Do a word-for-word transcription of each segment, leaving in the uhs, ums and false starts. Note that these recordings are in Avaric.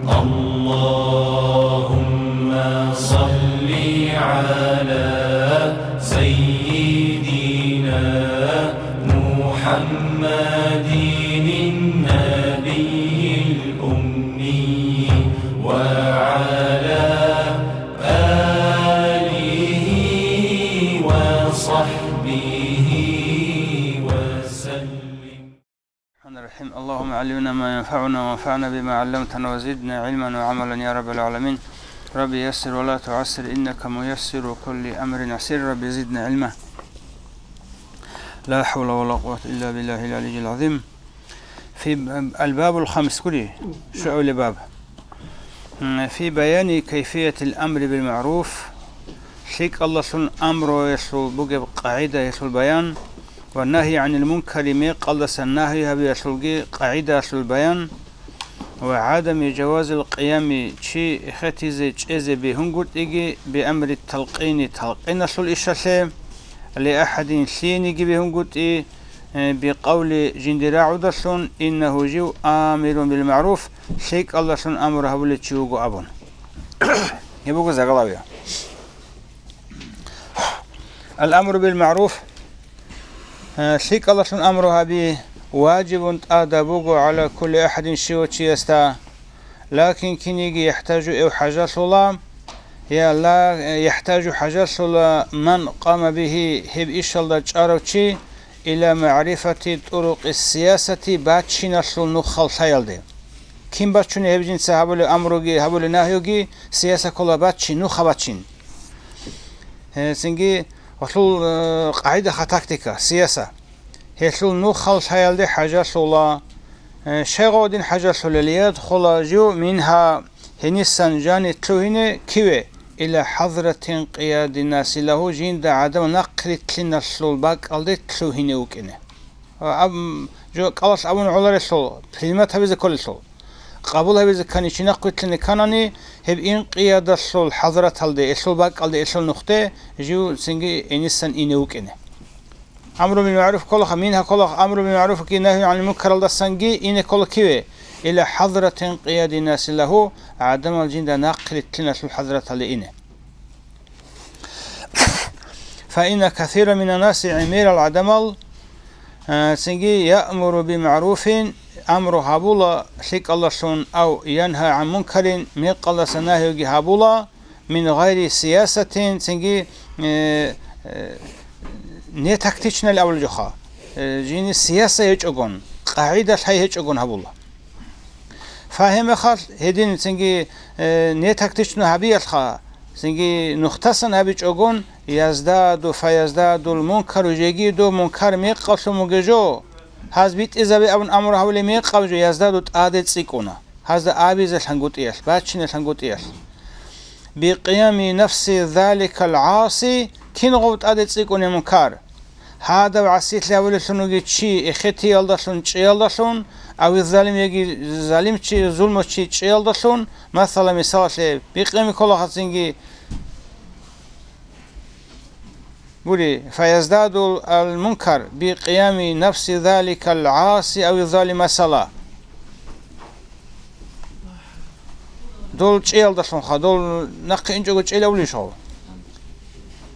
اللهم صل على سيدنا محمد النبي الأمي وعلى آله وصحبه وسلم. الرحمن الرحيم. اللهم علمنا ما ينفعنا وانفعنا بما علمتنا وزدنا علما وعملا يا رب العالمين. رب يسر ولا تعسر إنك ميسر كل أمر عسير. رب زدنا علما. لا حول ولا قوة إلا بالله العلي العظيم. في الباب الخامس كله شعول باب. في بيان كيفية الأمر بالمعروف. ЛъикӀалдалъун амруялъул бугеб къагӀидаялъул баян, ва нагьи гӀанил мункари, мекъалдаса нагьи гьабиялъулги къагӀидаялъул баян, ва гӀадами жавазил къиями, чи эхетизе чӀезе бегьунгутӀиги, биамри талкъини, талкъиналъул ишалъе, ли ахӀадин, лъиениги бегьунгутӀи, э, бикъавли, жиндир рагӀудалъун, иннагьу, жив, амирун бил магӀруф, лъикӀалдалъун амру гьабулев чи вуго абун. Гьеб буго заглавие. Ал-амру бил магӀруф, э, лъикӀалдалъун амру гьаби, важибун, тӀадаб буго, гӀала кулли ахӀадин, щивав чиясда, лакин киниги, яхӀтажу, гьев хӀажалъула, я ла, яхӀтажу, хӀажалъула, ман къама бигьи, гьеб ишалда чӀарав чи, ила магӀрифати тӀурукъи сиясати, бачиналъул нухал лъаялде. Кин бачуни гьеб жинца гьабулеб амруги, гьабулеб нагьюги? Сияса ккола бачин, нуха бачин. Гье, цинги гьелъул, э, къагӀидаха, тактика, сияса. Гьелъул нухал лъаялде хӀажалъула. Э, щай гъодин хӀажалъулел? Ядхула жив мингьа, гьенисан жани лъугьине, киве, ила хӀазратин къияди наси лагьу, жинда гӀадамал нахърилълъиналъул бакӀалде лъугьине вукӀине. Ва аб-, жо кӀалалъ абун гӀоларелъул, принимать гьабизе кколелъул. Къабул гьабизе ккани, чи нахърилълъине кканани, гьеб инкъиядалъул хӀазраталде, элъул бакӀалде, элъул нухде жив цинги гьенисан ине вукӀине. Амру бил магӀруф кколаха, мингьа кколаха, амру бил магӀруфги нагьи гӀанил мункаралдасанги ине ккола киве? Ила хӀазратин къияди наси лагьу, гӀадамал жинда нахърилълъиналъул хӀазраталде ине. Фаинна касира мина наси, гӀемерал гӀадамал, а, цинги, яъмуру бимагӀруфин, амру гьабула лъикӀалдалъун, ав янгьа гӀан мункарин, мекъалдаса нагьиги гьабула, мин гъайри сиясатин, цинги, э, э, нетактичнал абулеб жоха, э, жини сияса гьечӀогон, къагӀида лъай гьечӀогон гьабула. Фагьимахъал гьедин цинги, э, нетактично гьабиялъха, цинги нухтасан гьабичӀогон, яздаду фаяздадул мункару, жеги дов мункар мекъалъун бугеб жо. Гьаз битӀизабе абун амру гьабулеб мекъаб жо, яздаду, тӀаде цӀикӀкӀуна. Гьазда абизе лъангутӀиялъ, бачине лъангутӀиялъ. Бикъиями нафси заликал гӀаси, кин гъов тӀаде цӀикӀкӀунеб мункар? Гьадав гӀасилъи гьабулеллъун вугев чи эхетиялдалъун, чӀиялдалъун, ав залим яги залимчи, зулмучи чӀиялдалъун, масала, мисалалъе, бикъиями кколахъацинги гури, фаяздадул ал-мункар бикъиями нафси заликал гӀаси ав залим, масала. Дол чӀиялдалъунха, дол нахъе инчӀого чӀелавлищ гъов?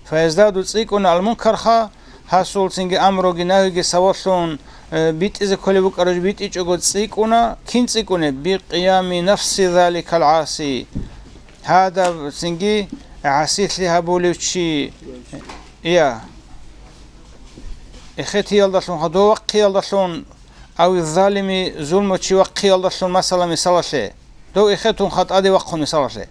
Фаяздаду, цӀикӀкӀуна, ал-мункарха, гьасул цинги амруги нагьиги савалъун, э, битӀизе кколеб букӀараб жо битӀичӀого цӀикӀкӀуна. Кин цӀикӀкӀунеб? Бикъиями нафси заликал гӀаси. Гьадаб цинги гӀасилъи гьабулев чи, я, эхетиялдалъунха, дов вахъиялдалъун, ав залими, зулмучи вахъиялдалъун, масала, мисалалъе, дов эхетун хатӀаде вахъун, мисалалъе.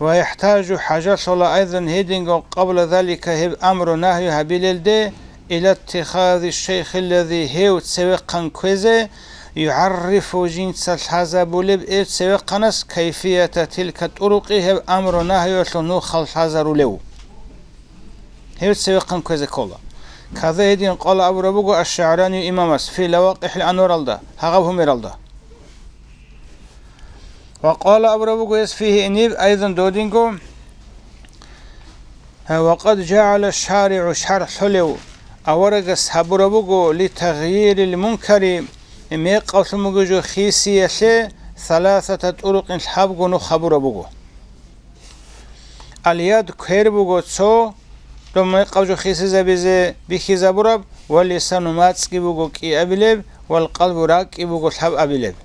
Ва яхӀтажу, хӀажалъула, айзан, гьединго, къабла залика, гьеб амру-нагью гьабилелде, ила иттихази шейхилази, гьев цевехъан кквезе, югӀаррифу, жинца лъазабулеб гьев цевехъанас, кайфията тилка тӀурукъи, гьеб амру-нагьюялъул нухал лъазарулев. Гьев цевехъан кквезе ккола. Каза гьедин къала абураб буго аш-ШагӀранию имамас фи Лавакъихьил Анваралда, гьагъаб гьумералда. Ва къала абураб буго гьес фигьи, иниб, айзан, додинго, ва къад жагӀала шаригӀу, шаргӀ лъолев аварагас гьабураб буго, ли тагъйирил мункари, мекъалъун бугеб жо хисиялъе, саласата тӀурукъин лъабго нух гьабураб буго. Аль-яд квер буго цо, доб мекъаб жо хисизабизе бихьизабураб, ва лисану мацӀги буго кӀиабилеб, вал къалбу ракӀги буго лъабабилеб.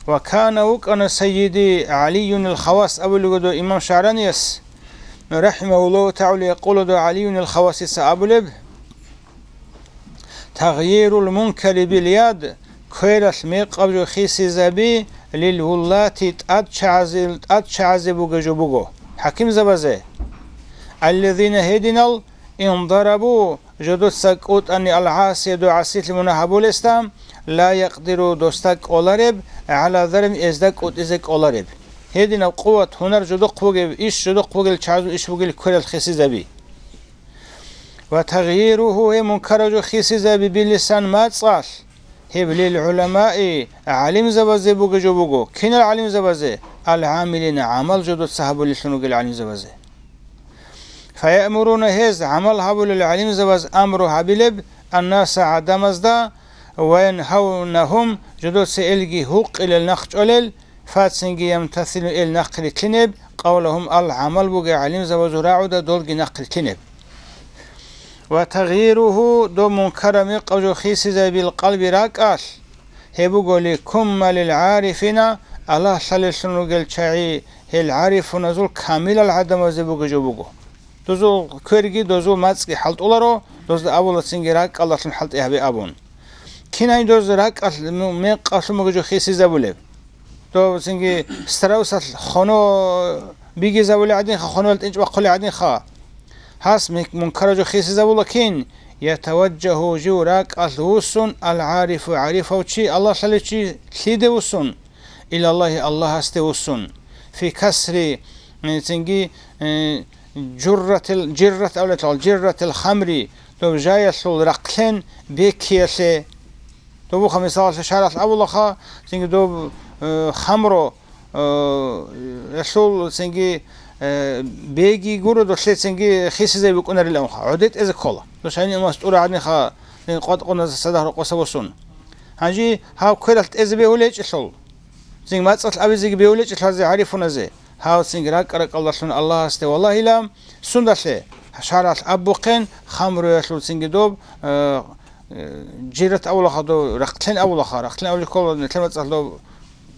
Ва кана вукӀана сайиди ГӀалиюнил Хавас абулего дов имам ШагӀранияс, рахӀимагьуллагьу тагӀала, якъулу дов ГӀалиюнил Хавасица абулеб, тагъйирул мункари бил яд, квералъ мекъаб жо хисизаби, лил вуллати, тӀадчагӀазил, тӀадчагӀазе бугеб жо буго, хӀакимзабазе. Аллазина, гьединал, индарабу, жодоца кӀутӀани, алгӀасияду гӀасилъи мунагь гьабулесда, ла якъдиру, досда кӀолареб, гӀала зарбин, эзда кӀутӀизе кӀолареб. Гьединаб къуват, гьунар жодохъ бугеб, иш жодохъ бугел, чагӀазул иш бугел квералъ хисизаби. Ва тагъйиругьу, гьеб мункараб жо хисизаби, билисан, мацӀалъ, гьеб лил гӀуламаи, гӀалимзабазе бугеб жо буго. Кинал гӀалимзабазе? Ал-гӀамилина, гӀамал жодоца гьабулеллъун ругел гӀалимзабазе. Фаямуруна, гьез гӀамал гьабулел гӀалимзабаз амру гьабилеб, аннаса, гӀадамазда, ва янгьавнагьум, жодоца элги гьукъилел, нахъ чӀолел, фацинги ямтасилу, эл нахъ рилълъинеб, къавлагьум, ал гӀамал бугеб гӀалимзабазул рагӀуда долги нахъ рилълъинеб. Ва тагъйиругьу, доб мункараб мекъаб жо хисизабил къалби, ракӀалъ, гьеб буго ликуммалил гӀарифина, Аллагьлъалеллъун ругел чагӀи, гьел гӀарифуназул камилал гӀадамазе бугеб жо буго. Дозул кверги, дозул мацӀги хӀалтӀуларо, дозда абула цинги ракӀалдалъун хӀалтӀи гьабе абун. Кинай доз ракӀалъ, ну, мекъалъун бугеб жо хисизабулеб? Дов цинги страусалъ хоно бигизабулел гӀадинха, хонол тӀинчӀ бахъулел гӀадинха. Гьас мек-, мункараб жо хисизабула кин? Ятаваджагьу, жив ракӀалъ вуссун, ал-гӀарифу, гӀарифав чи, Аллагьлъалев чи лъиде вуссун? Илаллагьи, Аллагьасде вуссун. Фи касри, э, цинги, э, журратил, жиррат авлетал, жирратил хамри, доб жаялъул рахълъен беккиялъе. Доб буха, мисалалъе, шаргӀалъ абулаха, цинги доб, э, хамро, э, ялъул цинги, э, беги гуро, долъе цинги хисизаби букӀунарилан уха. ГӀодетӀезе ккола. Доб шайин имас тӀура гӀадинха, цинги къватӀ-къуназда цадахъ рокъоса босун. Гьанже гьав квералъ тӀезе бегьулей гьечӀелъул. Цинги мацӀалъ абизеги бегьулечӀелъазе гӀарифуназе, гьав цинги ракӀа-ракӀалдалъун Аллагьасде валагьила, сундалъе шаргӀалъ абухъен, хамруялъул цинги доб, э, э, жират авулаха доб, рахълъен авулаха, рахълъен авулев ккола нилъер мацӀалъ доб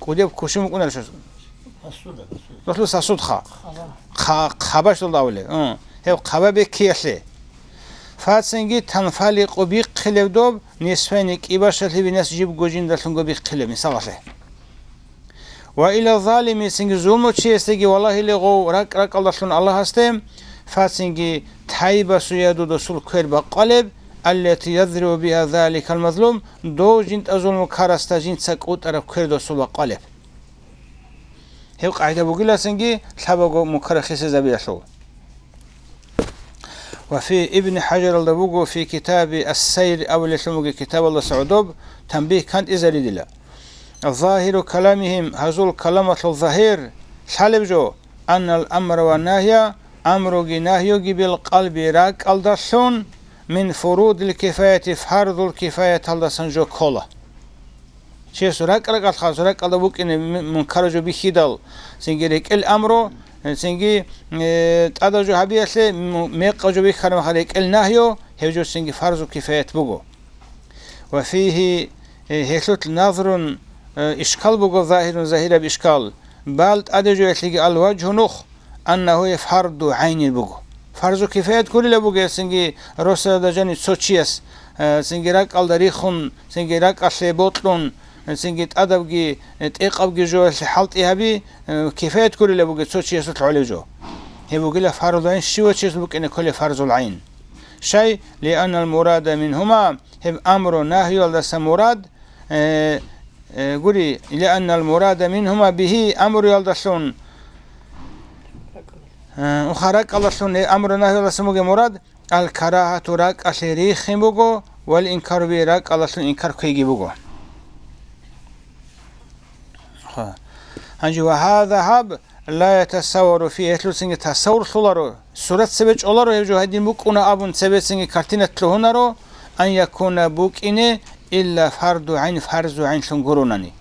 кӀудияб кушин букӀунарищ? Сосуда, сосуда. Досул сосудха. Хъаба. Хъа-, хъабаш долда авулеб. М. Гьеб хъаба беккиялъе. Фацинги танфаликъу бихъилеб доб, нисфайни кӀибашалъи бинас жибго жиндалъунго бихъилеб, мисалалъе. Ва ила залими, цинги зулмучиясдаги валагьиле гъов ракӀ-ракӀалдалъун Аллагьасде, фацинги тайбасу яду досул квер бакъвалеб, аллати язригӀу бигьа заликал мазлум, дов жинтӀа зулмукарасда жинца кӀутӀараб квер досул бакъвалеб. Гьеб къагӀида бугила цинги лъабаго мункараб хисизабиялъул. Ва фи Ибн ХӀажаралда буго, фи китаби Ас-Сайр абулелъун бугеб китабалда сордоб танбигь кантӀизаридила. Загьиру каламигьим, гьазул каламалъул загьир лъалеб жо, аннал амра ва нагья, амруги нагьюги бил къалби, ракӀалдалъун, мин фурудил кифаяти, фарзул кифаяталдасан жо ккола. Чиясул ракӀ-ракӀалъха, ракӀалда букӀине м-, мункараб жо бихьидал, цинги рекӀел амру, цинги, э, тӀадаб жо гьабиялъе м-, мекъаб жо бихьараб мехалъ рекӀел нагью, гьеб жо цинги фарзу кифаят буго. Ва фигьи, э, гьелъулъ назрун, э, ишкал буго, загьирун, загьираб ишкал, бал тӀадаб жоялъеги ал-важгьу нух, аннагьу фарду гӀайнин буго. Фарзу кифаят гурила буго, гьесинги росарада жани цо чияс, э, цинги ракӀалда рихун, цинги ракӀалъе бокьун, цинги тӀадабги, э, тӀекъабги жоялъе хӀалтӀи гьаби, э, кифаят гурила буго цо чиясулъ гӀолеб жо. Гьеб бугила фарзул гӀайн, щивав чиясул букӀине кколеб фарзул гӀайн. Щай, лианнал мурада мингьума, гьеб амру-нагьюялдаса мурад, э, э, гури, лианнал мурада мингьума бигьи, амруялдалъун, э, уха, ракӀалдалъун, э, амру-нагьюялдаса бугеб мурад, ал-карагьату, ракӀалъе рихин буго, вал инкару бигьи, ракӀалдалъун инкар кквейги буго. Ха. Гьанже ва гьаза гьаб, ла ятасаввару фи, гьелъул цинги тасаввурлъуларо, сурат цебе чӀоларо гьеб жо гьадин букӀуна абун цебецинги картина лъугьунаро, ан якуна, букӀине, илла фарду гӀайн, фарзу гӀайнлъун гуронани.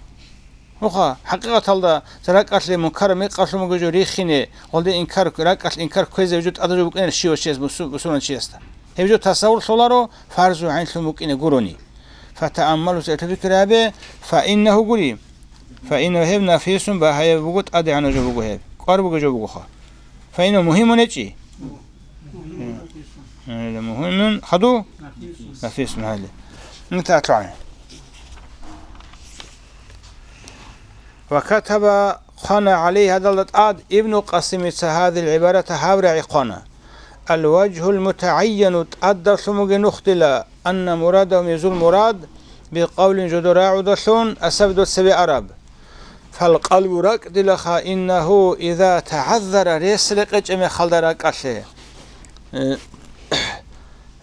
Муха, хӀакъикъаталда, ракӀалъе мункар мекъалъун бугеб жо рихине, гъолде инкар, ракӀалъ инкар кквезе гьеб жо тӀадаб жо букӀинарищ щивав чияс, мусу-, мусулман чиясда. Гьеб жо тасаввур лъоларо фарзу гӀайнлъун букӀине гурони. Фатааммалу, цӀехӀе пикру гьабе, фаиннагьу гури. Фаиннагьу гьеб нафисун багьаяб буго, тӀадегӀанаб жо буго гьеб. КӀвар бугеб жо бугоха. Фаиннагьу мугьиммун гьечӀи. Гьеле мугьиммун хаду? Нафисун гьале. НитатлъугӀан. Ва катаба, хъвана, гӀалайгьи, гьадалда тӀад, Ибну Къасимица гьадил гӀибарата, гьаб рагӀи хъвана: «Ал-важгьул мутагӀайяну», тӀадалъун бугеб нух дила, «анна мурадагьум», гьезул мурад, «бикъавлин», жодор рагӀудалъун, асаб дол цебе араб. «Фал-къалбу», ракӀ дилаха, «иннагьу иза тагӀаззара», рес рекъечӀеб мехалда ракӀалъе. Э,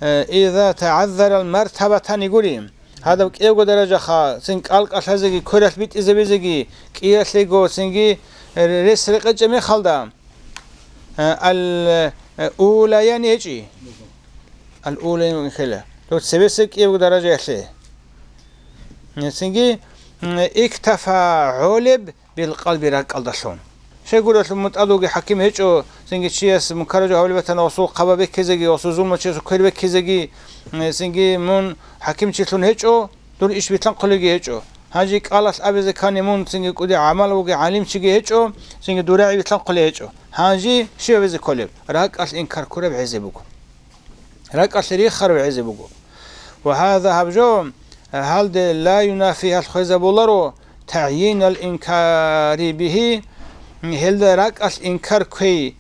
э, «иза тагӀаззарал мартабатани» гури. Гьадаб кӀиябго даражаха, цин кӀалкӀалъазеги, квералъ битӀизабизеги, кӀиялъего цинги рес рекъечӀеб мехалда, э, ал, э, улаян гьечӀи. Ал улаян хила. Дов цебесеб кӀиябго даражаялъе. Э, цинги, м, иктафа гӀолеб, билкъалби, ракӀалдалъун. Щайгурелъул мун тӀад вугев хӀаким гьечӀо, цинги чияс мункараб жо гьабулеб батани, гъосул хъаба беккизеги, гъосул зулму чиясул квер беккизеги, цинги мун хӀакимчилъун гьечӀо, дур иш билълъанхъулеги гьечӀо. Гьанже кӀалалъ абизе ккани мун цинги кӀуди гӀамал вугев гӀалимчиги гьечӀо, цинги дур рагӀи билълъанхъулей гьечӀо. Гьанже щиб гьабизе кколеб? РакӀалъ инкар ккураб гӀезе буго. РакӀалъе рихараб гӀезе буго. Ва гьаза, гьаб жо, гьалде ла юнафи, гьалъ хвезабуларо, тагӀйинал инкари бигьи, гьелда ракӀалъ инкар кквей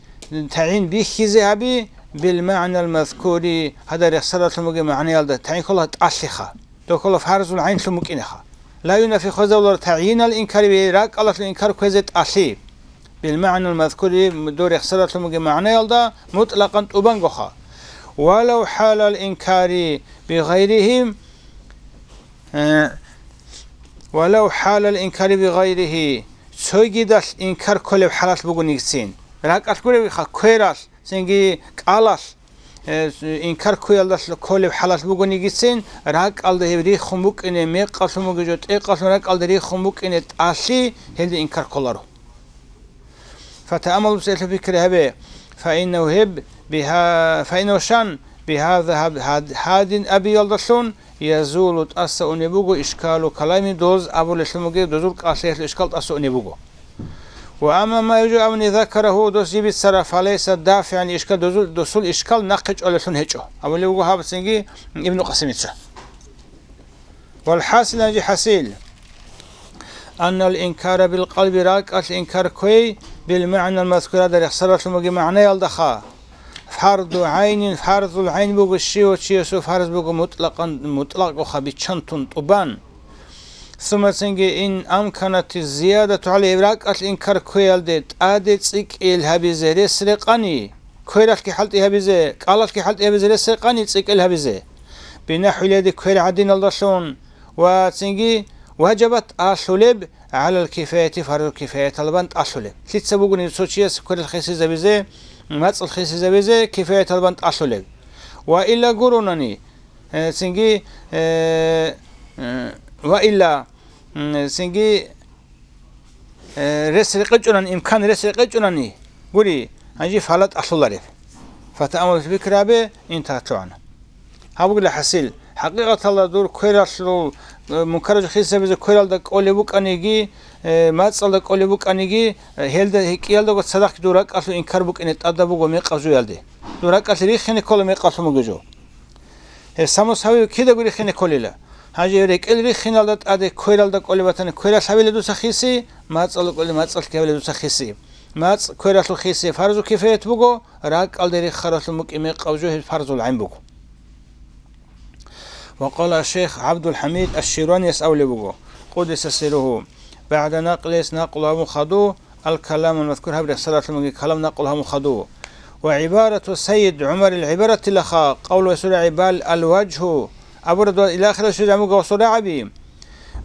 тагӀйин бихьизе гьаби, бил магӀнал мазкури, гьадаб рехсаралъун бугеб магӀнаялда, тагӀйин ккола тӀалъиха. Дов ккола фарзул гӀайнлъун букӀинеха. Ла юнафи, хвезабуларо тагӀйинал инкари бигьи, ракӀалалъул инкар кквезе тӀалъи. Бил магӀнал мазкури, дов рехсаралъун бугеб магӀнаялда, мутӀлакъан тӀубангоха. Валав хӀалал инкари бигъайригьи, э, валав хӀалал инкари бигъайригьи, цогидалъ инкар кколеб хӀалалъ бугонигицин. РакӀалъ гуревиха, квералъ, цинги кӀалалъ, э, инкар ккуялдалъ кколеб хӀалалъ бугонигицин, ракӀалда гьеб риххун букӀине, мекъалъун бугеб жо тӀекъалъун ракӀалда риххун букӀине тӀалъи, гьелде инкар кколаро. Фатааммалу, цӀехӀе пикри гьабе, фаиннагьу гьеб, бигьа-, фаиннагьу шан, бигьаза гьаб-, гьад-, гьадин абиялдалъун, язулу, тӀаса унеб буго, ишкалу калами, доз абулелъун бугеб, дозул кӀалъиялъул ишкал тӀаса унеб буго. Ва амма ма яжу абни закарагьу, дос жиб бицара, фалайса дафигӀан, ишкал дозул, досул ишкал нахъе чӀолелъун гьечӀо, абулеб буго гьабцинги Ибну Къасимица. Вал хӀасил, гьанже хӀасил, аннал инкара бил къалби, ракӀалъ инкар кквей, бил магӀнал мазкур, гьадаб рехсаралъун бугеб магӀнаялдаха. Фарду гӀайнин, фарзул гӀайн буго, щивав чиясул фарз буго, мутӀлакъан, мутӀлакъгоха, биччан тун тӀубан. Сумма, цинги, ин амканати зиядату гӀалайгьи, ракӀалъ инкар кквеялде тӀаде цӀикӀкӀейил гьабизе рес рекъани, квералъги хӀалтӀи гьабизе, кӀалалъги хӀалтӀи гьабизе рес рекъани цӀикӀкӀейил гьабизе, бинахӀвил яди, квер гӀадиналдалъун, ва цинги важабат, тӀалъулеб, гӀалал кифаяти, фарзу кифаяталбан тӀалъулеб. Лъица бугони цо чияс кверал хисизабизе, мацӀал хисизабизе кифаяталбан тӀалъулеб. Ва илла гуронани, э, цинги, э, э, ва илла, м, цинги, э, рес рекъечӀунани, имкан рес рекъечӀунани гури, гьанже фала тӀалъулареб. Фатааммалу, пикри гьабе, ин тӀалъугӀана. Гьаб бугила хӀасил, хӀакъикъаталда дур квералъул, э, мункараб жо хисабизе квералда кӀолеб букӀаниги, э, мацӀалда кӀолеб букӀаниги, э, гьелда гьикъиялдаго цадахъги дур ракӀалъул инкар букӀине тӀадаб буго мекъаб жуялде. Дур ракӀалъе рихине ккола мекъалъун бугеб жо. Гьеб самус гьавив кидаго рихине кколила. Гьанже рекӀел рихиналда тӀаде квералда кӀолеб батани, квералъ гьабила дуца хиси, мацӀалда кӀолеб мацӀалъги гьабила дуца хиси. МацӀ квералъул хиси фарзу кифаят буго, ракӀалде риххаралъун букӀин мекъав жо гьеб фарзул гӀайн буго. Ва къала шейх ГӀабдулхӀамид аш-Ширванияс абулеб буго, къуддиса сирругьу: «БагӀда накълис, накълу гьабун хадув, ал-каламул мазкур, гьаб рехсаралъун бугеб калам накълу гьабун хадув. Ва гӀибарату Сайид ГӀумарил гӀибаратилаха, къавлу ва сура гӀибал ал-важгьу», абураб дова илахира щвезабуго гъосул рагӀаби,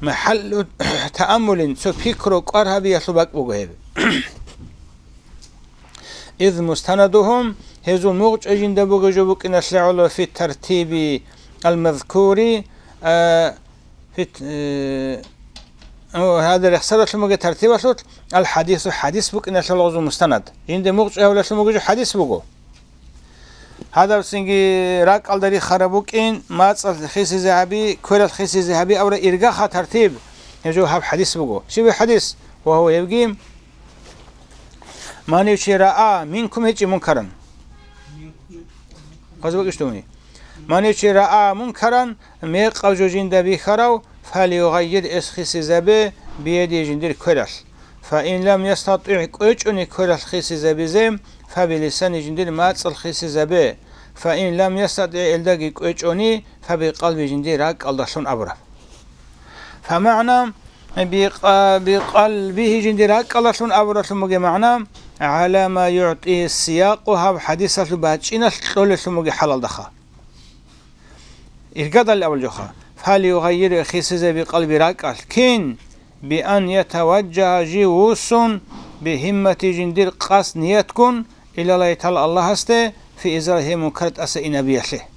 махӀаллу тааммулин, цо пикру кӀвар гьабиялъул бакӀ буго гьеб. Из мустанадугьум, гьезул мугъчӀвай жинда бугеб жо букӀиналъе гӀоло, фи тартиби ал-мазкури, а, фи т-, э, О, гьадин рехсаралъун бугеб тартибалъулъ, алхӀадису, хӀадис букӀиналъул гъозул мустанад. Жинда мугъчӀвай гьавлалъун бугеб жо хӀадис буго. Гьадаб цинги ракӀалда рихараб букӀин, мацӀалъ хисизе гьаби, квералъ хисизе гьаби абураб иргаха тартиб, гьеб жо гьаб хӀадис буго. Щиб хӀадис? Ва гьуа гьебги, ман ючи раа минкум гьечӀи мункаран. Хъаза бакӀищ дуни? Ман ючи раа мункаран, мекъав жо жинда бихьарав, фалюгъаййир, эс хисизабе, биядиги, жиндир квералъ. Фаин лам ястатӀигӀ, кӀвечӀони квералъ хисизабизе, фабилисани, жиндир мацӀалъ хисизабе. Фаин лам ястатӀигӀ, элдаги кӀвечӀони, фабикъалби, жиндир ракӀалдалъун абураб. ФамагӀна бикъа-, бикъалбигьи, жиндир ракӀалдалъун абуралъун бугеб магӀна, гӀала ма югӀтӀи сиякъу, гьаб хӀадисалъул бачӀиналъ кьолелъун бугеб хӀалалдаха. Иргадал авал жоха. Фалюгъаййиру, хисизе бикъалби, ракӀалъ. Кин? Биан ятаваджагьа, жив вуссун, бигьиммати, жиндир къасд ниятгун, илалайи тагӀала, Аллагьасде, фи изал гьеб мункар тӀаса инабиялъе.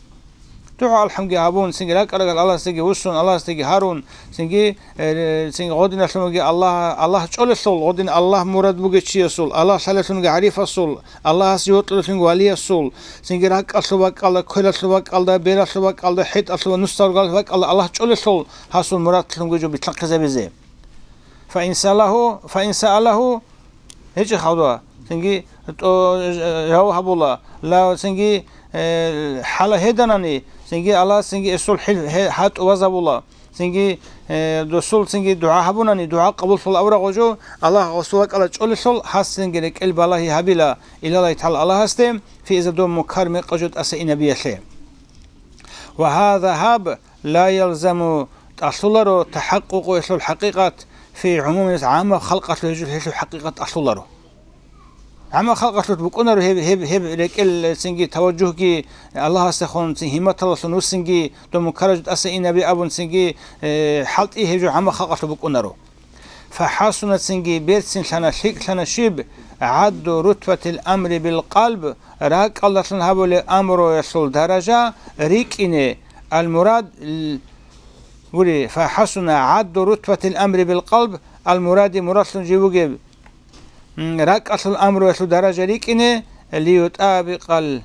ДугӀа-алхӀамги гьабун, цинги ракӀарагал Аллагьасдеги вуссун, Аллагьасдеги гьарун, цинги, э, цинги гъодиналъунги Аллагь, Аллагь чӀолелъул, гъодин Аллагь мурад бугев чиясул, Аллагь лъалелъунги гӀарифасул, Аллагьас йокьулелъунги валиясул, цинги ракӀалъул бакӀалда, квералъул бакӀалда, бералъул бакӀалда, хӀетӀалъул ва нусалъул бакӀалда Аллагь чӀолелъул гьасул мурадлъунги жо битлъанхъизабизе. Фаин саалаху, фаин саалаху, гьечӀеб хадуа, цинги тӀо-, жаваб гьабула, ла, цинги, э, хӀала гьеданани, цинги Аллагь, цинги эсул хӀил-, гье-, гьатӀу вазабула, цинги, э, досул, цинги дугӀа гьабунани, дугӀа къабуллъула аврагъо жо, Аллагь гъосул вакӀала чӀолелъул, гьас цинги рекӀел балагьи гьабила, илалайи тагӀала Аллагьасде, фи иза доб мункар мекъав жо тӀаса инабиялъе. Ва гьаза гьаб, ла ялзаму, тӀалъуларо, тахӀакъукъу, гьелъул хӀакъикъат, фи гӀумуминас, гӀаммаб халкъалъул гьечӀо, гьелъул хӀакъикъат тӀалъуларо. ГӀаммаб халкъалъулъ букӀунаро гьеб, гьеб, гьеб рекӀел цинги таважжугьги, Аллагьасдехун цин гьимматалалъун вуссинги, доб мункараб жо тӀаса инаби абун цинги, э, хӀалтӀи гьеб жо гӀаммаб халкъалъулъ букӀунаро. ФахӀасуна, цинги берцинлъана, лъикӀлъана щиб, гӀадду рутбатил амри бил къалб, ракӀалдалъун гьабулеб амруялъул даража рикӀкӀине, ал-мурад, л-, гури, фахӀасуна гӀадду рутбатил амри бил къалб, ал-муради, мурадлъун жив вугеб, м, ракӀалъул амруялъул даража рикӀкӀине, лиютӀабикъал,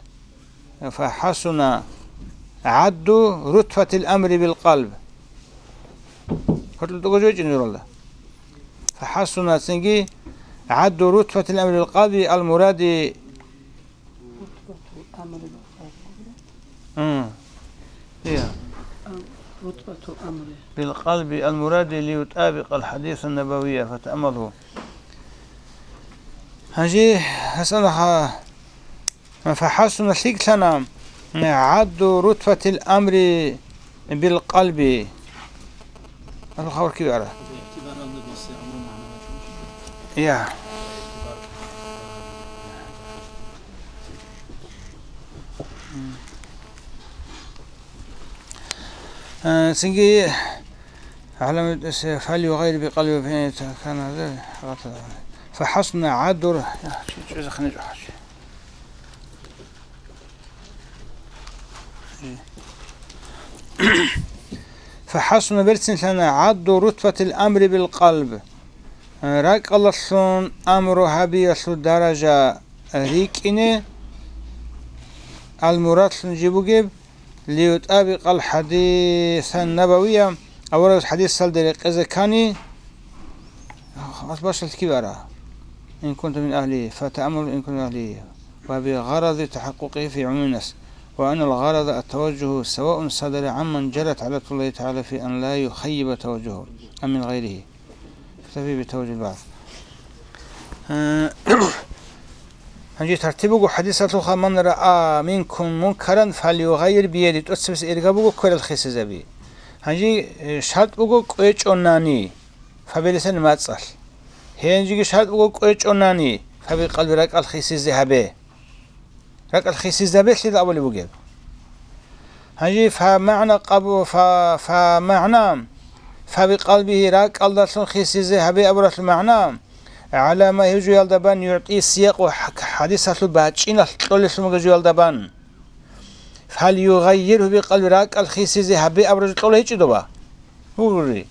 фахӀасуна гӀадду рутбатил амри бил къалб. Гьоркьоб тӀокӀаб жо гьечӀин журалда. ФахӀасуна, цинги гӀадду рутбатил амри бил къалби, ал-муради. М. Ия. Рутбату амри. Бил къалби, ал-муради, лиютӀабикъал хӀадисан набавия, фатаамалгьу. Гьанже гьасалаха. ФахӀасуна, лъикӀлъана, гӀадду рутбатил амри бил къалби. Гьале хабар кибе ара? Я. Э, цинги, гӀаламат эсе, фалюгъайир бикъалби, фахӀасуна гӀадду, я, чи, чӀезе ханичӀо хӀачи. ФахӀасуна, берцинлъана, гӀадду рутбатил амри бил къалб, ракӀалдалъун амру гьабиялъул даража рикӀкӀине, ал-мурадлъун жиб бугеб, лиютӀабикъал хӀадисан набавия, аварагас хӀадисалде рекъезе ккани, Аллагьас башалъ кибе ара? Ин кунта мин агьлигьи, фатаамал ин кунта мин агьлигьи, ва бигъарази тахӀаккукъигьи фи гӀумуминас, ва аннал гъарада аттаважжугьу, саваун садара гӀамман жарат гӀадатуллагьи тагӀала фи ан ла юхаййиба таважжугьу, ам мин гъайригьи. Фи битаважжугьил багӀд. Э, гьанже тартиб буго хӀадисалъулха: «Ман раа минкум мункаран фалюгъайир биядигьи», тӀоцебесеб ирга буго кверал хисизаби. Гьанже, э, шартӀ буго кӀвечӀонани, фабилисани мацӀалъ. Гьенжеги шартӀ буго кӀвечӀонани, фабикъалби ракӀалъ хисизе гьабе. РакӀалъ хисизабелъидал абулеб бугеб. Гьанже фамагӀна къабу-, фа-, фамагӀна, фабикъалбигьи, ракӀалдалъун хисизе гьабе абуралъул магӀна, гӀала ма, гьеб жоялда бан, югӀтӀи сиякъу, хӀ-, хӀадисалъул бачӀиналъ кьолелъун бугеб жоялда бан. Фалюгъаййиргьу бикъалби, ракӀалъ хисизе гьабе абураб жо кьола гьечӀо доба? Гьури.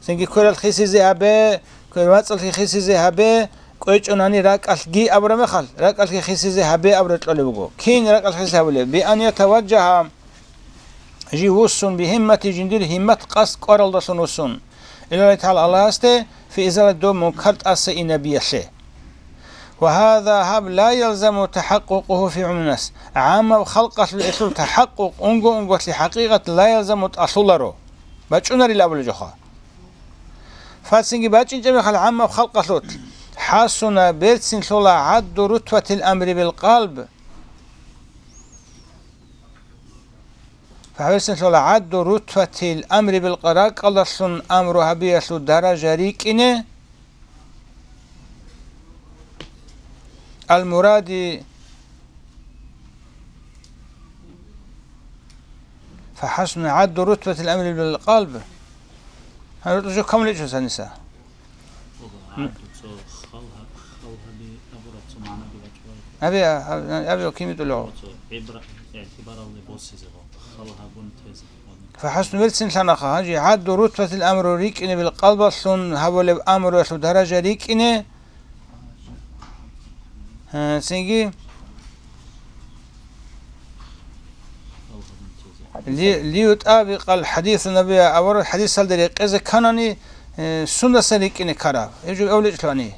Цинги кверал хисизе гьабе, квер мацӀалъе хисизе гьабе, кӀвечӀунани ракӀалъги абура мехалъ, ракӀалъе хисизе гьабе абура кьолеб буго. Кин ракӀалъ хисизе гьабулеб? Биан ятаваджагьа, жив вуссун, бигьиммати, жиндир гьиммат къасд кӀваралдалъун вуссун. Илаллахи тагӀала, Аллагьасде, фи изалати, доб мункар тӀаса инабиялъе. Ва гьаза, гьаб, ла ялзаму тахӀакъукъугьу фи гӀумуминнас. ГӀаммаб халкъалъул гьелъул тахӀакъукъ унго-унголъи хӀакъикъат ла ялзаму, тӀалъуларо. БачӀунарил абулеб жоха. Фацинги бачӀинчӀеб мехалъ гӀаммаб халкъалъулъ, хӀасуна, берцин лъола, гӀадду рутбатил амри бил къалб. Фа берцин лъола гӀадду рутбатил амри бил къа-, ракӀалдалъун амру гьабиялъул даража рикӀкӀине. Ал-муради, фахӀасуна гӀадду рутбатил амри бил къалб. Гьанже жо камуличӀо саниса. Гьадуцо хал-, халгьаби абураб цо магӀнаби бачӀунеб. Аби, а, а, аби, кимитӀулев? Цо гӀибра-, игӀтибаралде босизе гъо. Халгьабун тезе. Фахасну берцин лъанаха, гьанже гӀадду рутбатил амру рикӀкӀине бил къалбалъун гьабулеб амруялъул даража рикӀкӀине. Гьа, цинги. Ли-, лиютӀабикъал хӀадису набия, аварагас хӀадисалда рекъезе кканани, э, суннаса рикӀкӀине ккараб. Гьеб жо эвличӀлъани.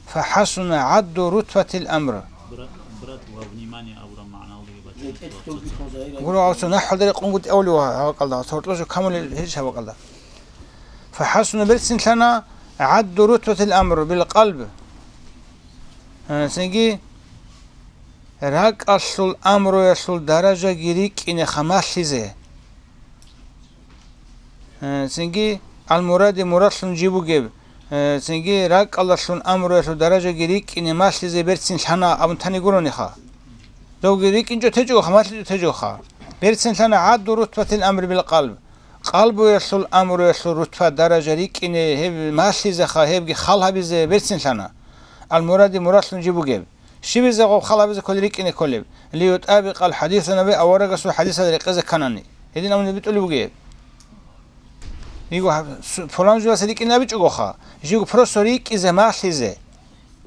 Фахасуна гӀадду рутбатил амр. Брат, брат, во внимание абураб магӀналдаги бачӀунеб. Гуро гьавцо нахӀвалда рекъунгутӀи авли ва гьавакъалда, гьоркьоса камули гьечӀ гьавакъалда. Фахасуна берцин лъана гӀадду рутбатил амр бил къалб. Э, цинги ракӀалъул амруялъул даражаги рикӀкӀине хамалъизе. Э, цинги, ал-муради, мурадлъун жи бугеб, э, цинги, ракӀалдалъун амруялъул даражаги рикӀкӀине малъизе берцин лъана абун тани гурониха. Довги рикӀкӀинчӀо течӀоха, малъичӀо течӀоха. Берцин лъана гӀадду рутбатил амри бил къалб. Къалбуялъул амруялъул рутба даража рикӀкӀине гьеб малъизеха, гьебги хал гьабизе берцин лъана. Ал-муради, мурадлъун жи бугеб. Щибизе гъоб хал гьабизе кколеб, рикӀкӀине кколеб? ЛиютӀабикъал хӀадису набия, аварагасул хӀадисалда рекъезе кканани. Гьедин абуни битӀулеб бугеб? Йиго гьаб-, су-, пулан жугьасе рикӀкӀине абичӀогоха. Жиго просто рикӀкӀизе малъизе.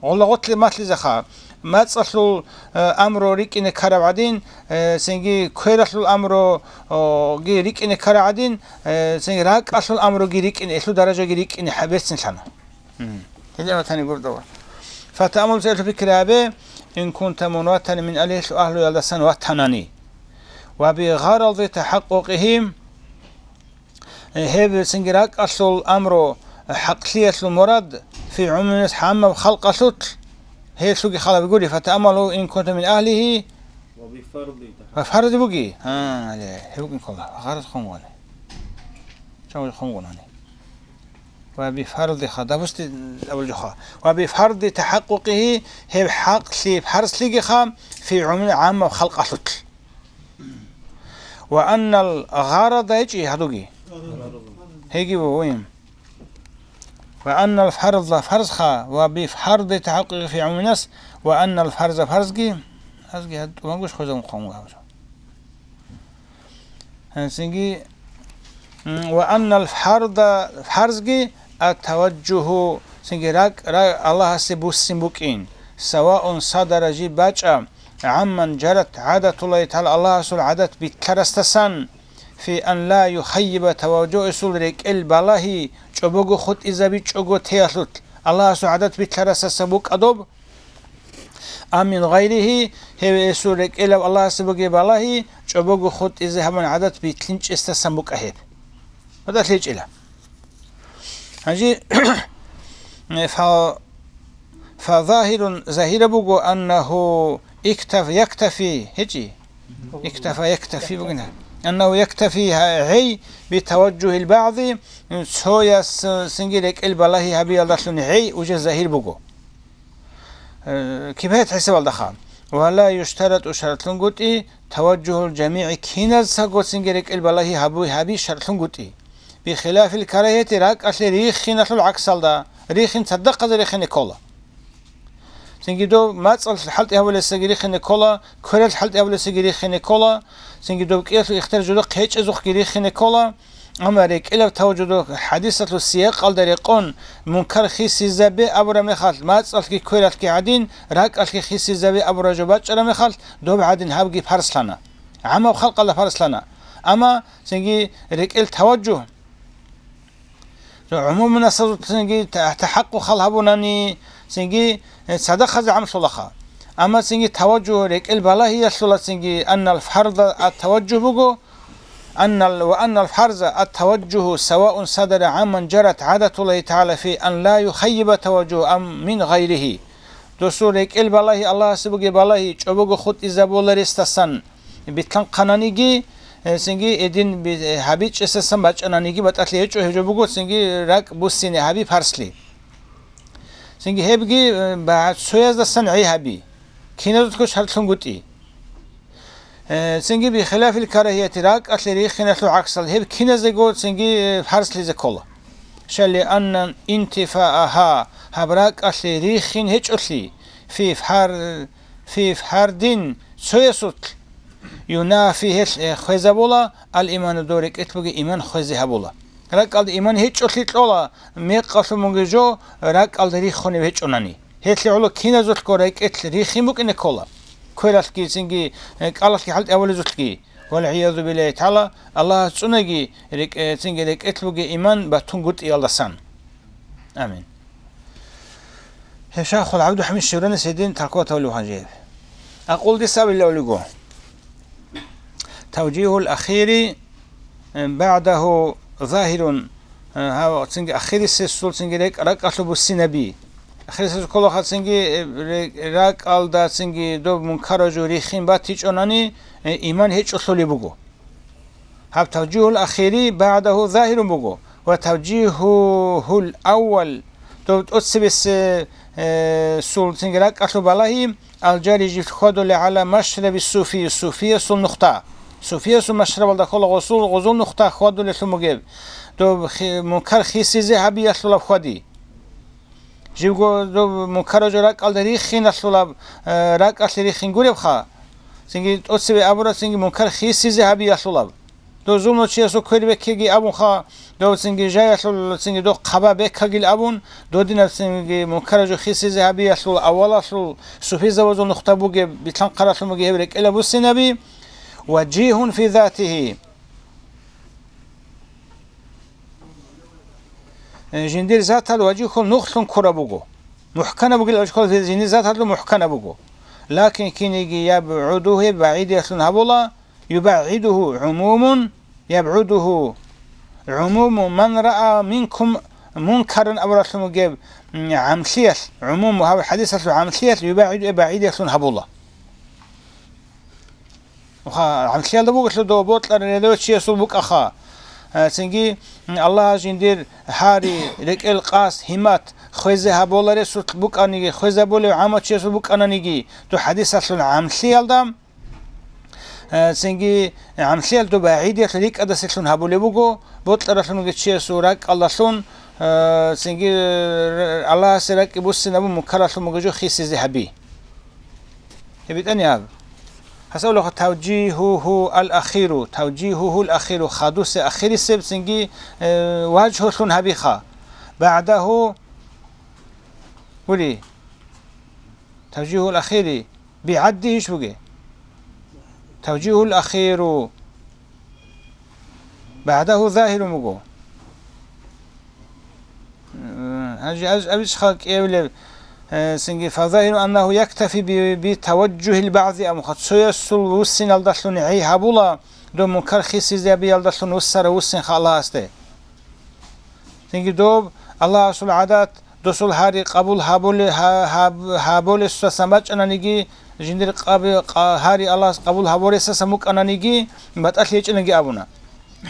Гъолла гъотлъи малъизеха. МацӀалъул, э, амру рикӀкӀине ккараб гӀадин, э, цинги квералъул амру, о, ги рикӀкӀине ккараб гӀадин, э, цинги ракӀалъул амруги рикӀкӀине, гьелъул даражаги рикӀкӀине хӀа-, берцин лъана. Гьедин батани гурдава. Фатаамал, цӀелъ пикри гьабе, ин кунта мунватан мин агьлихи, агьлуялдасан ватанани. Ва би гъаради тахӀаккукъигьи, гьеб цинги ракӀалъул амру, хӀакълъиялъул мурад, фи гӀумуминнас, гӀаммаб халкъалъулъ, гьелъулги халаби гури, фатаамалу ин кунта мин агьлихи. Ва би фарди тахӀаккукъигьи. Ва фарди буги. А, гьале, гьеб букӀин ккола. Гъарад хъунгъуни. Чавай хъунгъунани. Ва би фарди ха-, дабусти абулжуха. Ва би фарди тахӀаккукъигьи, гьеб хӀакълъи, фарзлъигиха, фи гӀумумил гӀаммаб халкъалъулъ. Ва аннал гъарада гьечӀи гьадуги. Гьеги вугин. Ва аннал фарза фарзха, ва би фарди тахӀаккукъигьи фи гӀумуминнас, ва аннал фарза фарзги, азги гьад-, тӀубангуш хвезабун хъван гьаб. Гьанцинги, м, ва аннал фарда, фарзги, ат-таважжуху, цинги ракӀ, ра-, Аллагьасе буссин букӀин, саваун, садара жиб бачӀа, гӀамман жарат гӀадатуллахи тагӀала, Аллагьасул гӀадат битлъарасдасан, фи ан ла юхайиба таважжуху, эсул рекӀел балагьи чӀобого хутӀизабичӀого теялъулъ, Аллагьасул гӀадат битлъарасдасан букӀа доб, ам мин гъайригьи, гьев эсул рекӀелаб Аллагьасе бугеб балагьи, чӀобого хутӀизе гьабун гӀадат битлъинчӀесдасан букӀа гьеб. Гьадалъ гьечӀила. Гьанже, фа-, фазагьирун, загьираб буго, аннагьу иктаф-, яктафи, гьечӀи? Иктафа яктафи бугина. Аннагьу яктафи гьа-, гьей битаважжугьил багӀзи, цояс цинги рекӀел балагьи гьабиялдалъун гьей уже загьир буго. Э, кибет хӀисабалдаха. Ва ла юштарату, шартлъунгутӀи, таважжугьул жамигӀи, киназго цинги рекӀел балагьи гьабуй гьаби шартлъунгутӀи. Бихилафил карагьияти, ракӀалъе рихиналъул гӀаксалда, рихин цадахъазе рихине ккола. Цинги доб мацӀалъ хӀалтӀи гьабулесаги рихине ккола, квералъ хӀалтӀи гьабулесаги рихине ккола, цинги доб кӀиялъул ихтияр жодохъ гьечӀезухъги рихине ккола, Амма рекӀелаб таважжугь хӀадисалъул сиякъалда рекъон, мункар хисизабе абураб мехалъ, мацӀалъги квералъги гӀадин, ракӀалъги хисизабе абураб жо бачӀараб мехалъ, доб гӀадин гьабги парслъана. ГӀаммаб халкъалда парслъана. Амма цинги рекӀел таважжугь, гӀумумунасазул цинги та-, тахӀакъкъухъал гьабунани, цинги, э, цадахъазе гӀамлъулаха. Амма цинги таважжугь рекӀел балагьиялъула цинги аннал фарда ат-таважжугь буго, аннал ва аннал фарза ат-таважжугьу саваун садара гӀамман жарат гӀадатуллагьи тагӀала фи ан ла юхаййиба таважжугьу ам мин гъайригьи. Досул рекӀел балагьи, Аллагьасе бугеб балагьи чӀобого хутӀизабула ресдасан битлъанхъананиги, э, цинги эдин би-, э, гьабичӀесасан бачӀананиги батӀалъи гьечӀо, гьеб жо буго цинги ракӀ буссине гьаби парслъи. Цинги гьебги, э, ба-, цояздасан гӀей гьаби. Киназулго шартӀлъунгутӀи. Э, цинги бихилафил карагьияти, ракӀалъе рихиналъул гӀаксал, гьеб киназего цинги, э, фарзлъизе ккола. Шалли аннан интифаагьа, гьаб ракӀалъе рихин гьечӀолъи, фи фар-, фи фардин, цоясулъ, юнафи, гьелъ, э, хвезабула, ал иману, доб рекӀелъ бугеб иман хвезе гьабула. РакӀалда иман гьечӀолъи кьола, мекъалъун бугеб жо ракӀалда рихунеб гьечӀонани. Гьелъие гӀоло киназулъго рекӀелъ рихин букӀине ккола. Квералъги цинги, э, кӀалалъги хӀалтӀи гьабулезулъги. ВалгӀиязу биллагьи тагӀала, Аллагьас цӀунаги рекӀ-, э, цинги рекӀелъ бугеб иман батунгутӀиялдасан. Амин. Гьеб Шайхул ГӀабдулхӀамид Шевранис гьедин таркуат гьавулев гьанже. Акъул дис абилла улего. Тавжигьул ахири, э, багӀдагьу загьирун, э, гьав цинги ахирисесул цинги рекӀ-, ракӀалъул буссинаби. Ахирисесул кколаха цинги, э, ре-, ракӀалда цинги доб мункараб жо рихин батичӀонани, э, иман гьечӀолъулеб буго. Гьаб тавжигьул ахири багӀдагьу загьирун буго ва тавжигьугьул аввал, доб тӀоцебесеб, э, сул цинги ракӀалъул балагьи, алжари жив хьвадулел гӀала машраби суфи, суфиясул нухда. Суфиясул машрабалда ккола гъосул, гъозул нухда хьвадулелъун бугеб, доб хи-, мункар хисизе гьабиялъулаб хьвади. Живго доб мункараб жо ракӀалда рихиналъулаб, э, ракӀалъе рихин гуребха, цинги тӀоцебе абураб, цинги мункар хисизе гьабиялъулаб. Доб зулму чиясул квер беккеги абунха, дов цинги жаялъул цинги дов хъаба беккагил абун, додинаб цинги мункараб жо хисизе гьабиялъул авалалъул суфизабазул нухда бугеб, битлъанхъаралъун бугеб гьеб рекӀелаб буссинаби, ваджигьун фи затигьи. Э, жиндир затал ваджихьул нухлъун ккураб буго. МухӀканаб бугел ваджихьул жиндир заталда мухӀканаб буго. Лакин киниги ябгӀудугьу, багӀидиялъун гьабула, юбагӀидугьу гӀумумун, ябгӀудугьу гӀумуму ман раа минкум мункаран абуралъун бугеб, м, гӀамлъиялъ, гӀумуму гьаб хӀадисалъул гӀамлъиялъ юбагӀиду, багӀидиялъун гьабула. Ха, гӀамлъиялда бугелъул дов бокьарав гьев чиясул букӀаха. Э, цинги, м, Аллагьас жиндир гьари, рекӀел къасд, гьиммат хвезе гьабуларесулъ букӀаниги, хвезабулев гӀамав чиясул букӀананиги, дов хӀадисалъул гӀамлъиялда, э, цинги гӀамлъиялда дов багӀидиялъ рикӀкӀадаселъун гьабулеб буго, бокьаралъун вугев чиясул ракӀалдалъун, э, цинги, э, Аллагьасе ракӀи буссинабун мункаралъун бугеб жо хисизе гьаби. Гьеб битӀани аб. Гьасавлаха тавжигьугьу ал-ахиру, тавжигьугьул ахиру, хадусе ахирисеб цинги, э, важгьулъун гьабиха. БагӀдагьу, гури, тавжигьул ахири, бигӀадди иш буге. Тавжигьул ахиру. БагӀдагьу загьирун буго. Э, гьанже аб-, абичӀха кӀиявилеб, э, цинги, фазагьиру аннагьу яктафи би, би таважжугьил багӀзи амха, цоясул вуссиналдалъун гӀей гьабула, доб мункар хисизабиялдалъун вуссарав вуссинха Аллагьасде. Цинги доб Аллагьасул гӀадат, досул гьари къабул гьабуле-, гьа-, гьаб-, гьабулесдасан бачӀананиги, жиндир къаби-, къа-, гьари Аллагьас къабул гьабуресдасан букӀананиги, батӀалъи гьечӀониги абуна.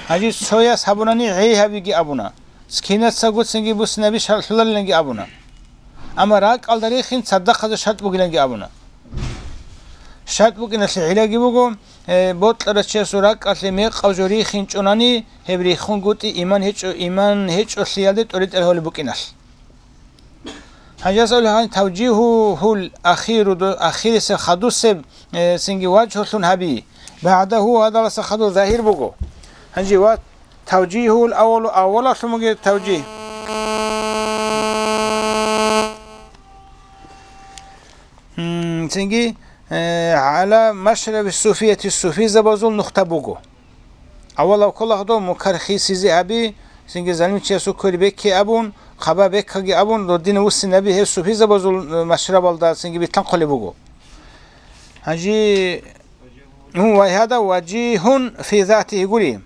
Гьанже цояс гьабунани гӀей гьабиги абуна. Кинацаго цинги буссинаби шартӀлъулариланги абуна. Амма ракӀалда рихин цадахъазе шартӀ бугиланги абуна. ШартӀ букӀиналъе гӀиллаги буго, э, бокьарав чиясул ракӀалъе мекъав жо рихинчӀонани, гьеб рихунгутӀи иман гьечӀо, иман гьечӀолъиялде тӀоритӀел гьолеб букӀиналъ. Гьанже асалу гьан тавжигьугьул ахиру, до-, ахирисеб хадусеб, э, цинги важгьулъун гьаби. БагӀдагьу гьадаласа хадур загьир буго. Гьанже ва-, Тавжигьул аввалу, аввалалъун бугеб тавжигь. М, цинги, э, гӀала машраби суфияти, суфизабазул нухда буго. Аввалав ккола гьадов мункар хисизе аби, цинги залимчиясул квер бекке абун, хъаба беккаги абун, додина вуссинаби гьеб суфизабазул, э, машрабалда цинги битлъанхъулеб буго. Гьанже, ну, вай гьада важигьун фи затигьи гури.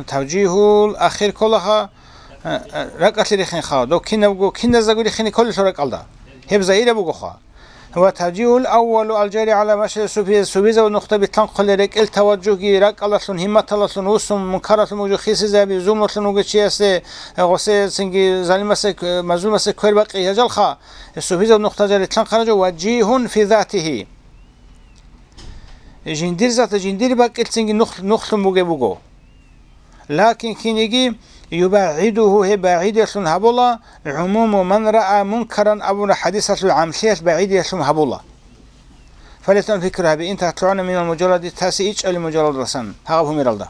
Тавжигьул ахир кколаха, э, э, ракӀалъе рихинха. Дов кинабго, киназдаго рихине кколелъул ракӀалда. Гьеб загьираб бугоха. Ва тавжигьул аввалу алжари гӀала машари суфи, суфизабазул нухда битлъанхъулел рекӀел таважжугьги ракӀалдалъун, гьимматалдалъун, вуссун, мункаралъун вугев хисизаби, зулмулъун вугев чиясе, э, гъосецинги залимасе, э, мазлумасе квер бакъи гьажалха, э, суфизабазул нухда жал битлъанхъаражо важигьун фи затигьи. Жиндир зат, жиндир бакӀилцинги нух-, нухлъун бугеб буго. Лакин киниги юбагӀидугьу, гьеб багӀидиялъун гьабула, гӀумуму ман раа мункаран абуна хӀадисалъул гӀамлъиялъ багӀидиялъун гьабула. Фалятан пикру гьабе, ин татлугӀана минал мужаллади, таси ичӀали мужалладалдасан гьаб гьумералда.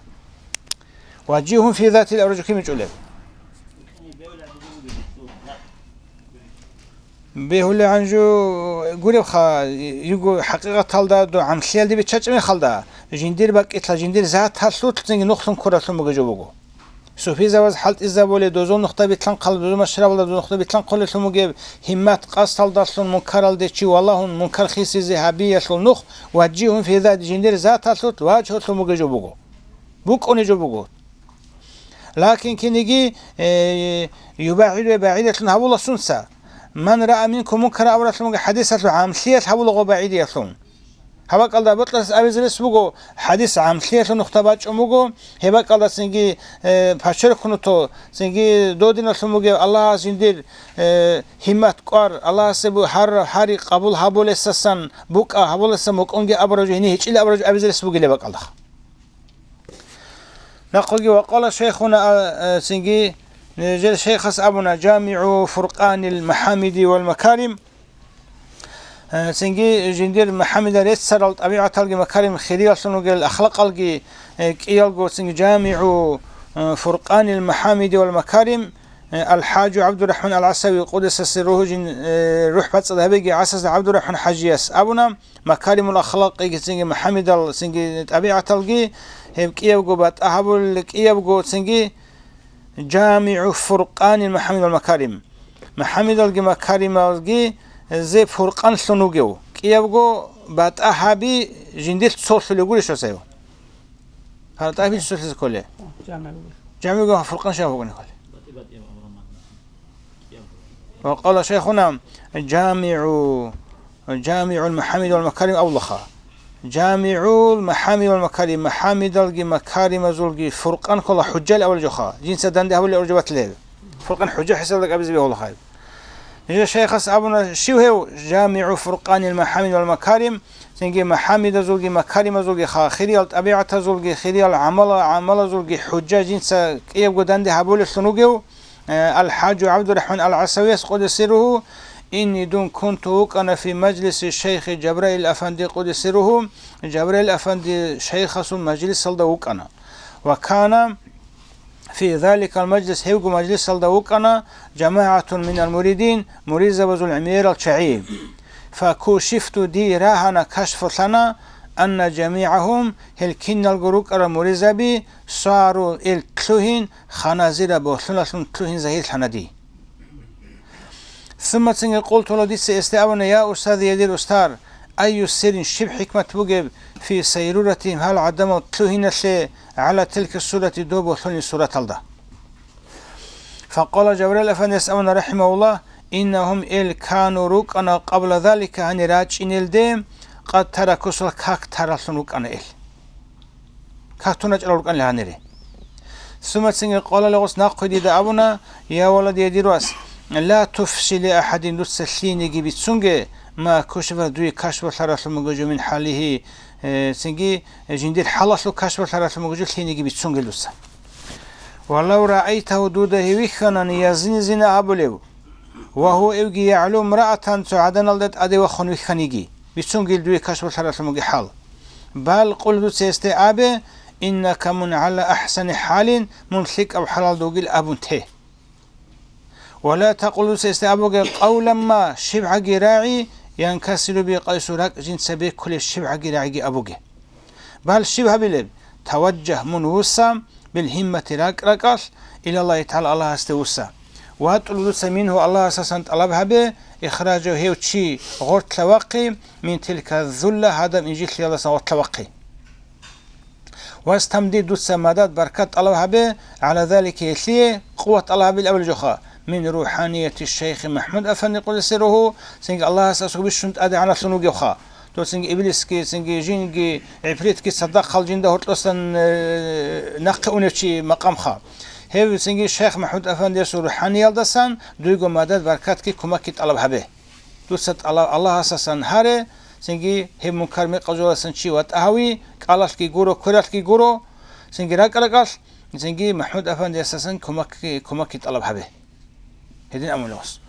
Важигьун фи затил авражухим ичӀулеб. Бегьулел гьанжу гуребха, юго хӀакъикъаталда дов гӀамлъиялде биччачӀеб мехалда, жиндир бакӀилъа, жиндир заталъулъ цинги нухлъун ккуралъун бугеб жо буго. Суфизабаз хӀалтӀизабулеб, дозул нухда битлъанхъал-, дозул машрабалда дозул нухда битлъанхъулелъун бугеб гьиммат къасдалдалъун мункаралде чи валагьун, мункар хисизе гьабиялъул нух важигьун фи зат, жиндир заталъулъ важгьулъун бугеб жо буго. БукӀунеб жо буго. Лакин киниги, э, юбагӀиду, багӀидалъун гьабула сунца. Ман раа минкум мункаран абуралъун буго хӀадисалъул гӀамлъиялъ гьабула гъо багӀидиялъун. Гьаб бакӀалда бокьарас абизе рес буго, хӀадис гӀамлъиялъул нухда бачӀун буго, гьеб бакӀалда цинги, э, пачерхунуто, цинги додиналъун бугеб Аллагьас жиндир, э, гьиммат кӀвар, Аллагьасе бу-, гьар, гьари къабул гьабулесасан букӀа, гьабулесасан букӀунги абураб жо, гьениб гьечӀила абураб жо абизе рес бугила бакӀалда. Нахъеги ва къала шайхуна, а, а, цинги, э, жер шайхас абуна, ЖамигӀу Фуркъанил МахӀамиди вал Макарим. Э, цинги жиндир МахӀамида реццарал тӀабигӀаталги макарим хириялъун ругел ахлакъалги, э, кӀиялго, цинги ЖамигӀу, э, Фуркъанил МахӀамиди вал Макарим, э, Ал-ХӀажу ГӀабдурахӀман Ал-ГӀасави, къуддиса сирругьу, жин, э, рухӀ бацӀцӀад гьабеги, ГӀасасда ГӀабдурахӀман ХӀажияс абуна, Макаримул ахлакъиги цинги МахӀамидал цинги тӀабигӀаталги, гьеб кӀиябго батӀа гьабулел кӀиябго цинги ЖамигӀу Фуркъанил МахӀамидал Макарим. МахӀамидалги Макарималги зе фуркъанлъун вугев, кӀиябго батӀа гьаби жиндилъ цолъулев гурищ гьасав? Гьар тӀагьби цолъизе кколе? ЖамигӀу. ЖамигӀу фуркъан щай вукӀуне кколе? Ва къала шайхуна, ЖамигӀу, ЖамигӀул МахӀамид вал Макарим авлаха. ЖамигӀул МахӀамид вал Макарим, МахӀамидалги Макаримазулги фуркъан ккола хӀужжал авлажоха. Жинца данде гьабулел авлажо батлеб. Фуркъан хӀужжа хӀисабалда абизе бегьулаха. Нижер шайхас абуна, щив гьев? ЖамигӀу Фуркъанил МахӀамид вал Макарим, цинги МахӀамидазулги Макаримазулги ха, хириял тӀабигӀатазулги, хириял гӀамала-, гӀамалазулги хӀужжа жинца кӀиябго данде гьабулеллъун вугев, э, Ал-ХӀажу ГӀабдурахӀман Ал-ГӀасавияс къуддиса сирругьу, инни дун кунту вукӀана фи мажлиси шайхи Жабраил Афанди къуддиса сирругьу, Жабраил Афанди шайхасул мажлисалда вукӀана. Ва кана фи заликал мажлис, гьебго мажлисалда вукӀана жамагӀатун минал муридин, муридзабазул гӀемерал чагӀи. Факушифту, дие рагьана, кашфулъана, анна жамигӀагьум, гьел киналго рукӀарал муридзаби, сару, ил лъугьин, ханазира, болъуналъун лъугьин загьирлъана дие. Сумма, цинги, къулту лагьу, дица гьесда абуна, я устази, я дир устар, айю сиррин, щиб хӀикмат бугеб, фи сайруратигьим, гьал гӀадамал лъугьиналъе, гӀала тилка сурати, доб болъонил сураталда? Факъала, Жабраил Афандияс абуна, рахӀимагьуллагь, иннагьум, ил, кану, рукӀана, къабла залика, гьанир рачӀинелде, къад таракусал, как таралъун рукӀана ил. Как тун рачӀарал рукӀанила гьанире. Сумма, цинги, къала лагьу, нахъе дида абуна, я валади, я дир вас, ла туфши ли ахӀадин, дуца лъиениги бицунге, ма кушифа, дуе кашфулъаралъун бугеб жо, мин хӀалигьи, э, цинги, жиндир хӀалалъул кашфулъаралъун бугеб жо лъиениги бицунге дуца. Ва лав раайтагьу, дуда гьев вихьанани, язни, зина гьабулев, Ва гьуа эвги ягӀлу мраатан, цо гӀаданалда тӀаде вахун вихьаниги, бицунгил дуе кашфалъаралъумуги хӀал. Бал къул, дуца гьесде абе, иннака мун гӀала ахӀсани хӀалин, мун лъикӀаб хӀалалда вугил абун те. Ва ла такъул, дуца гьесде абуге, къавлан ма, щибгӀаги рагӀи, янкасиру би къайсу, ракӀ жинца беккулеб щибгӀаги рагӀиги абуге. Бал щиб гьабилеб? Таважжагь, мун вуса, билгьиммати, ракӀ-ракӀалъ, илаллагьи тагӀала, Аллагьасде вуса. Ва тӀлуб, дуца мингьу, Аллагьасасан тӀалаб гьабе, ихражагьу, гьев чи гъорлъа вахъи, мин тилка ззулла, гьадаб инжитлъиялдасан гъорлъа вахъи. Вастамдид, дуца мадад, баркат тӀалаб гьабе, гӀала залика, гьелъие къуват тӀалаб гьабил абулеб жоха, мин рухӀанияти шайхи МахӀмуд Афанди къуддиса сирругьу, цинги Аллагьас асухъ бищун тӀадегӀаналъун вугевха. Дов цинги иблисги, цинги жинги, гӀипритги цадахъал жинда гьоркьосан, э, нахъе унев чи макъамха. Гьев цинги шайх МахӀмуд Афандиясул рухӀаниялдасан дуйго мадад, баркатги кумакги тӀалаб гьабе. Дуца тӀалаб Аллагьасасан гьаре, цинги гьеб мункар-мекъаб жоялдасан чи ватӀа гьави, кӀалалъги гуро, квералъги гуро, цинги ракӀ-ракӀалъ, цинги МахӀмуд Афандиясасан кумакги, кумакги тӀалаб гьабе. Гьедин амулевас.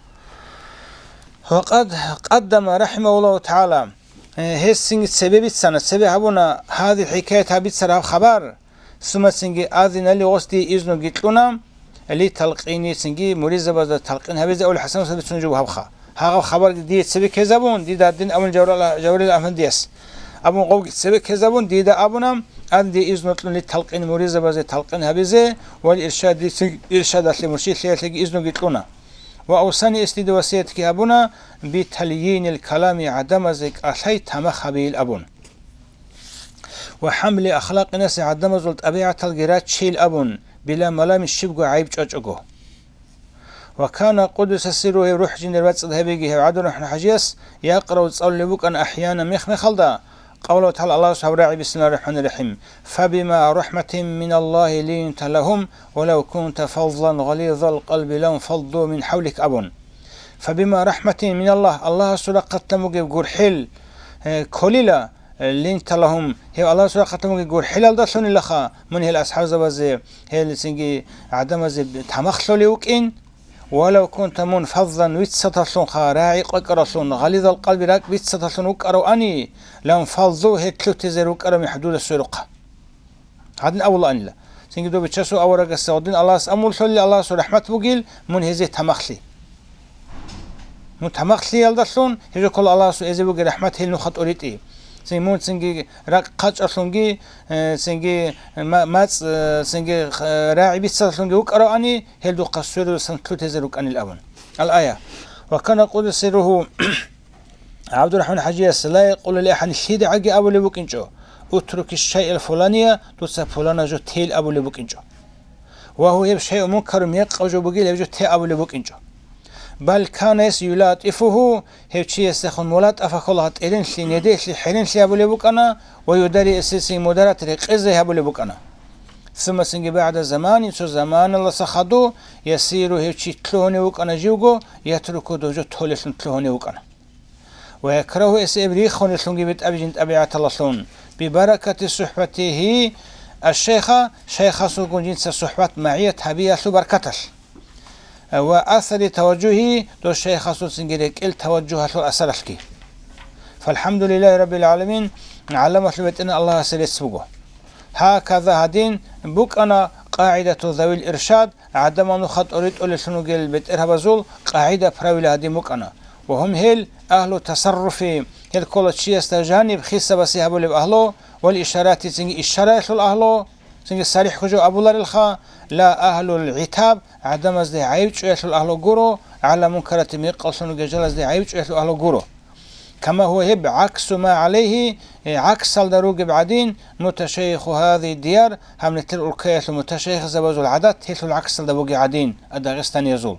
Ва къад къаддама, рахӀимагьуллагьу тагӀала, э, гьес цинги цебе бицана, цебе гьабуна, гьади хӀикаят гьаб бицараб хабар, сумма цинги азина ли, гъос дие изну гьикьуна, ли талкъини, цинги муридзабазда талкъин гьабизе, авлахӀасанасда бицун жо гьабха. Гьагъаб хабарги дие цебе ккезабун, дида дин абун Жаврал-, Жаврил Афандияс. Абун гъовги цебе ккезабун, дида абуна, ан дие изну кьун ли талкъин, муридзабазе талкъин гьабизе, вал иршади, цинги иршадалъе, муршидлъиялъеги изну гьикьуна. Ва авсани, эс дида васиятги гьабуна, битальйинил калами, гӀадамазе кӀалъай тамах гьабейил абун. Ва хӀамли ахлакъинасе, гӀадамазул тӀабигӀаталги раччейил абун, била малами, щибго гӀайиб чӀвачӀого. Ва кана, къуддиса сирругьу, гьев рухӀ жиндир бацӀцӀад гьабиги, гьев ГӀабдуррахӀман ХӀажияс якърав цӀалулеб букӀана ахӀяна мех-мехалда, къавлагьу тагӀала, Аллагьас гьабурагӀи, бисмиллагьир рахӀманир рахӀим, «Фабима рахӀматин миналлагьи линта лагьум, валав кунта фаззан гъализал къалби ланфадду мин хӀавлик», абун. «Фабима рахӀматин миналлагь», Аллагьасул рахъалъан бугеб гурхӀел, э, кколила, э, линта лагьум, гьев Аллагьасул рахъалъан бугеб гурхӀелалдалъунилаха мун гьел асхӀабзабазе, гьел цинги гӀадамазе тамах лъолев вукӀин, «Валав кунта мун фаззан», виццаталъунха, рагӀи къвакӀаралъун, гъалидал къалби, ракӀ биццаталъун вукӀаравани, ланфалзу, гьел лъутезе рукӀараб мехӀдуда сверухъа. Гьадин абулаанила. Цинги доб бичасул аварагасда гъодин Аллагьас амрулъулли, Аллагьасул рахӀмат бугил, мун гьезе тамахлъи. Мун тамахлъиялдалъун гьеб жо ккола Аллагьасул эзе бугеб рахӀмат гьел нуха тӀоритӀи. Цинги мун цинги ракӀ хъачӀалъунги, э, цинги ма-, мацӀ, э, цинги, э, рагӀи биццалъунги вукӀаравани, гьел духъа сверуласан лъутезе рукӀанил абун. Ал-ая. Ва кана къуддиса сирругьу ГӀабдурахӀман ХӀажияс ла якъулу ли ахӀадин, лъидагӀаги абулеб букӀинчӀо, «Утруки шайъал фулания», дуца пулана жо тейил абулеб букӀинчӀо. Ва гьу, гьеб шайъу мункару, мекъав жо бугил, гьеб жо те абулеб букӀинчӀо. Бал кана, гьес, юлатӀифугьу, гьев чиясдехун мулатӀафа ккола, тӀеренлъи, недеълъи, хӀеренлъи гьабулеб букӀана, ва юдари, эсесин мударат рекъезе гьабулеб букӀана. Сумма, цинги, багӀда заманин, цо заманалдаса хадув, ясиру, гьев чи лъугьунев вукӀана живго, ятруку, дов жо толелъун лъугьунев вукӀана. Ва якрагьу, эс эб риххунелъунги бетӀаби жин тӀабигӀаталалъун, бибаракати сухӀбатигьи аш-шайха, шайхасулгун жинца сухӀбат, магӀият гьабиялъул баркаталъ. Ва асари таважжугьи, дов шайхасул цинги рекӀел таважжугьалъул асаралъги. ФалхӀамдулиллагьи раббил гӀаламин, гӀаламалъул БетӀергьан Аллагьасе рецц буго. Гьаказа, гьадин букӀана къагӀидату завил иршад, гӀадамал нуха тӀоритӀулелъун ругел бетӀергьабазул къагӀида, правила гьадин букӀана. Ва гьум, гьел, агьлу тасарруфи, гьел ккола чиясда жаниб хисабасе гьабулеб агьлу, вал ишарати, цинги ишараялъул агьлу, цинги сарихӀго жо абуларелха, ла агьлул гӀитаб, гӀадамазде гӀайиб чӀвеялъул агьлу гуро, гӀала мункарати, мекъаллъун ругел жалазде гӀайиб чӀвеялъул агьлу гуро. Кама гьуа, гьеб, гӀаксу ма гӀалайгьи, э, гӀаксалда ругеб гӀадин, муташайиху гьази дияр, гьаб нилъер улкаялъул муташайихзабазул гӀадат гьелъул гӀаксалда бугеб гӀадин, а, дагъистаниязул.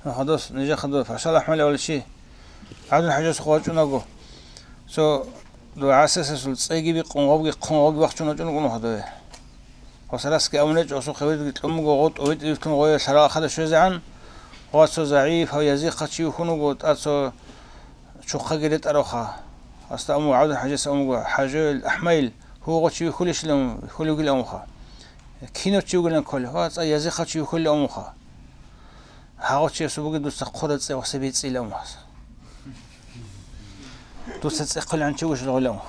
Хадас, нижа хадас, Пашал АхӀмад авличи, ГӀабдул ХӀажас хъвачӀунаго. Цо дугӀасесасул цӀеги бикъун, гъобги хъун, гъобги бахчун вачӀун вукӀун хадаве. Гъосарасги абун гьечӀо, гъосухъе витӀги кьун буго, гъо тӀовитӀи вилълъун гъое лъарал хада щвезегӀан, гъо цо загӀипав язихъав чи вухьун вуго, тӀад цо чухъаги ретӀаравха. Гьасда абун буго, ГӀабдул ХӀажиса абун буго, ХӀажоял, АхӀмаил, гьугъо чи вихьулищилан, вихьулев вугилан вуха. Кинав чи вугилан кколев, ва цӀа язихъав чи вихьулев вуха. Гьагъав чиясул бугеб дуца хъураб цӀехоса бецӀила умас. Дуца цӀехъулев гьанчи вуш лъугьила ума.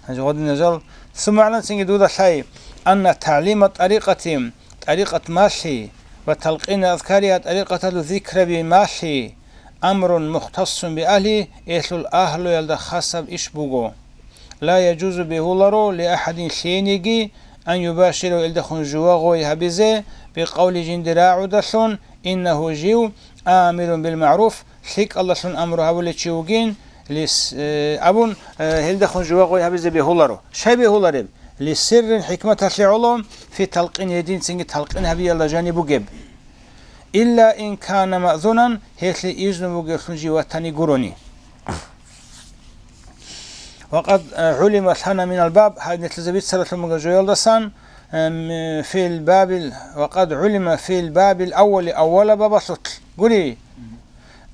Гьанже гъодинал жал, суммагӀлан цинги дуда лъай, анна тагӀлима тӀарикъати, тӀарикъат малъи, ва талкъина азкария, тӀарикъаталъул зикраби малъи, амрун мухтассун биагьли, гьелъул агьлуялда хасаб иш буго. Ла яжузу, бегьуларо, лиахадин, лъиениги, ан юбашира, илдехун жува гъой гьабизе, бикъавли, жинди рагӀудалъун, иннагьу, жив, амирун билмагӀруф, лъикӀалдалъун амру гьабулев чи вугин, лис-, э, абун, э, гьелдехун жува гъой гьабизе бегьуларо. Щай бегьулареб? Лисиррин, хӀикматалъе гӀоло, фи талкъин, гьединцинги талкъин гьабиялда жаниб бугеб. Илла ин кана маъзунан, гьелъе изну бугевлъун жив ватани гурони. Ва къад, э, гӀулима, лъана минал баб, гьадинлъизе бицаралъун буго жоялдасан, э, м-, фил бабил, ва къад гӀулима фил бабил аввали, аввала бабалъулъ гури,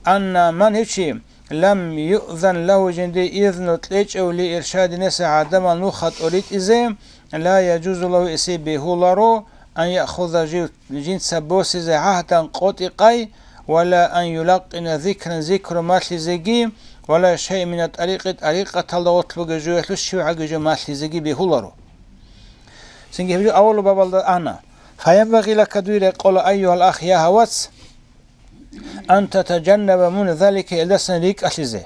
анна ман, гьев чи, лам юъзан лагьу, жинде изну кьечӀев, ли иршади наси, гӀадамал нуха тӀоритӀизе, ла яжузу лагьу, эсе бегьуларо, ан яхуза, жив, жинца босизе гӀагьдан, къотӀи-къай, ва ла ан юлакъина зикран, зикру малъизеги, ва ла шай мина тӀарикъи, тӀарикъаталда гъорлъ бугеб жоялъул щивгӀаги жо малъизеги бегьуларо. Цинги гьеб жо авалу бабалда ана. Фаянбагъи лака, дуе рекъола, айюгьал ах, я гьав вац, ан татажаннаба, мун, залика, гьелдасан рикӀкӀалъизе.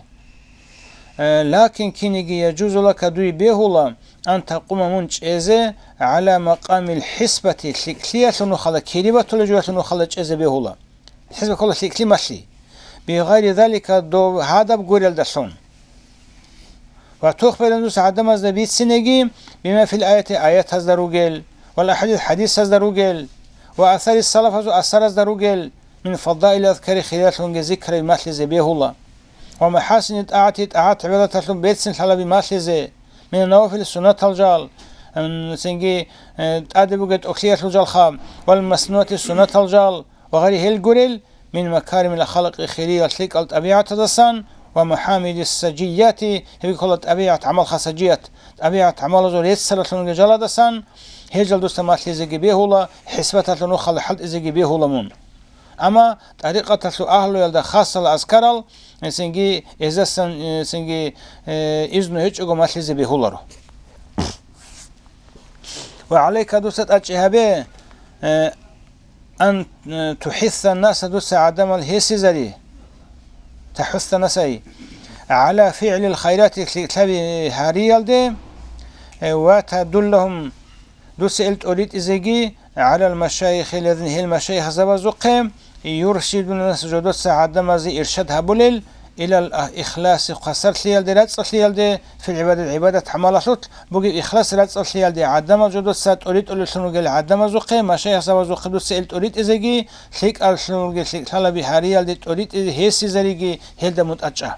Э, лакин киниги яжузу лака, дуе бегьула, ан такъума, мун чӀезе, гӀала макъамил хӀисбати, лъикӀлъиялъул нухалда, кири батулеб жоялъул нухалда чӀезе бегьула. ХӀисба ккола лъикӀлъи малъи. Бигъайри залика, дов гьадаб гурелдалъун. Ва тухбирун, дуца гӀадамазда бицинеги, бима фил аяти, аятазда ругел, вал ахадис, хадисазда ругел, ва асари салафазул асаразда ругел, мин фадаили азкари, хиралъунги зикраби малъизе бегьула, ва махасини тӀагӀати, тӀагӀат-гӀибадаталъун берцин лъалаби малъизе, мин навафили, суннатал жал, м, цинги, э, тӀаде бугеб тӀокӀлъиялъул жалха, вал маснунати, суннатал жал, ва гъайри гьел гурел, мин макаримил халкъи, хириял лъикӀал тӀабигӀатаздасан, ва махамиди сажияти, гьеб ккола тӀабигӀат гӀамал хасажият, тӀабигӀат гӀамалазул реццаралъунги жаладасан, гьел жал дуца малъизеги бегьула, хӀисбаталъул нухалда хӀалтӀизеги бегьула мун. Амма тӀарикъаталъул агьлуялда хасал азкарал, э, цинги эздасан, э, цинги, э, изну гьечӀого малъизе бегьуларо. Ва гӀалайка, дуца тӀадчӀи гьабе, э, ан, э, тухӀисса наса, дуца гӀадамал гьесизари, тахӀусса насай, гӀала фигӀлил хайрати, лъикӀлъаби гьариялде, э, ва тадуллагьум, дуца ил тӀоритӀизеги, гӀалал машайихи, лезин, гьел машайихзабазухъе, юршидуна нас, жодоца гӀадамазе иршад гьабулел, илал, а, ихласи, хвасарлъиялде, рацӀцӀалъиялде, фил гӀибадат, гӀибадат гӀамалалъулъ бугеб ихлас рацӀцӀалъиялде, гӀадамал жодоца тӀоритӀулеллъун ругел гӀадамазухъе, машайихзабазухъе дуца ил тӀоритӀизеги, лъикӀаллъун ругел лъикӀлъалаби гьариялде тӀоритӀизе гьесизариги гьелда мутӀачӀа.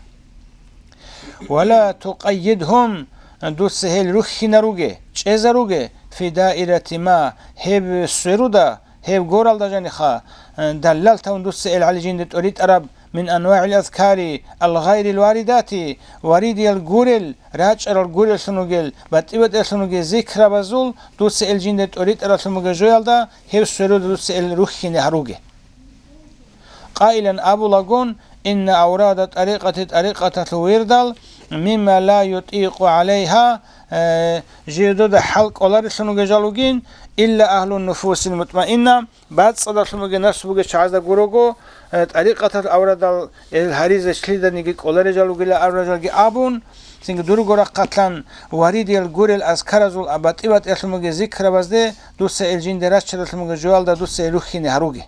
Ва ла тукъаййидгьум, дуца гьел рухьинаруге, чӀезаруге, фи даирати ма, гьеб сверуда, гьеб горалда жаниха, даллал тавун дуца ил гьале жинда тӀоритӀараб, мин анвагӀил азкари ал-гъайрил варидати, варидиял гурел, рачӀарал гуреллъун вугел, батӀи-батӀиялъун вугел зикрабазул дуца ил жинда тӀоритӀаралъун бугеб жоялда, гьеб сверуда дуца ил рухьине гьаруге. Къайилан абулагун, инна аврада тӀарикъати, тӀарикъаталъул вирдал, мимма ла ютӀикъу гӀалайгьа, э, жидеда хӀал кӀоларелъун вугел жал вугин, илла агьлун нуфусил мутмаинна, бацӀцӀадалъун бугеб напс бугел чагӀазда гурого, э, тӀарикъаталъул аврадал ил гьаризе лъиданиги кӀоларел жал вугила абурал жалги абун, цинги дурго рахъалъан варидиял гурел азкаразул, а, батӀи-батӀиялъун бугел зикрабазде дуца ил жинда раччаралъун бугеб жоялда дуца ил рухьине гьаруге.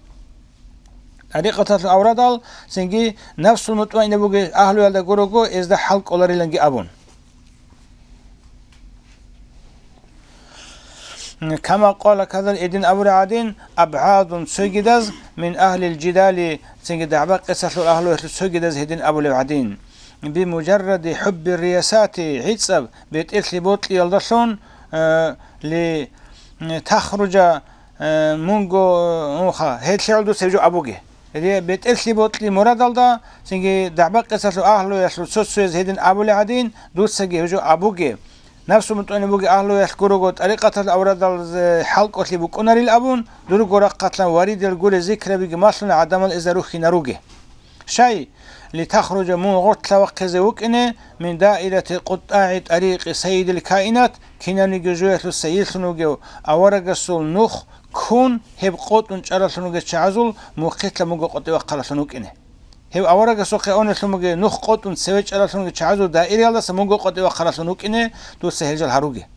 ТӀарикъаталъул аврадал цинги нафсул мутмаинна бугел агьлуялда гурого, эзда хӀал кӀолариланги абун. Кама къала, кадал гьедин абураб гӀадин, абгӀадун, цогидаз, мин агьлил жидали, цинги дагӀба-къецалъул агьлуялъул цогидаз гьедин абулеб гӀадин. Бимужарради хӀубби риясати, гӀицӀаб бетӀерлъи бокьиялдалъун, э, ли, э, тахруджа, э, мунго, э, унха, гьелъигӀул дуца гьеб жо абуге. Ре-, бетӀерлъи бокьи мурадалда, цинги дагӀба-къецалъул агьлуялъул цо-цояз гьедин абулеб гӀадин, дуцаги гьеб жо абуге. Напсу мутӀигӀин бугеб агьлуялъ гурого тӀарикъаталъул аврадалде хӀалкӀолъи букӀунарил абун, дурго рахъалъан варидал гурел зикрабиги малъуна гӀадамал эзарухьинаруге. Щай, литахружа мун гъорлъа вахъизе вукӀине, мин даирати къутӀагӀи тӀарикъи сайидил каинат, кинавниги жоялъул сайидлъун вугев аварагасул нух ккун, гьеб къотӀун чӀаралъун вугев чагӀазул мухъилъа мунго къотӀи вахъаралъун вукӀине. Гьев аварагасухъе унелъун бугеб нух къотӀун цеве чӀаралъунги чагӀазул даираялдаса мунго къотӀи вахъаралъун вукӀине дуца гьел жал гьаруге.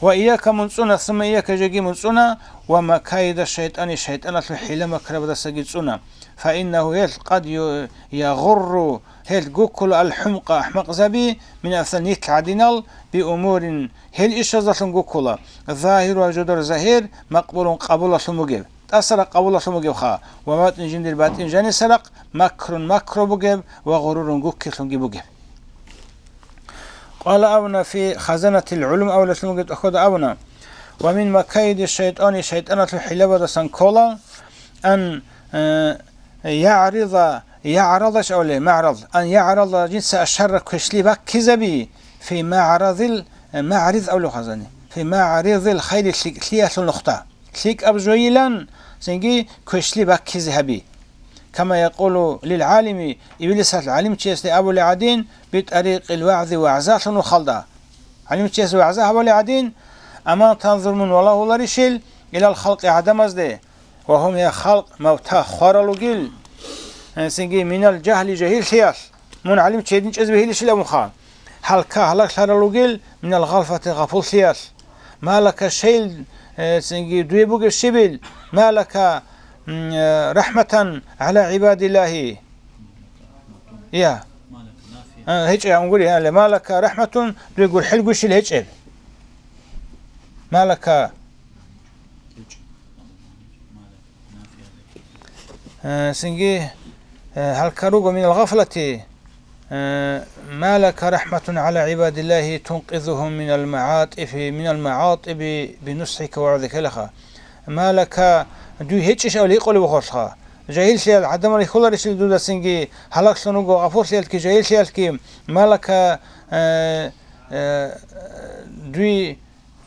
Ва ияка мун цӀуна, сумма ияка жеги мун цӀуна, ва макаида шайтӀани шайтӀаналъул хӀила-макрабадасаги цӀуна. Фаиннагьу гьелъ къад ю-, ягъурру гьелъ гуккула ал-хӀумка ахӀмакъзаби мин асал нилъ гӀадинал би умурин гьел ишазалъун гуккула, загьиругьа жодор загьир макъбулун къабулалъун бугеб. ТӀасарахъ къабулалъун бугебха, ва батӀин жиндир батӀин жанисарахъ макрун макру бугеб ва гъурурун гуккилъунги бугеб. Къала абуна фи хазанатил гӀулум авлалъун бугеб тӀахьуда абуна, ва мин макаиди шайтӀани шайтӀаналъул хӀилабадасан ккола, ан, э, ягӀрида, ягӀрадаш авле, магӀрад, ан ягӀрада жинца ашарра квешлъи баккизаби, фи магӀрадил, э, магӀрид авлу хазани, фи магӀридил хайри лъикӀлъиялъул нухда. ЛъикӀаб жойилан, цинги квешлъи баккизе гьаби. Кама якъулу лил гӀалими, иблисалъ гӀалимчиясде абулеб гӀадин, битӀарикъил вагӀзи вагӀзалъун ухалда. ГӀалимчияс вагӀза гьабулеб гӀадин, амма танзур мун валагьуларищил илал халкъи гӀадамазде, ва гьум гьеб халкъ мавта хварал ругил, цинги минал жагьли жагьиллъиялъ, мун гӀалимчи гьедин чӀезе бегьилищил абунха. Гьалка гьалаглъарал ругел минал гъалфати гъапуллъиялъ. Малака шейил, э, цинги дуе бугеб щибил, малака, м, э, рахӀматан гӀала гӀибадиллагьи. Я. А, гьечӀо, я, унгури, гьале, малака рахӀматун дуе гурхӀел гущил гьечӀеб. Малака. Э, цинги, э, гьалка руго минал гъафлати, э, малака рахӀматун гӀала гӀибадиллагьи тункъизухум минал магӀатӀифи, минал магӀатӀиби бинусхӀика ва вагӀзика лаха. Малака дуй гьечӀищ авли гьикъулев вухолха. Жагьиллъиял гӀадамал рихьуларищил дуда цинги гьалаглъун руго гъафурлъиялъги жагьиллъиялъги малака, э, э, дуй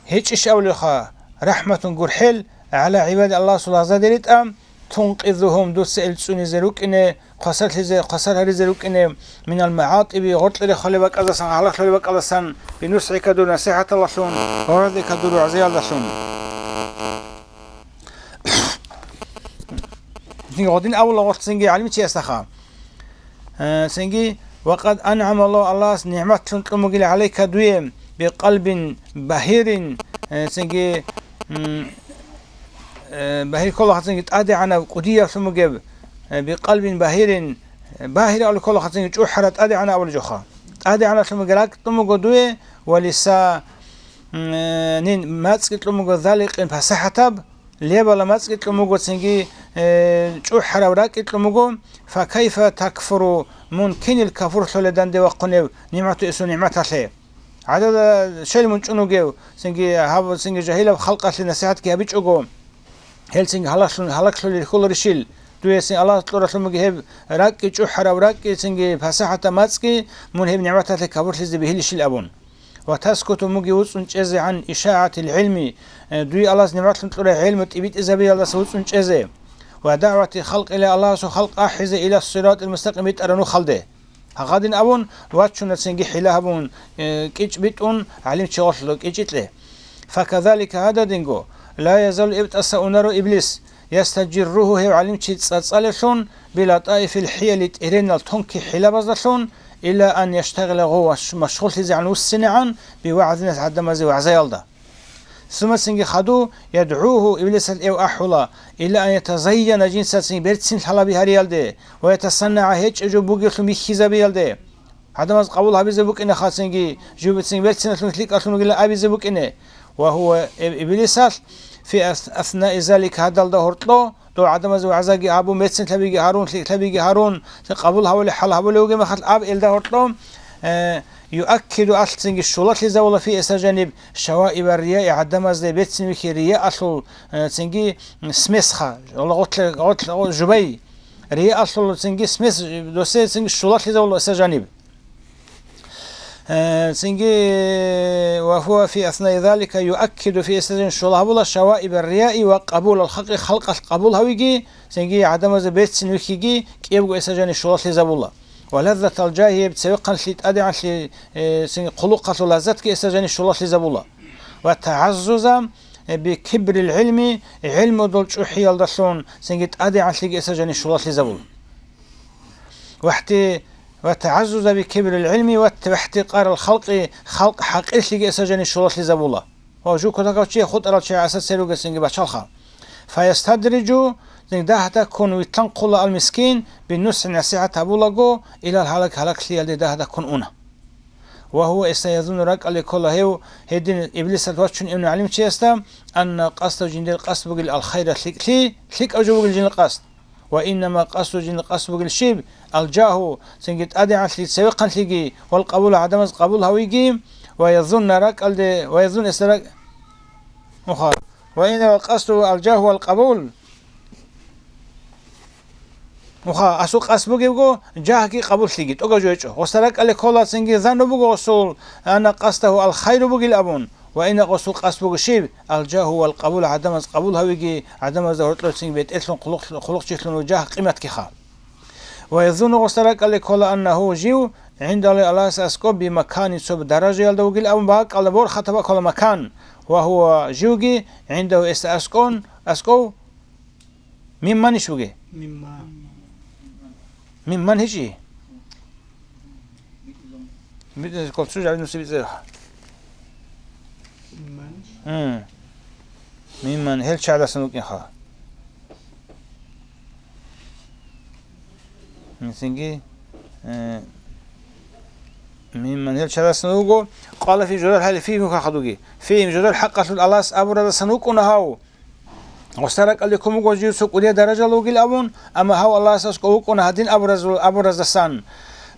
гьечӀищ авлиха, рахӀматун гурхӀел, гӀала гӀибади Аллагьасул лагъзадери тӀам, тункъизухум дуца ил цӀунизе рукӀине, хвасарлъизе, хвасар гьаризе рукӀине, минал магӀатӀиби гъоркье рехулеб бакӀаздасан, гьалаглъулеб бакӀаздасан, бинусхӀика дур насихӀаталдалъун, вагӀзика дур вагӀзиялдалъун. Гъодин авула гъорцинги гӀалимчиясдаха. Э, цинги, ва къад ан'ама Аллагьу, Аллагьас нигӀматлъун кьун бугил гӀалайка дуе, бикъалбин багьирин, э, цинги, м, э, багьир кколаха цинги тӀадегӀанаб кӀудияблъун бугеб, э, бикъалбин багьирин, э, багьир абулеб кколаха цинги чӀухӀараб тӀадегӀанаб абулеб жоха. ТӀадегӀанаблъун бугеб ракӀ кьун буго дуе, ва лиса-, м, э, нин мацӀги кьун буго заликъин пасахӀатаб, лебала мацӀги кьун буго, цинги, э, чӀухӀараб ракӀги кьун буго, факайфа такфуру, мун кинил кафурлъулеб данде вахъунеб нигӀмату эсул нигӀматалъе? ГӀадада шел мун чӀун вугев, цинги гьаб-, цинги жагьилаб халкъалъе насихӀатги гьабичӀого, гьел цинги гьалаглъун-, гьалаглъулел рихьуларищил? Дуе цин Аллагьас кьуралъун буго гьеб ракӀги чӀухӀараб ракӀги, цинги пасахӀатаб мацӀги, мун гьеб нигӀматалъе кафурлъизе бегьилищил абун. Ва таскуту муги вуцӀцӀун чӀезегӀан ишагӀатил гӀилми, э, дуе Аллагьас нигӀматлъун кьурай гӀилму тӀибитӀизабиялдаса вуцӀцӀун чӀезе. Ва дагӀвати халкъила Аллагьасул халкъ ахӀизе ила сиратил мустакъим битӀараб нухалде. Гьагъадин абун, вачуна цинги хӀила гьабун, э, кӀичӀ битӀун гӀалимчи гъорлъ кӀичӀи кье. Факазалика гьададинго, ла язалу эбтӀаса унаро иблис, ястажирругьу гьев гӀалимчи цӀацӀалевлъун, билатаифил хӀияли тӀеренал тонки хӀилабаздалъун, илла ан яштагъила гъов ваш-, машгъуллъизегӀан вуссинегӀан бивагӀзинас гӀадамазе вагӀзаялда. Сумма цинги хаду, ядгӀугьу иблисал эв ахӀула, илла ан ятазайяна жинца цин берцин лъалаби гьариялде ва ятасаннагӀа гьечӀеб жо бугевлъун бихьизабиялде. ГӀадамаз къабул гьабизе букӀинаха цинги, жиб-, цин берциналъун лъикӀалъун вугилан абизе букӀине. Ва гьува, иб-, иблисалъ, фи ас-, аснаи залик гьадалда гьоркьо, дов гӀадамазе вагӀзаги гьабун, берцинлъабиги гьарун, лъикӀлъабиги гьарун, цин къабул гьавулев хӀал гьабулев вугеб мехалъ аб элда гьоркьо, э, юаккиду алъ цинги щулалъизавула фи эса жаниб шаваиба рияи гӀадамазде берцин вихьи рияалъул, э, цинги смесха, гъотле-, гъотле-, жубай. Рияалъул цинги смес, досе цинги щулалъизавула эса жаниб. Э, цинги, ва гьува фи аснаи залика юаккиду, гьесда жаниб щола гьабула шаваиба рияи ва къабулал халкъи, халкъалъ къабул гьавиги, цинги гӀадамазда берцин вихьиги кӀиябго гьесда жаниб щолалъизабула. Ва лаззатал жагьи, цевехъанлъи, тӀадегӀанлъи, э, цинги хъулухъалъул лаззатги гьесда жаниб щолалъизабула. Ва тагӀаззуза, э, бикибрил гӀилми, гӀилмудул чӀухӀиялдалъун, цинги тӀадегӀанлъиги гьесда жаниб щолалъизабула. Вахти-, ва тагӀаззуза бикибрил гӀилми ва вахтикъарал халкъи, халкъ хӀакъирлъиги гьесда жаниб щолалъизабула. Ва жу кутакав чи хутӀарал чи гӀаса церугесинги бачалха. Фаястадриджу, цинги дагь-дагьккун витлъанхъула ал мискин, биннусхӀи, насихӀат гьабулаго, илал гьалак, гьалаклъиялде дагь-дагьккун уна. Ва гьува, гьесда, язунну, ракӀалде ккола гьев, гьедин Иблисалъ вачун ивна гӀалимчиясда, анна къасдав, жиндир къасд бугил, ал хайра, лъикӀлъи, лъикӀав жо бугил жиндир къасд. Ва иннама къасду, жиндир къасд бугил щиб? Ал жагьу, цинги тӀадегӀанлъи, цевехъанлъиги, вал къабул, гӀадамаз къабул гьавиги, ва язунна, ракӀалде, ва язун, гьесда ракӀ-, муха. Ва иннама къасду ал жагьу вал къабул. Муха, гьесул къасд бугебго, жагьги къабуллъиги, тӀогав жо гьечӀо. Гьесда ракӀалде ккола цинги занну буго гьесул, анна къасдагьу ал хайру бугил абун, ва иннама гьесул къасд буго щиб? Ал жагьу вал къабул, гӀадамаз къабул гьавиги, гӀадамазда гьоркьор цинги бетӀерлъун, хъулухъ-, хъулухъчилъун жагь къиматги ха. Ва язунну, гьесда ракӀалде ккола, аннагьу, жив, гӀиндаллагьи, Аллагьасда аскӀоб, бимаканин, цо даражаялда вугил абун, бакӀалда борхатаб бакӀалда макан, ва гьува, живги, гӀиндагьу, гьесда аскӀон, аскӀов, мимманищ бугеб? Мимма. Мимман гьечӀищ? Би-, колцо жавин нуси бицӀе. Мимман. Гьу. Мимман гьел чагӀдасан вукӀинха. Мисинги, э, мимман гьел чагӀдасан вуго, къала фи журар хӀали фи мухахадуги. Фи журар хӀакъалъул Аллагьас абурадасан вукӀуна гьав. Гьесда ракӀалде ккун буго жив цо кӀудияб даражаялда вугил абун, амма гьав Аллагьасда аскӀов вукӀуна гьадин абуразул-, абураздасан.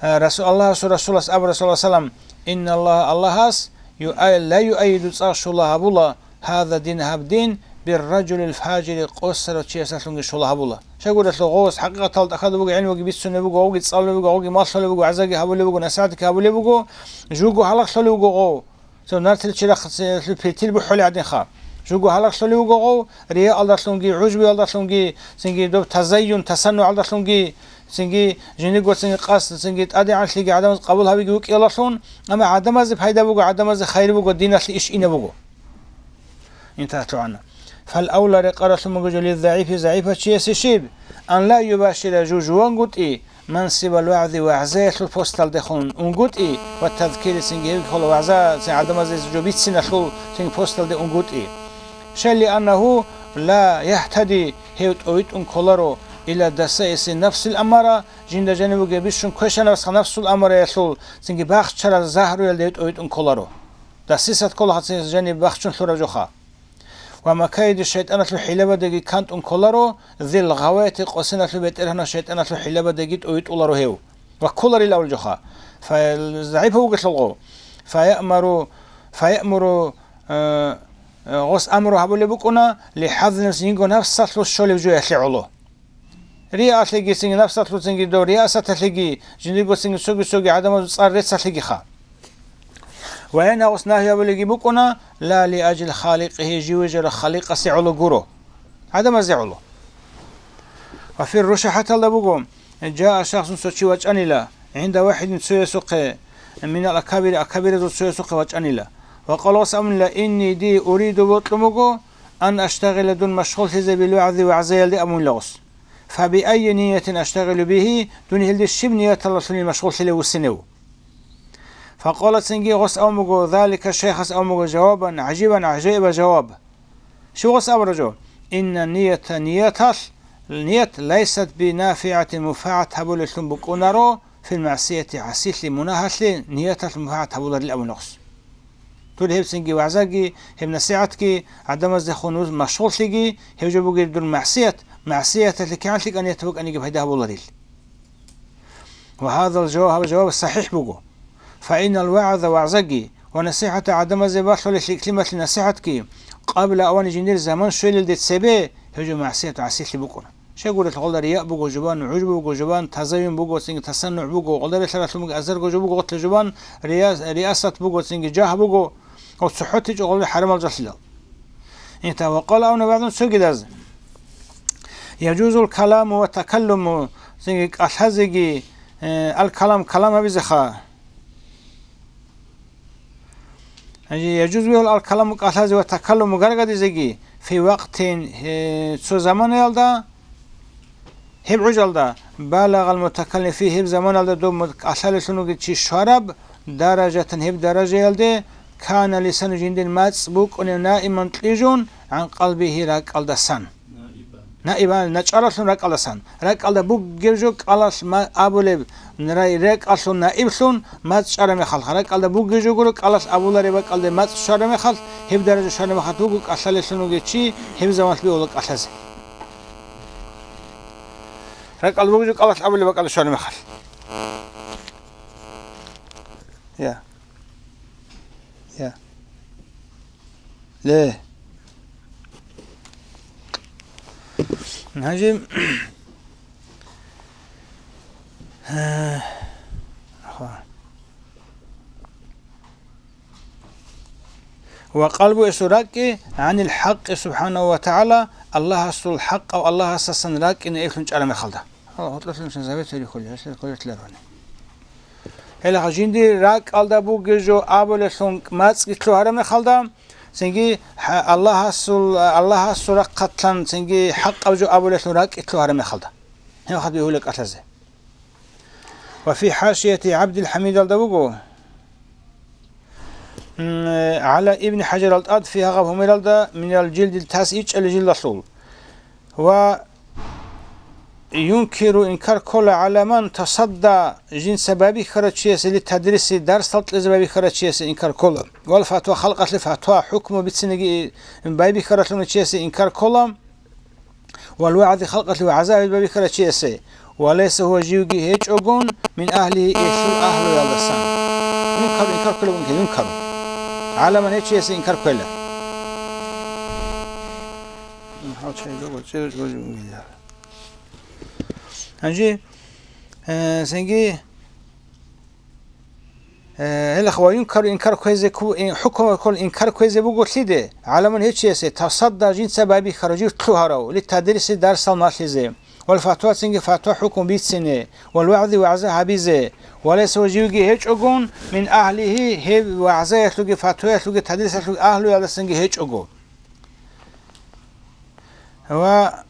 Э, Расул-, Аллагьасул Расулас абура, саллаллагьу гӀалайгьи ва саллам, «Инналлагьа, Аллагьас, юа-, ла юаиду, цӀакъ щула гьабула, гьаза дин, гьаб дин, бирражулил фажири, къосарав чиясалъунги щула гьабула». Щайгурелъул гъос хӀакъикъаталда тӀахьазда буго, гӀилмуги бицунеб буго, гъоги цӀалулеб буго, гъоги малъулеб буго, вагӀзаги гьабулеб буго, насихӀатги гьабулеб буго, жуго гьалаглъулев вуго гъов. Цо нартил чирахъалъул пертил бухӀулеб гӀадинха. Жуго гьалаглъулев вуго гъов, рияалдалъунги, гӀужбуялдалъунги, цинги доб тазайюн, тасаннугӀалдалъунги, цинги жиндирго цинги къасд, цинги тӀадегӀанлъиги гӀадамаз къабул гьавиги вукӀиялдалъун, амма гӀадамазе пайда буго, гӀадамазе хайир буго, диналъе иш инаб буго. Интахъ лъугӀана. Фал авла, рекъаралъун буго жо лиззагӀифи, загӀипав чиясе щиб? Ан ла юбашира, жу жувангутӀи, мансибал вагӀзи, вагӀзаялъул посталдехун унгутӀи ва тазкири, цинги гьеб ккола вагӀза, цин гӀадамазе жо бициналъул цин посталде унгутӀи. Щай, лианнагьу ла ягьтади, гьев тӀовитӀун кколаро, ила дасаиси нафсил аммара, жинда жаниб бугеб бищун квешанаб нафсул аммараялъул, цинги бахчараб загьруялда гьев тӀовитӀун кколаро. Дасисат ккола гьацин жаниб бахчун лъураб жоха. Ва макаиди, шайтӀаналъул хӀилабадаги кантӀун кколаро, зил гъаваяти, къосиналъул бетӀергьанав шайтӀаналъул хӀилабадаги тӀовитӀуларо гьев. Ва кколарил авал жоха. Фа-, загӀипав вугелъулго. Фаямару, фаямуру, э, э, гъос амру гьабулеб букӀуна, лихӀазни нафсигьи, жиндирго нафсалъул щолеб жоялъе гӀоло. Риаалъеги цинги, нафсалъул цинги, дов риасаталъеги, жиндирго цинги цоги-цоги гӀадамазул цӀар реццалъеги ха. Ва гьенагъус нагьи гьабулеги букӀуна, ла лиажли халикъигьи, жив вижарав Халикъасе гӀоло гуро. ГӀадамазе гӀоло. Ва фир рушахӀаталда буго, жаа шахсун, цо чи вачӀанила, гӀинда вахӀидин, цоясухъе, минал акабири, акабиразул цоясухъе вачӀанила. Ва къала, гъос абунила, инни, дие, уриду, бокьун буго, ан аштагъила, дун машгъуллъизе, бил вагӀзи, вагӀзаялде, абунила гъос. Фабиайи ниятин аштагъилу бигьи, дун гьелде щиб нияталдалъунин машгъуллъилев вуссинев? Факъала, цинги гъос абун буго, залика, шайхас абун буго жавабан гӀажибан, гӀажаибаб жаваб. Щиб гъос абураб жо? Инна нияталъ, нияталъ, ният лайсат бинафигӀатин, мунпагӀат гьабулеллъун букӀунаро, фил магӀсияти, гӀасилъи, мунагьалъе нияталъ мунпагӀат гьабуларил абуна гъос. Дур гьеб цинги вагӀзаги, гьеб насихӀатги, гӀадамаздехун машгъуллъиги, гьеб жо бугеб дур магӀсият, магӀсияталъе кигӀанлъи кӀанияте букӀаниги пайда гьабуларил. Ва гьазал жаваб, гьаб жаваб сахӀихӀ буго. Фаинал вагӀза, вагӀзаги, ва насихӀата, гӀадамазе балъулел лъикӀлъималъи насихӀатги, къабла авани, жиндир заман щвелелде цебе, гьеб жо магӀсият, гӀасилъи букӀуна. Щай гурелъул гъолда рияъ буго жубан, гӀужбу буго жубан, тазаюн буго, цинги тасаннугӀ буго, гъолда релълъаралъун буго азарго жо буго гъорлъа жубан, рияс-, риясат буго, цинги жагь буго, ва цохӀо течӀо гъолда хӀарамал жалъилал. Инта ва къала абуна баъдун цогидаз: «Яжузул каламу ва такаллуму», цинги кӀалъазеги, э, ал-калам, калам гьабизеха. Гьанже яжуз бигьул ал-каламу кӀалъазе ва такаллуму гаргадизеги, фи вакътин, э, цо заманаялда, гьеб гӀужалда, балагъал мутакаллим фи, гьеб заманалда доб мут-, кӀалъалелъун вугев чи щвараб, даражатан гьеб даражаялде, кана лисану жиндир мацӀ букӀунеб наиман кьижун, гӀан къалбигьи ракӀалдасан. Наибан, начӀаралъун ракӀалдасан. РакӀалда бугеб жо кӀалалъ ма-, абулеб, ра-, рекӀалъул наиблъун мацӀ чӀараб мехалъ, ракӀалда бугеб жо гуро кӀалалъ абулареб бакӀалде мацӀ чӀараб мехалъ, гьеб даража чӀараб мехалъ буго кӀалъалелъун вугев чи, гьеб заманалъ бигьула кӀалъазе. РакӀалда бугеб жо кӀалалъ абулеб бакӀалде чӀараб мехалъ. Я. Я. Ле. Гьанже, э, ха. Ва къалбу эсул ракӀи гӀанил хӀакъи субхӀанагьу ва тагӀала, Аллагьасул хӀакъав Аллагьасасан ракӀине эблъун чӀараб мехалда. Гьала гьоркьоса нуша завет гьарихьулел, гьелъ гьоркьоре лъаргӀуна. Гьелаха жиндир ракӀалда бугеб жо абулелъун мацӀги лъугьараб мехалда, цинги хӀа-, Аллагьасул, Аллагьасул рахъалъан цинги хӀакъаб жо абулелъун ракӀги лъугьараб мехалда. Гьеб хадуб бигьула кӀалъазе. Ва фи хӀашияти ГӀабдил ХӀамидалда буго, м, гӀала Ибн ХӀажарал тӀад фи гьагъаб гьумералда минал жилдил тас ичӀали жилдалъул. Ва юнкиру, инкар ккола, гӀала ман тасадда, жинца байбихьарав чиясе, ли тадриси, дарсал кьезе байбихьарав чиясе инкар ккола. Вал фатва, халкъалъе фатва, хӀукму бицинеги байбихьаралъуна чиясе инкар ккола. Вал вагӀзи, халкъалъе вагӀза гьабизе байбихьарав чиясе. Ва лайса гьува, живги гьечӀогун, мин агьлигьи, гьелъул агьлуялдасан. Юнкару, инкар кколеб бугеб, юнкару. ГӀала ман, гьев чиясе инкар ккела. Гьанже, э, цинги, э, гьелаха ва юнкару, инкар кквезе ку-, ин-, хӀукму ккола, инкар кквезе буго лъиде, гӀала ман, гьев чиясе, тасадда, жинца байбихьарав, жив лъугьарав, ли тадриси, дарсал малъизе, вал фатва, цинги фатва, хӀукму бицине, вал вагӀзи, вагӀза гьабизе, ва лайса гьува, живги гьечӀогун, мин агьлигьи, гьев вагӀзаялъулги, фатваялъулги, тадрисалъулги агьлуялдасанги гьечӀого. Ва,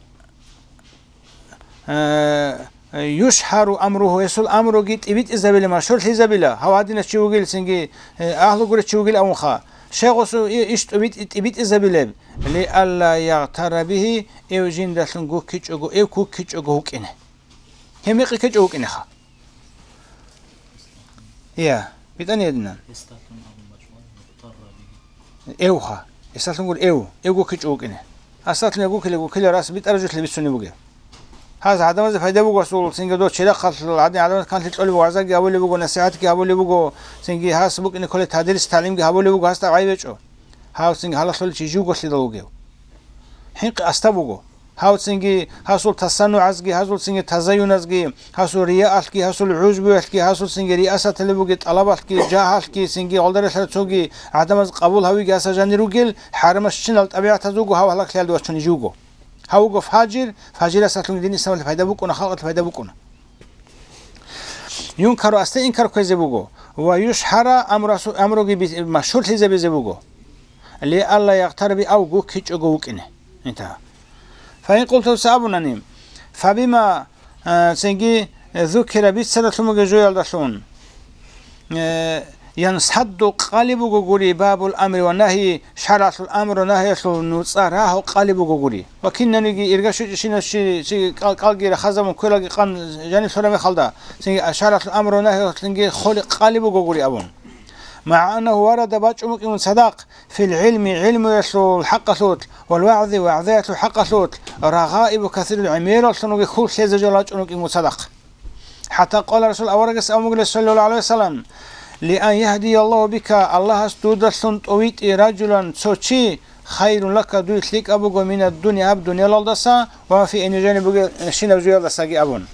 э, юшхӀару амругьу, гьесул амруги тӀибитӀизабила, машгьурлъизабила, гьав гьадинав чи вугилцинги, э, агьлу гурев чи вугил абунха. Щай гъосул и-, иш тӀубитӀи-, тӀибитӀизабилеб? Лиалла ягътарра бигьи, эв жиндалъун гуккичӀого, эв гуккичӀого вукӀине. Гьеб мекъи ккечӀо вукӀинеха. Я, битӀани гьединан. Эвха. Эсалъун гур эв, эв гуккичӀо вукӀине. Асалъун гуккила, гуккила рас битӀараб жолъи бицунеб бугеб. Гьаз гӀадамазе пайда буго, асул, цинги дов черахъалъ гьадин гӀадамаз канлъи кьолеб буго, вагӀзаги гьабулеб буго, насихӀатги гьабулеб буго, цинги гьас букӀине кколеб тадрис, тагӀлимги гьабулеб буго, гьасда гӀайиб гьечӀо. Гьав цинги гьалалъулев чи живго лъидал вугев. ХӀинкъи аста буго. Гьав цинги гьасул тасаннугӀазги, гьасул цинги тазаюназги, гьасул рияалъги, гьасул гӀужбуялъги, гьасул цинги риасаталъе бугеб тӀалабалъги, жагьалъги, цинги гъолдарелъа цоги гӀадамаз къабул гьавиги гьаса жанир ругел, хӀарамасщинал тӀабигӀатаз вуго гьав гьалаклъиялде вачуней живго. Гьав вуго фажир, фажирасалъунги дин исламалъе пайда букӀуна, халкъалъе пайда букӀуна. Юнкару, асте инкар кквезе буго, ва юшхӀара, амру-, амруги би-, машгьурлъизабизе буго. Лиалла ягътарра бигьи, ав гуккичӀого вукӀине. Интагьа. Фаин къулту, дуца абунани, фабима, а, цинги, э, зуккира, бицаралъун бугеб жоялдалъун, э, янсадду, къалеб буго гури, бабул амри ва нагьи, шаргӀалъул амру нагьиялъул нуцӀа рагьу къалеб буго гури. Ва кинаниги ирга щвечӀищинав чи, чи кӀал-, кӀалги рахазабун квералги къан жаниб лъураб мехалда, цинги шаргӀалъул амру нагьиялъунги холи къалеб буго гури абун. МагӀа аннагьу варада, бачӀун букӀин цадахъ, фил гӀилми, гӀилмуялъул хӀакъалъулъ, вал вагӀзи, вагӀзаялъул хӀакъалъулъ, рагъаибу касирул, гӀемераллъун вугеб хьул лъезе жо бачӀун букӀин цадахъ. ХӀатта къала Расул, аварагас абун бугила, саллаллагьу гӀалайгьи ва саллам, «Лиан ягьдияллагьу бика», Аллагьас дудалъун тӀовитӀи, «ражулан», цо чи, хайрун лака, дуе лъикӀаб буго, мина дуния, гьаб дуниялалдаса, ва ма фигьа, гьениб жаниб бугебщинаб жоялдасаги абун.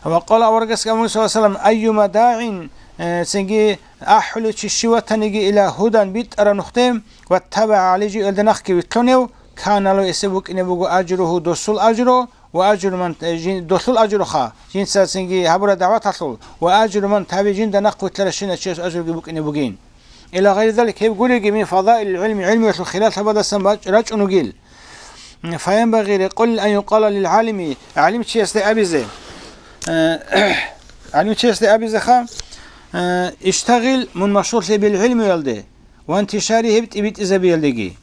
Ва къала, аварагасги абун, саллаллагьу гӀалайгьи ва саллам, айюма дагӀин, э, цинги ахӀулев чи щив ватаниги, ила гьудан, битӀараб нухде, ваттабагӀа, гьале жив элда нахъги вилълъунев, кана лагьу, гьесие букӀине буго, ажругьу, досул ажру, ва ажру ман, э, жин-, досул ажруха, жинца цинги гьабураб дагӀваталъул, ва ажру ман табигӀа, жинда нахъ вилълъаращинав чиясул ажруги букӀине бугин. Ила гъайри залик, гьеб гуриги, мин фадаилил гӀилми, гӀилмуялъул хиралъабаздасан бач-, рачӀун вугил. Фаянбагъи, рекъолил, ан юкъала лил гӀалими, гӀалимчиясде абизе, э, гӀалимчиясде абизеха, э, иштагъил, мун машгъуллъе бил гӀилмуялде, ва интишари, гьеб тӀибитӀизабиялдеги,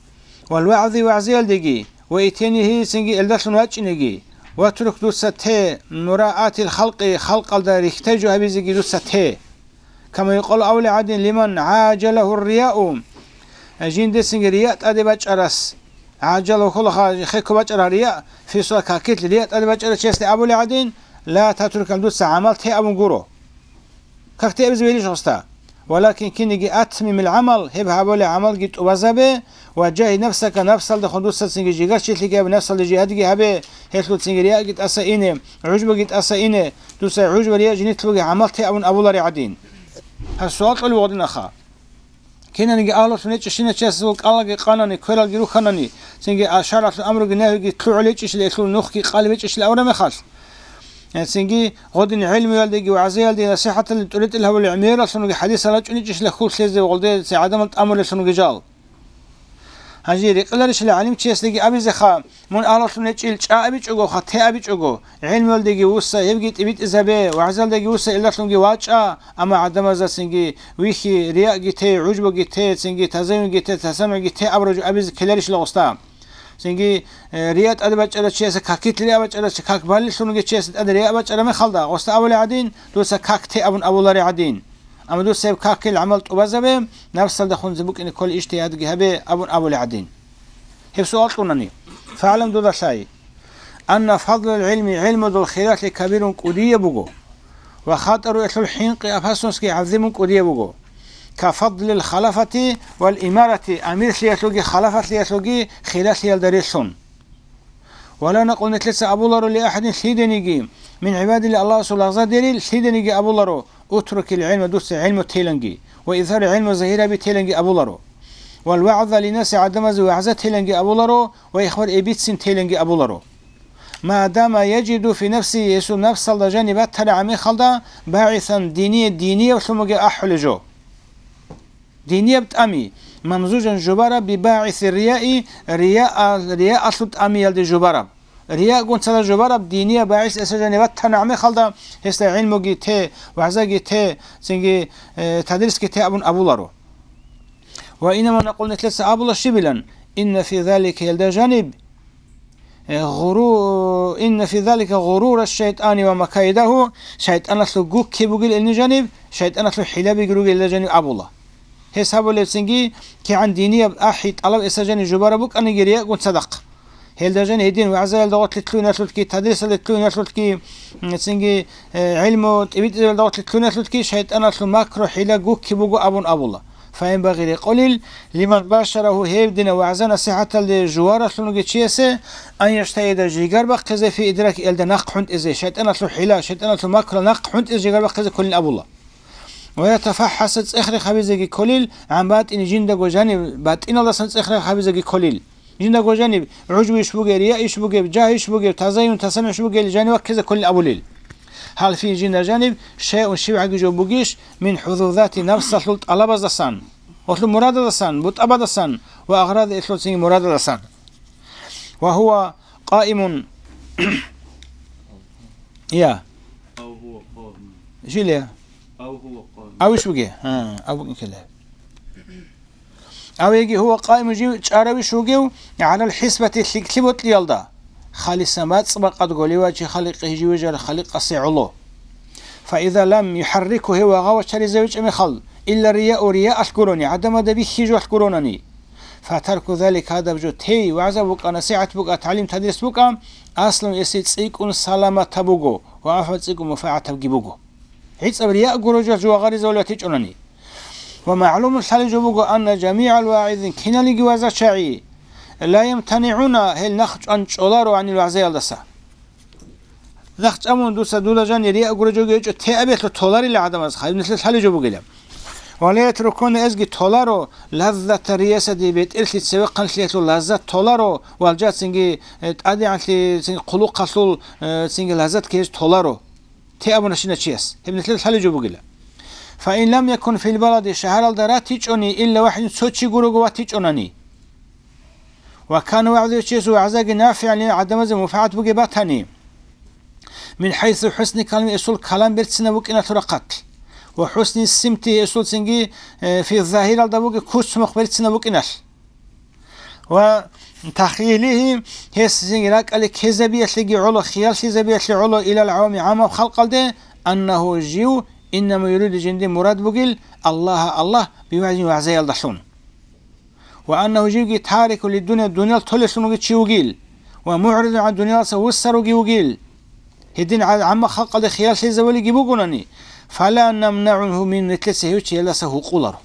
вал вагӀзи, вагӀзиялдеги, ва итени, гьесинги элдалъун вачӀинеги, ватрук, дуца те, мураатил халкъи, халкъалда рихьтайжу гьабизеги дуца те. Кама юкъалу, абулеб гӀадин, лиман гӀажалагьу рияу, жиндецинги рия тӀаде бачӀарас, гӀажала хьулаха, хехго бачӀарал рия, фи суал, какилъ рия тӀаде бачӀарав чиясде абулеб гӀадин, ла татрук, дуца гӀамал те абун гуро. Как те абизе велищ гъоста? Валакин кинниги атмимил гӀамал, гьеб гьабулеб гӀамалги тӀубазабе, ва жагьид нафсака, напсалдехун дуцацинги жигарчилъиги гьабе, напсалда жигьадги гьабе, гьелъулцинги рияги тӀаса ине, гӀужбуги тӀаса ине, дуца гӀужба, рия жинилъ бугеб гӀамал те абун абулареб гӀадин. Гьаб суал кьолеб гъодинаха. Кинаниги агьлулъун гьечӀищинав чиясул кӀалаги къанани, квералги рухьанани, цинги а шаргӀалъул амруги нагьиги лъугӀулеб гьечӀищила, гьелъул нухги къалеб гьечӀищила абураб мехалъ, э, цинги гъодин гӀилмуялдеги, вагӀзиялдеги, насихӀаталде тӀуритӀил гьабулел гӀемералъунги хӀадисал рачӀуничӀищила хьул лъезе гъолде гӀадамал тӀамулеллъунги жал. Гьанже рекъеларищила гӀалимчиясдеги абизеха, мун агьлулъун гьечӀил чӀа абичӀого, хатӀи абичӀого, гӀилмуялдеги вуса, гьебги тӀибитӀизабе, вагӀзалдаги вуса, элдалъунги вачӀа, амма гӀадамаздасинги вихьи, рияги те, гӀужбуги те, цинги тазаюнги те, тасанугӀги те абураб жо абизе ккеларищила гъоста? Цинги, э, рия тӀаде бачӀарав чиясе какилъ рия бачӀарав чи, как балилъунги чиясе тӀаде рия бачӀараб мехалда, гъоста абулеб гӀадин, дуца как те абун абулареб гӀадин. Амма дуца гьеб какил гӀамал тӀубазабе, напсалдехун букӀине кколеб ижтигьадги гьабе абун абулеб гӀадин. Гьеб суал кьунани, фагӀлам, дуда лъай, анна фадлал гӀилми, гӀилмудул хиралъи кабирун, кӀудияб буго, ва хатӀару, гьелъул хӀинкъи, опасностьги гӀазимун, кӀудияб буго, ка фадлил халафати вал имарати, амирлъиялъулги халафалъиялъулги хиралъиялда релълъун. Ва ла накъулу, нилъеца абуларо, ли ахӀадин, лъидениги, мин гӀибадилла, Аллагьасул лагъзадерил лъидениги абуларо, утрукил гӀилма, дуца гӀилму теланги, ва изгьар, гӀилму загьир гьаби теланги абуларо, вал вагӀза линнаси, гӀадамазе вагӀза теланги абуларо, ва ихбар, эбицин теланги абуларо. Ма дама яжиду фи нафсигьи, гьесул напсалда жаниб батарагӀан мехалда, багӀисан, диние, динияблъун бугеб ахӀулеб жо. Динияб тӀами, мамзужан, жубараб, бибагӀиси рияи, рияа-, рияалъул тӀамиялде жубараб. Риягун цадахъ жубараб динияб багӀис гьесда жаниб батарагӀан мехалда, гьесда гӀилмуги те, вагӀзаги те, цинги, э, тадрисги те абун абуларо. Ва инама накъул, нилъеца абула щибилан, инна фи залика, гьелда жаниб, э, гъуру-, инна фи залика гъурура шайтӀани ва макайдагьу, шайтӀаналъул гукки бугил гьелда жаниб, шайтӀаналъул хӀилабиги ругел гьелда жаниб абула. Гьес абулебцинги, кигӀан динияб ахӀи тӀалаб гьесда жаниб жубараб букӀаниги риягун цадахъ. Гьелда жаниб гьедин вагӀзаялда гъорлъ лъугьиналъулъги, тадрисалде лъугьиналъулъги, м, цинги, э, гӀилму тӀибитӀизабиялда гъорлъ лъугьиналъулъги шайтӀаналъул макру, хӀила, гукки буго абун абула. Фаянбагъи, рекъолил, лиман башарагьу, гьеб дина вагӀза-насихӀаталде жуваралъунги чиясе, ан яжтагьида, жигар бахъизе, фи идраки, элда нахъ хӀунтӀизе, шайтӀаналъул хӀила, шайтӀаналъул макру нахъ хӀунтӀизе жигар бахъизе кколин абула. Ва ятафаххаса, цӀех-рех гьабизеги кколил, гӀан батӀини, жиндаго жаниб батӀиналдасан цӀех-рех гьабизеги кколил. Жиндаго жаниб гӀужбу иш бугеб, рия иш бугеб, жагь иш бугеб, тазаюн, тасанугӀ иш бугел жанив вахъизе кколин абулел. Гьал фи, жинда жаниб, шайъун, щибгӀаги жо бугищ, мин хӀузузати нафсалъул тӀалабаздасан, гьелъул мурадалдасан, бутӀабаздасан ва агъради, гьелъул цинги мурадалдасан. Ва гьува къаимун. Я. Ав гьува къаимун. Жиле. Ав гьува къаимун. Ав иш бугеб? Гьа, ав бугин ккелеб. Ав яги гьува къаимун, жив чӀаравищ вугев, гӀалал хӀисбати, лъикӀлъи бокьиялда, халисан, бацӀцӀадаб къадру, ливачи халикъи, жив вижарав Халикъасе гӀоло. Фа иза лам юхӀаррикгьу, гьев вагъа вачаризе вачӀа мехалъ, илла рияу, рияалъ гурони, гӀадамазда бихьи жоялъ гуронани. Фа тарку залика, гьадаб жо тей, вагӀза букӀа, насихӀат букӀа, тагӀлим-тадрис букӀа, аслун, гьесие цӀикӀкӀун саламатаб буго ва гӀафа, цӀикӀкӀун муфагӀатабги буго. ГӀицӀаб рияа гуро жоялъ жо вагъаризавулев ватичӀунани. Ва магӀлумун, лъалеб жо буго, анна жамигӀал вагӀизин, киналиги вагӀзачагӀи, ла ямтанигӀуна, гьел нахъ чӀван чӀоларо гӀанил вагӀзаялдаса. Нахъ чӀамун дуца дуда жани рия гуро жоги гьечӀо, те абиялъул толарила гӀадамаз, гьеб нилъер лъалеб жо бугила. Ва ла ятрукуна, эзги толаро, лаззата риясати, бетӀерлъи цевехъанлъиялъул лаззат толаро, валжа цинги, э, тӀадегӀанлъи цинги хъулухъалъул, э, цинги лаззат ккезе толаро. Те абуна щинав чияс, гьеб нилъер лъалеб жо бугила. Фа ин лам якун фил балади, шагьаралда ратичӀони, илла вахӀидун, цо чи гурого ватичӀонани. Ва кана вагӀзу, гьев чиясул вагӀзаги нафигӀан, гӀадамазе мунпагӀат бугеб батани. Мин хӀайсу хӀусни калами, гьесул калам берцинаб букӀиналъул рахъалъ. Ва хӀусни симти, гьесул цинги, э, фи загьиралда бугеб куц-мухъ берцинаб букӀиналъ. Ва тахйилихи, гьес цинги ракӀалде ккезабиялъеги гӀоло, хияллъизабиялъе гӀоло, илал гӀавами, гӀаммаб халкъалде, аннагьу, жив, иннама юриду, жинди мурад бугил, Аллагьа, Аллагь, бивагӀзин, вагӀзаялдалъун. Ва аннагьу, живги, тарику лиддуния, дуниял толелъун вугев чи вугил, ва мугӀридун гӀан, дуниялдаса вуссаруги вугил, гьедин гӀа-, гӀамма халкъалде хияллъизабулеги бугонани, фала намнагӀугьу мин, нилъеца гьев чиясдаса гьукъуларо.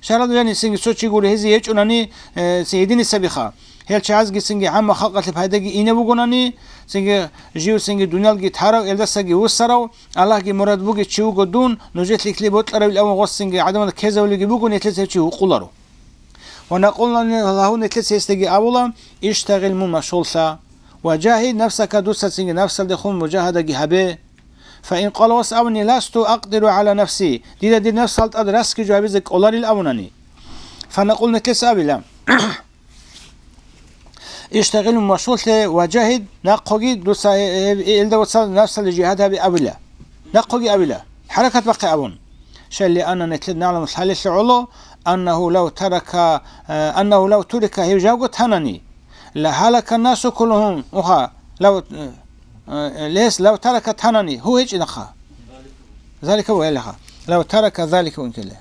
Шагьаралда жанисенги цо чи гуро гьезие гьечӀонани, э, цин гьединисабиха. Гьел чагӀазгицинги гӀамма халкъалъе пайдаги ине бугонани, цинги живцинги дуниялги тарав, элдасаги вуссарав, Аллагьги мурад бугев чи вуго дун, нужер лъикӀлъи бокьаравил авун гъосцинги гӀадамал ккезавулеги буго, нилъеца гьев чи гьукъуларо. Ва накъулу лагьу, нилъеца гьесдаги абула, иштагъил, мун машгъуллъа, ва жагьид нафсака, дуцацинги нафсалдехун мужагьадаги гьабе. Фа ин къала, вас абуни, ласту акъдиру гӀала нафси, дида дир нафсал тӀад расги жо гьабизе кӀоларил абунани. Фа накъул, нилъеца абила. Иштагъил, машгъуллъе, ва жагьид, нахъоги дуца гьеб, гьеб, гьелда вацал нафсалде жигьад гьабе абила. Нахъоги абила, хӀаракат бахъе абун. Шай, лианна, нилъеда нагӀламу, лъалелъе гӀоло, аннагьу лав тарака, э, аннагьу лав турика, гьев жавго танани, ла гьалака насу куллугьум, уха, лав, э, э, лес лав тарака танани, гьу гьечӀинахъа. Залика ва гьелаха. Лав тарака залика ункеле.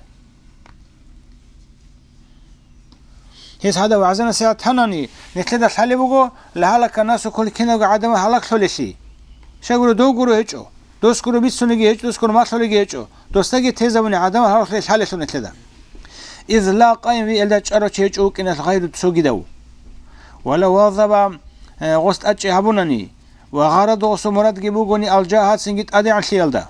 Гьес гьадав вагӀза-насихӀат танани, нилъеда лъалеб буго, лагьалака насу кколи киналго гӀадамал гьалаклъулелъи. Щай гуро, дов гуро гьечӀо, дос гуро бицуниги гьечӀо, дос гуро малъулеги гьечӀо, досдаги тезабуни гӀадамал гьалаклъулел лъалелъул нилъеда. Из ла къайм, ви элда чӀарав чи гьечӀо вукӀиналъ гъайру цогидав. Ва ла вазаба, э, гъос тӀачӀи гьабунани, ва гъарад гъосул мурадги бугони алжагьацинги тӀадегӀанлъиялда.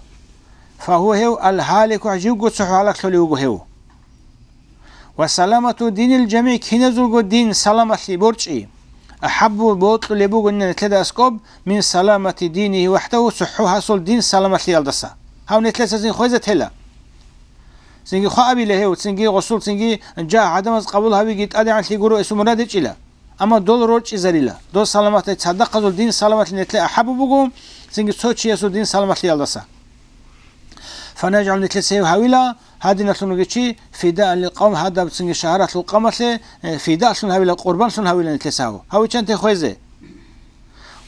Фагьуа гьев алгьалику, живго цохӀо гьалаклъулев вуго гьев. Ва саламату динил жамигӀ, киназулго дин саламалъи борчӀи, ахӀаббу, бокьулеб буго нилъеда аскӀоб, мин саламати динигьи вахӀдагьу, цохӀо гьасул дин саламалъиялдаса. Гьав нилъеца цин хвезе тела. Цинги хва абила гьев, цинги гъосул, цинги жа гӀадамаз къабул гьавиги тӀадегӀанлъи гуро гьесул мурад гьечӀила. Амма дол рорчӀизарила. Дол саламатдай цадахъазул дин саламалъи нилъе ахӀабу буго, цинги цо чиясул дин саламалъиялдаса. ФанажгӀал, нилъеца гьев гьавила, гьадиналъун вугев чи, фидаан лил къавм, гьадаб цинги шагьаралъул къамалъе, э, фидаалъун гьавила, къурбанлъун гьавила нилъеца гьав. Гьавичанте хвезе.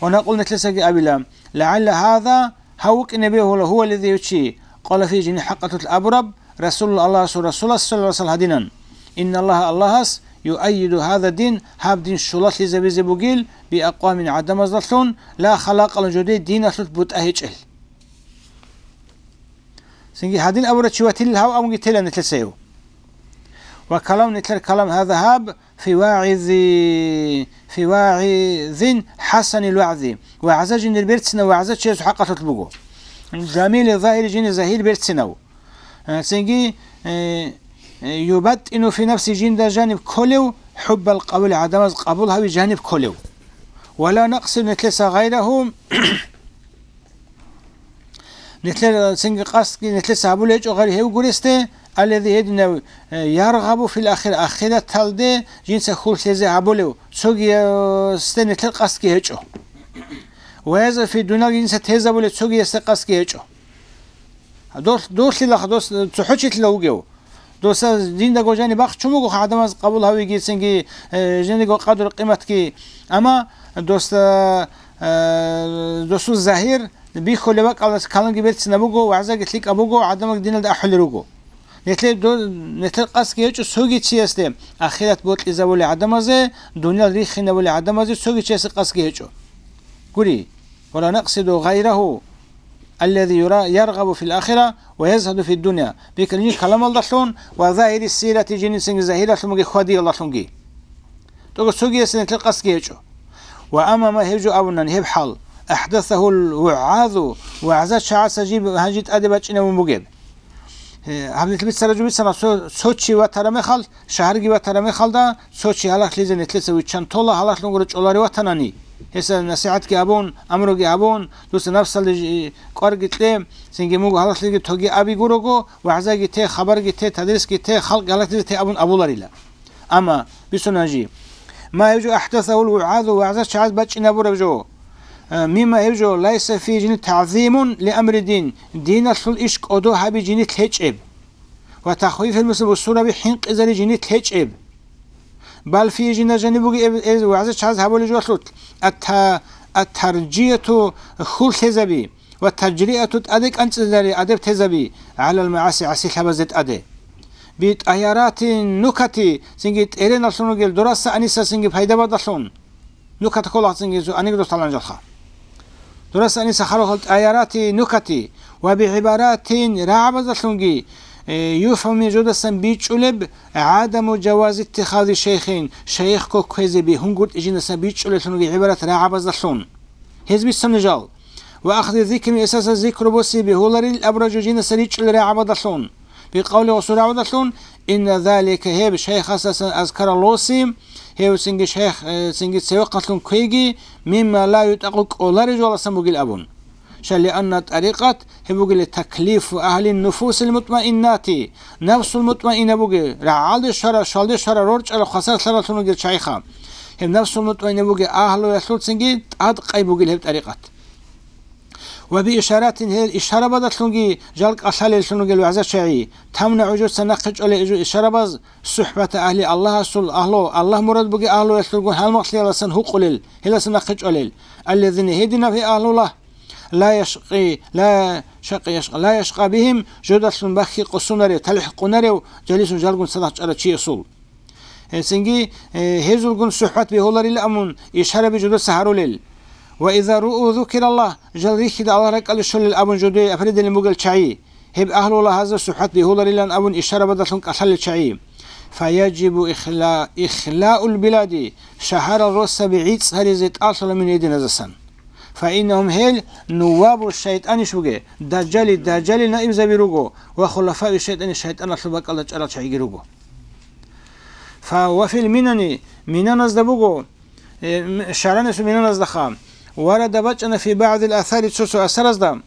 Ва накъул, нилъецаги абила, лагӀалла гьаза, гьав вукӀине бегьула, гьуаллази, гьев чи, къала фи, жиндир хӀакъалъулъ абураб, Расулулла, Аллагьасул Расулас, саллаллагьу гӀалайгьи ва саллам, гьадинан, инналлагьа, Аллагьас, юайиду гьаза дин, гьаб дин щулалъизабизе бугил, биакъвамин, гӀадамаздалъун, ла халакъа лахум, жодее диналъулъ бутӀа гьечӀел. Цинги гьадин абурав чи ватилил гьав абунги тела нилъеца гьев. Ва калам, нилъер калам, гьаза гьаб, фи вагӀизи-, фи вагӀизин хӀасанил вагӀзи, вагӀза жиндир берцинав вагӀза чиясул хӀакъалъулъ буго. Жамили загьири, жиндир загьир берцинав. Э, цинги, э, э, юбаттину фи нафси, жинда жаниб кколев, хӀуббал къабули, гӀадамаз къабул гьави жаниб кколев. Ва ла накъсиду, нилъеца гъайрагьу, нилъер цинги къасдги нилъеца гьабулеб гьечӀо гъайри гьев гуресде, аллази, гьединав, э, яргъабу фил ахир, ахираталде жинца хьул лъезе гьабулев, цогиясде нилъер къасдги гьечӀо. Ва язгӀа фи дунялги, жинца тезабулев цогиясде къасдги гьечӀо. Дол-, долъилаха дос цохӀо чилъила вугев. Доса жиндаго жани бахчун буго гӀадамаз къабул гьавигицинги, э, жиндиго къадру-къиматги. Амма доса, э, досул загьир бихьулеб бакӀалдаса каламги берцинаб буго, вагӀзаги лъикӀаб буго, гӀадамалги диналда ахӀулел руго. Нилъер до-, нилъер къасдги гьечӀо цоги чиясде, ахират бокьизабулел гӀадамазе, дуниял рихинабулел гӀадамазе цоги чиясде къасдги гьечӀо. Гури, вала накъсиду гъайрагьу. الذي يرى يرغب في الآخرة ويزهد في الدنيا. Бикани каламалдалъун ва загьири сирати, жинисенги загьиралъун бугеб хьвадиялдалъунги. ТӀокӀаб цогиясе нилъер къасдги гьечӀо. وأما ما, гьеб жо абунани, гьеб хӀал, أحدثه الوعاظ, вагӀза чагӀаца жиб гьанжи тӀаде бачӀинабун бугеб. Э, гьаб нилъ бицараб жо бицана, цо, цо чи ватараб мехалъ, шагьарги ватараб мехалда, цо чи гьалахълъизе нилъеца виччан тола, гьалахълъун гуро чӀолари ватанани. Гьесда насихӀатги гьабун, амруги гьабун, дуца напсалде жи-, кӀварги кье, цинги муго гьалахълъиги тоги аби гурого, вагӀзаги те, хабарги те, тадрисги те, халкъ гьалахълъизе те абун абуларила. Амма бицунани жи. ما, гьеб жо, أحدثه الوعاظ, вагӀза чагӀаз бачӀинабураб жо. Э, مما, гьеб жо, ليس فيه, жини, تعظيم لأمر الدين, диналъул иш кӀодо гьаби жини лъечӀеб. وتخويف المسلمين, бусураби хӀинкъизари жини лъечӀеб. بل فيه, жинда жаниб бугеб, э, вагӀза чагӀаз гьабулеб жоялъул, الت-, الترجية, хьул лъезаби, والتجرئة, тӀаде кӀанцӀизари, адаб тезаби, على المعاصي, гӀасилъабазде тӀаде. بطيارات النكت, цинги тӀереналъун ругел дураса аниса цинги пайдабадалъун. Нукат ккола цинги цо анекдот лъаланжалха. Дураса аниса харухъал тӀаярати нукати ва бигӀибарати рагӀабаздалъунги, э, юфгьаму, жодасан бичӀчӀулеб, гӀадаму жавази иттихази шейхин, шейх кквезе бегьунгутӀи жинасан бичӀчӀулелъунги гӀибарат рагӀабаздалъун. Гьез бицани жал. Ва ахзи зикрин, эсаса зикру боси бегьуларил абураб жо жинаса ричӀчӀулел рагӀабаздалъун. Бикъавли гъосул рагӀабаздалъун, инна залика, гьеб шейхасасан азкаралъуси, гьев цинги шейх, э, цинги цевехъалъун квейги, мимма ла ютӀакъу, кӀолареб жоялдасан бугил абун. Ша лианна тӀарикъат, гьеб бугила таклифу агьлин нуфусил мутмаиннати, нафсул мутмаинна бугел, рагӀалде щварав, щвалде щварав рорчӀарав хвасарлъаралъун ругел чагӀиха. Гьеб нафсул мутмаинна бугел агьлуялъул цинги тӀадкъай бугил гьеб тӀарикъат. Ва биишаратин, гьел ишарабаздалъунги жал кӀалъалеллъун ругел вагӀза чагӀи, тамнагӀу, жуца нахъе чӀолел жо ишарабаз, сухӀбата агьли Аллагьасул агьлу, Аллагь мурад бугел агьлуялъулгун гьалмагълъияласан гьукъулел, гьеласа нахъе чӀолел. Аллазина, гьединаб гьей агьлула, ла яшкъи, ла шакъи яшкъа, ла яшкъа бигьим, жодалъун бахьи къосунарев, талихӀ къунарев, жалисун жалгун цадахъ чӀарав чиясул. Гьесинги, э, гьезулгун сухӀбат бегьуларила абун ишараби жодаса гьарулел. Ва иза руу зукираллагь, жал рихьида Аллагь ракӀалде щолел абун жодое апредилин бугел чагӀи, гьеб агьлула гьазда сухӀбат бегьуларилан абун ишарабаздалъун кӀалъалел чагӀи. Фаяжибу ихла-, ихлаул билади, шагьарал росаби гӀицӀ гьаризе тӀалъула мун гьединазасан. Фаиннагьум, гьел, нуввабу шайтӀаниш бугел, дажжали, дажжалил наибзаби руго ва хулафаи шайтӀани, шайтӀаналъул бакӀалда чӀарал чагӀиги руго. Фа ва фил минани, минаназда буго, э, м-, шагӀранасул минаназдаха, варада, бачӀана, фи багӀдил асари, цо-цо асаразда,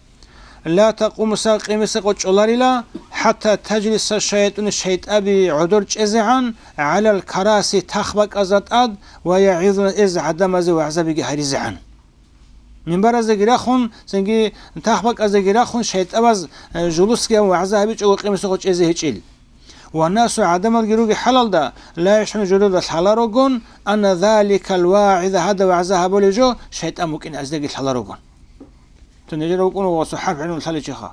ла такъуму сагӀа, къиямасеб къо чӀоларила, хӀатта тажлиса шаятӀуни, шайтӀаби гӀодор чӀезегӀан, гӀалал караси, тахбакӀазда тӀад, ва ягӀизуна, эз гӀадамазе вагӀзабиги гьаризегӀан. Минбараздаги рахун, цинги тахбакӀаздаги рахун, шайтӀабаз, э, жулусги гьабун вагӀза гьабичӀого къиямасеб къо чӀезе гьечӀел. Ва насу, гӀадамалги ругел хӀалалда, ла яшгӀуруна, жидеда лъаларогун, анна заликал вагӀиза, гьадаб вагӀза гьабулев жо шайтӀан вукӀин аздаги лъаларогун. То нижер вукӀун вугосу хӀарп гӀилму лъаличӀеха.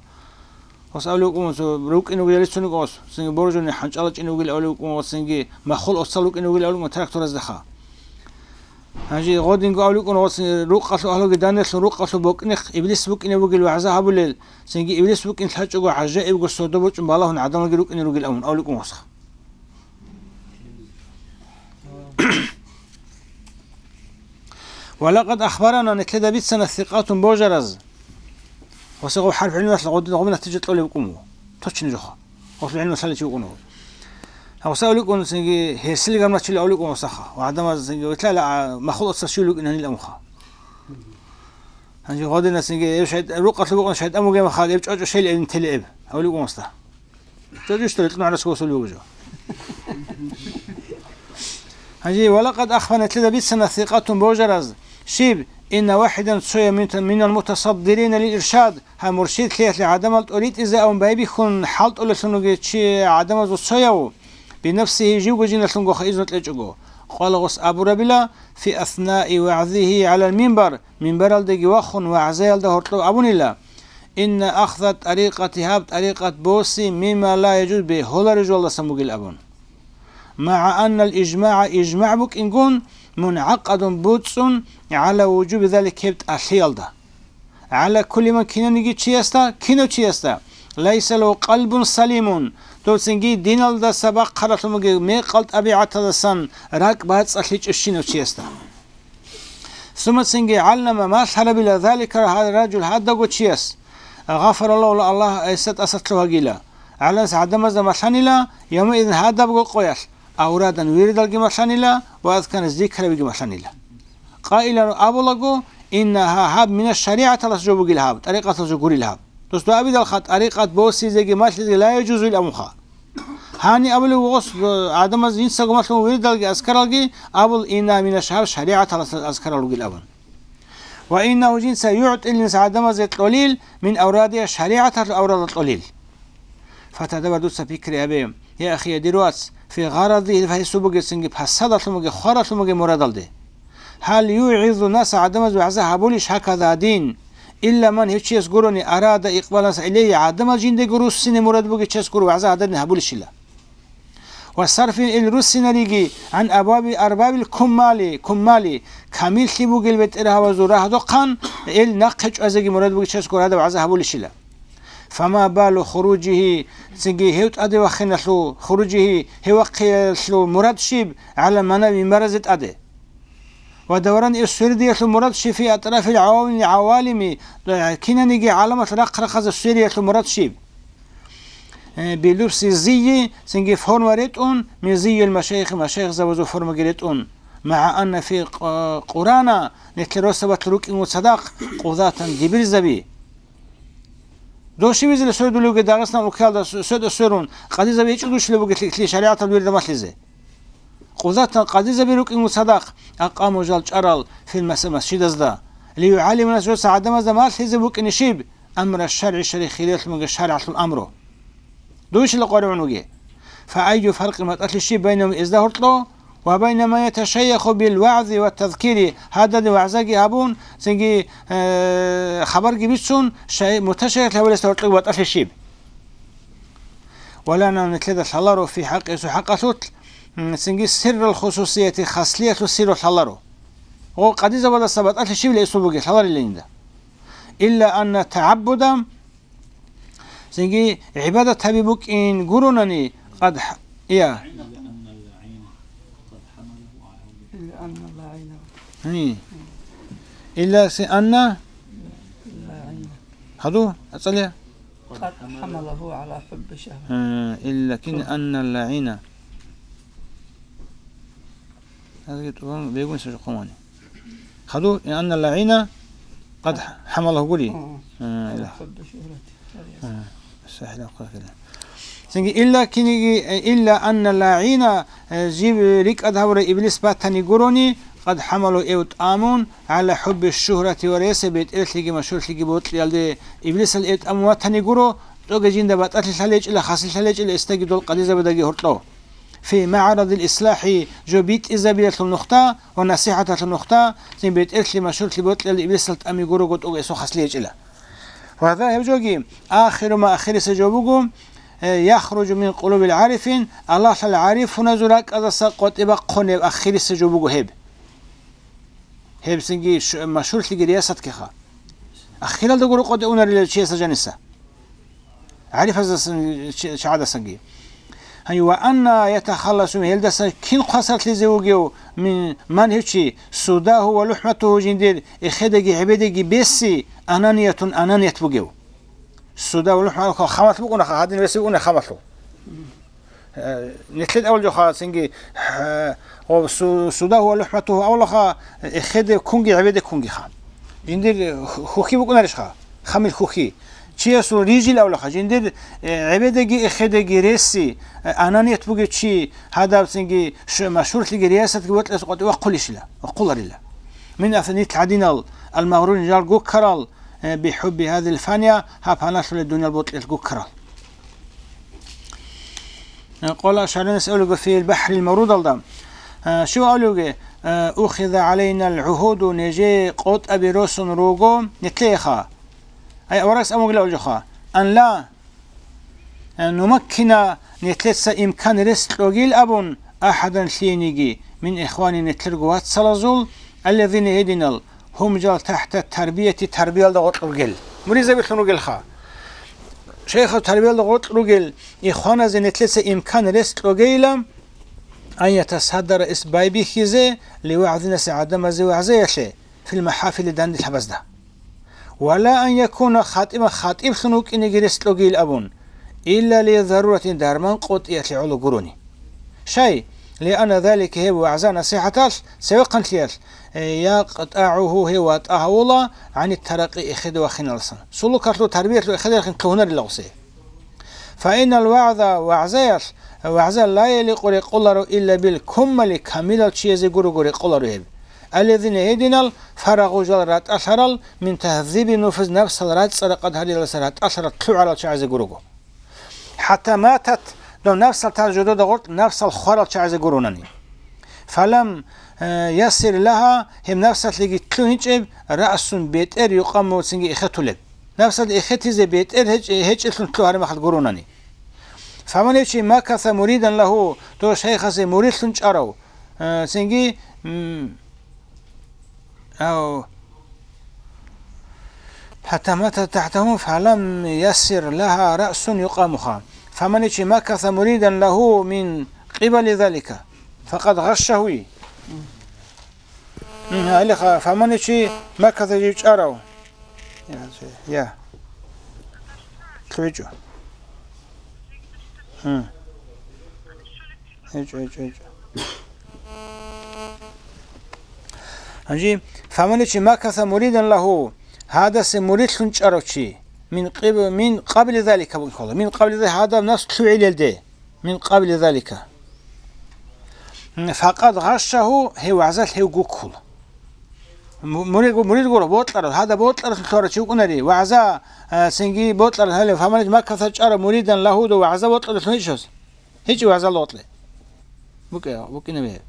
Гъос авлев вукӀун вугосу рукӀин вугилали цуниг гъос, цинги боржуни хӀанчӀала чӀин вугил авлев вукӀун вугос, цинги маххул оцал рукӀин вугил авлев вукӀун трактораздеха. Гьанже гъодинго авлукӀун гъоцин рукъалъу агьлуги данделъун рукъалъу бокӀнихъ иблис букӀине бугел вагӀза гьабулел, цинги иблис букӀин лъачӀого гӀажаибго сордо бочӀун балагьун гӀадамалги рукӀине ругел абун авлукӀун гъосха. Ва лакъад ахбарана, нилъеда бицана, сикъатун божараз. Гъосего хӀарп гӀилмуялъ гъодин гъоб натижа кьолеб букӀун буго. Точно жоха. Гъослъ гӀилму лъаличи букӀун буго. Гъоса авлукӀун цинги гьерсилиган рачили авлукӀун гъосаха. Ва гӀадамаз цинги витӀала, а, маххул оцал щивлукӀинанил амха. Гьанже гъодинас цинги, эб шайтӀ-, рукъалъуб букӀун шайтӀан бугеб махал, эб чӀочӀо шел эб нтеле эб, авлукӀун гъосда. ЧӀочӀищ дол, кьун гӀарас гъосул бугеб жо. Гьанже, ва лакъад ахбарана, нилъеда бицана, сикъатун божараз, щиб, инна вахӀидан, цояв, мин-, минал мутасаддирина лил иршад, гьай муршидлъиялъе гӀадамал тӀоритӀизе абун байбихьун хӀалтӀулелъун вугев чи гӀадамазул цояв, бинафсигьи, живго жиналъунгоха изну кьечӀого, къвалагъус абурабила, фи аснаи вагӀзигьи гӀалал минбар, минбаралдеги вахун вагӀзаялда гьоркьоб абунила, инна ахза тӀарикъати, гьаб тӀарикъат боси, мимма ла яжуз, бегьулареб жоялдасан бугил абун. МагӀа аннал ижмагӀа, ижмагӀ букӀингун, мунгӀакъадун, буцӀцӀун, гӀала вужуби залик, гьеб тӀалъиялда. гӀала кулли ман, кинаниги чиясда, кинав чиясда, лайса лагьу къалбун салимун, дов цинги диналдаса бахъаралъумаги мекъал тӀабигӀаталдасан ракӀ бацӀцӀалъичӀев щинав чиясда. Сумма цинги гӀаллама малъарабила залика гьа-, ражул гьадавго чияс, гъафараллагьу, Аллагь гьесда тӀасалъугьагила, гӀаланас гӀадамазда малъанила, явмаизин гьадабго къоялъ, аврадан вирдалги малъанила ва азкаран зикрабиги малъанила. Къайилан абулаго, иннагьа гьаб мина шаригӀаталас жо бугил гьаб, тӀарикъаталас жо гурил гьаб. Дос дугӀабидалха тӀарикъат босизеги малъизеги ла яжузуил абунха. Гьани абулев вугъос, э, гӀадамаз жинцаго малъун вирдалги азкаралги абул, инна мина шагьаб шаригӀаталас азкарал ругил абун. Ва иннагьу жинца югӀтӀилинас гӀадамазе кьолил мин аврадия шаригӀаталъул аврада кьолил. Фатадабар дуца пикри гьабе, я ахи, я дир вац, фи гъаради гьесул бугесинги пасадалъумаги хваралъумаги мурадалде. Гьал югӀизу наса гӀадамаз вагӀза гьабулищ гьаказа гьадин? Илла ман гьев чияс гурони арада икъбалас илейи гӀадамал жиндаго руссине мурад бугев чияс гуро вагӀза гьададин гьабулищила. Ва сарфин ил руссинариги гӀан абаби арбабил куммали, куммали, камиллъи бугел бетӀергьабазул рагьдухъан ил нахъе чӀвазеги мурад бугев чияс гуро гьадаб вагӀза гьабулищила. Фама балу хуружихи, цинги гьев тӀаде вахиналъул, хуружихи, гьев вахъиялъул мурад щиб, гӀала манави мимбаразе тӀаде. Ва давран ил свердиялъул мурад щиб фи атӀрафил гӀавамили гӀавалими, кинаниги гӀаламалъ рахъ-рахъазда свериялъул мурад щиб? Э, билубси зийи, цинги форма ретӀун, мин зийил машайихи, машайихзабазул формаги ретӀун, магӀа анна фи къ-, къурана, нилъер росабалъ рукӀингун цадахъ, къудатан дибирзаби. Дов щибизила свердулевги Дагъистан улкаялда с-, сверда сверун, къадизаби гьечӀо душила бугелъи шаригӀатал вирда малъизе. Къудатан къадизаби рукӀингун цадахъ, акъаму жал чӀарал фил маса-, масжидазда. ЛиюгӀаллимунас жо гӀадамазда малъизе букӀине щиб? Амра шаргӀи шаригӀ хириял мугел шаргӀалъул амру. Дуйщила къваригӀун вуге. Фа айю фаркъи, батӀалъи щиб, байнагьум эзда гьоркьо, ва байна ма яташайяху бил вагӀзи ва тазкири, гьададин вагӀзаги гьабун, цинги, э, хабарги бицун, шай-, муташайихлъи гьабулесда гьоркьоги батӀалъи щиб? Ва лана, нилъеда лъаларо, фи хӀакъи, гьесул хӀакъалъулъ, м, цинги сиррал хусусияти, хаслиялъул сирру лъаларо. Гъо, къадизабаздаса батӀалъи щибила гьесул бугеб лъаларилинда. Илла анна тагӀаббуда, цинги гӀибадат гьаби букӀин гуронани, къад хӀ-, я. Гьи. Илла си анна. Гьаду, ацӀале. قد حمله على حب شهوة. Э, илла кин анна лагӀина. Гьазги тӀубан бегун сажухъумани. Хаду, и анна лагӀина къад хӀамалагьу гури. Мгм. Э, ила. حب شهرة. Э, сахӀила хъвахила. Цинги илла киниги, э, илла анна лагӀина, э, жив рикӀкӀад гьавурай иблис батани гурони, къад хӀамалу эв тӀамун, гӀала хӀубби шугьрати ва ресаби, бетӀерлъиги машгьурлъиги бокьиялде иблисал эв тӀамун ватани гуро, тӀоге жинда батӀалъи лъалечӀила, хаслъи лъалечӀила, эсдаги дол къадизабадаги гьоркьо. Фи магӀарадил ислахӀи, жо битӀизабиялъул нухда ва насихӀаталъул нухда, цин бетӀерлъи машгьурлъи бокьиялде иблисал тӀами гурого тӀоге эсул хаслъи гьечӀила. Ва гьезда гьеб жоги, ахиру ма, ахириса жо буго, э, яхружу мин къулубил гӀарифин, Аллагьлъал гӀарифуназул ракӀаздаса къватӀибахъунеб ахириса жо буго гьеб. Гьеб цинги ш-, машгьурлъиги риясаткиха. Ахиралда гуро къватӀи унарила чиясда жаниса. ГӀарифаздасан, чи-, чагӀаздасанги. Гьай, ва анна ятахалласу, гьелдаса кин хвасарлъизе вугев, мин, ман гьев чи, судагьу ва лухӀматугьу, жиндир эхедаги гӀебедаги бесси, ананиятун, ананият бугев. Суда ва лухӀматугьу хамалъ букӀунаха, гьадин веси букӀуна хамалъу. Э, нилъед авал жоха цинги, э, гъо, су-, судагьу ва лухӀматугьу авлаха, эхеде кунги гӀебеде кунгиха. Жиндир ху-, хухи букӀунарищха? Хамил хухи. Чиясул рижил авлаха, жиндир, э, гӀебедеги эхедеги ресси, э, ананият бугев чи, гьадаб цинги ш-, машгьурлъиги риясатги вокьас къватӀи вахъулищила, вахъуларила. Мин аф-, нилъ гьадинал, ал-магърурин жал гуккарал, э, бихӀубби гьадил фания, гьаб паналъулел дуниял бокьилъ гуккарал. Э, къола шагӀирас авлуго фил бахӀрил маврудалда. Э, щив авлуге, э, ухиза гӀалайнал гӀугьуду, нижее къотӀаби росун руго, нилъееха. Ай, аварагас амугила улжуха. Ан ла, э, нумаккина, нилъеца имкан рес кьогил абун, ахӀадан лъиениги, мин ихвани, нилъерго вацалазул, аллазина гьединал, Гьум жал тахӀта тарбияти, тарбиялда гъоркь ругел. Муридзабилъун ругелха. Шайхал тарбиялда гъоркь ругел ихваназе нилъеца имкан рес кьогейилан, ан ятасаддара эс байбихьизе, ливагӀзинасе гӀадамазе вагӀзаялъе, фил махӀафили данделъабазда. Ва ла ан якуна хатӀиба хатӀиблъун вукӀинеги рес кьогийил абун, илла ли заруратин дарман къотӀиялъе гӀоло гурони. Шай, лианна залика гьеб вагӀза-насихӀаталъ цевехъанлъиялъ, э, якътагӀугьу гьев ватӀа гьавула гӀани таракъи эхеде вахиналасан. Сулукалъул тарбиялъул эхедерхин лъугьунарила гъусе. Фаинал вагӀза вагӀзаялъ, вагӀза ла яликъу рекъоларо илла бил куммали камилал чиязе гурого рекъоларо гьеб. Аллазина гьединал фарагъу жал ратӀалъарал мин тагьзиби нуфус напсал рацӀцӀа-ракъад гьарилаласа ратӀалъарал лъугӀарал чагӀазе гурого. ХӀатта матат, дов напсал тал жодода гъоркь напсал хварал чагӀазе гуронани. Фалам, э, ясир лагьа, гьеб напсалъеги лъугьинчӀеб раъсун бетӀер юкъамуцинги эхетулеб. Напсалъ эхетизе бетӀер гьечӀ-, гьечӀелъун лъугьараб мехалъ гуронани. Фаман чи макаса муридан лагьу, дов шайхасе муридлъун чӀарав, э, цинги, м, Ав. ХӀатта мата тахӀтагьу фалам ясир лагьа раъсун юкъамуха. Фаман чи макаса муридан лагьу мин къибали залика, факъад гъашшагьуи. М, гьалиха, фаман чи макаса жив чӀарав. Я, я. ЛъугӀичӀо. М. ГьечӀо, гьечӀо, гьечӀо. Гьанже, фаман чи макаса муридан лагьу, гьадасе муридлъун чӀарав чи, мин къиб-, мин къабли залика букӀин ккола. Мин къабли залика гьадаб напс лъугӀилелде. Мин къабли залика. Факъад гъашшагьу, гьев вагӀзалъ гьев гуккула. Му-, мурид-, мурид гуро, бокьарал, гьадаб бокьаралъун лъугьарав чи вукӀунари, вагӀза, а, цинги бокьарал гьалев, фаман чи макаса чӀарав муридан лагьу дов вагӀза бокьаралъун гьечӀос. ГьечӀо вагӀзал гъоркье. БукӀа-, букӀине бегье.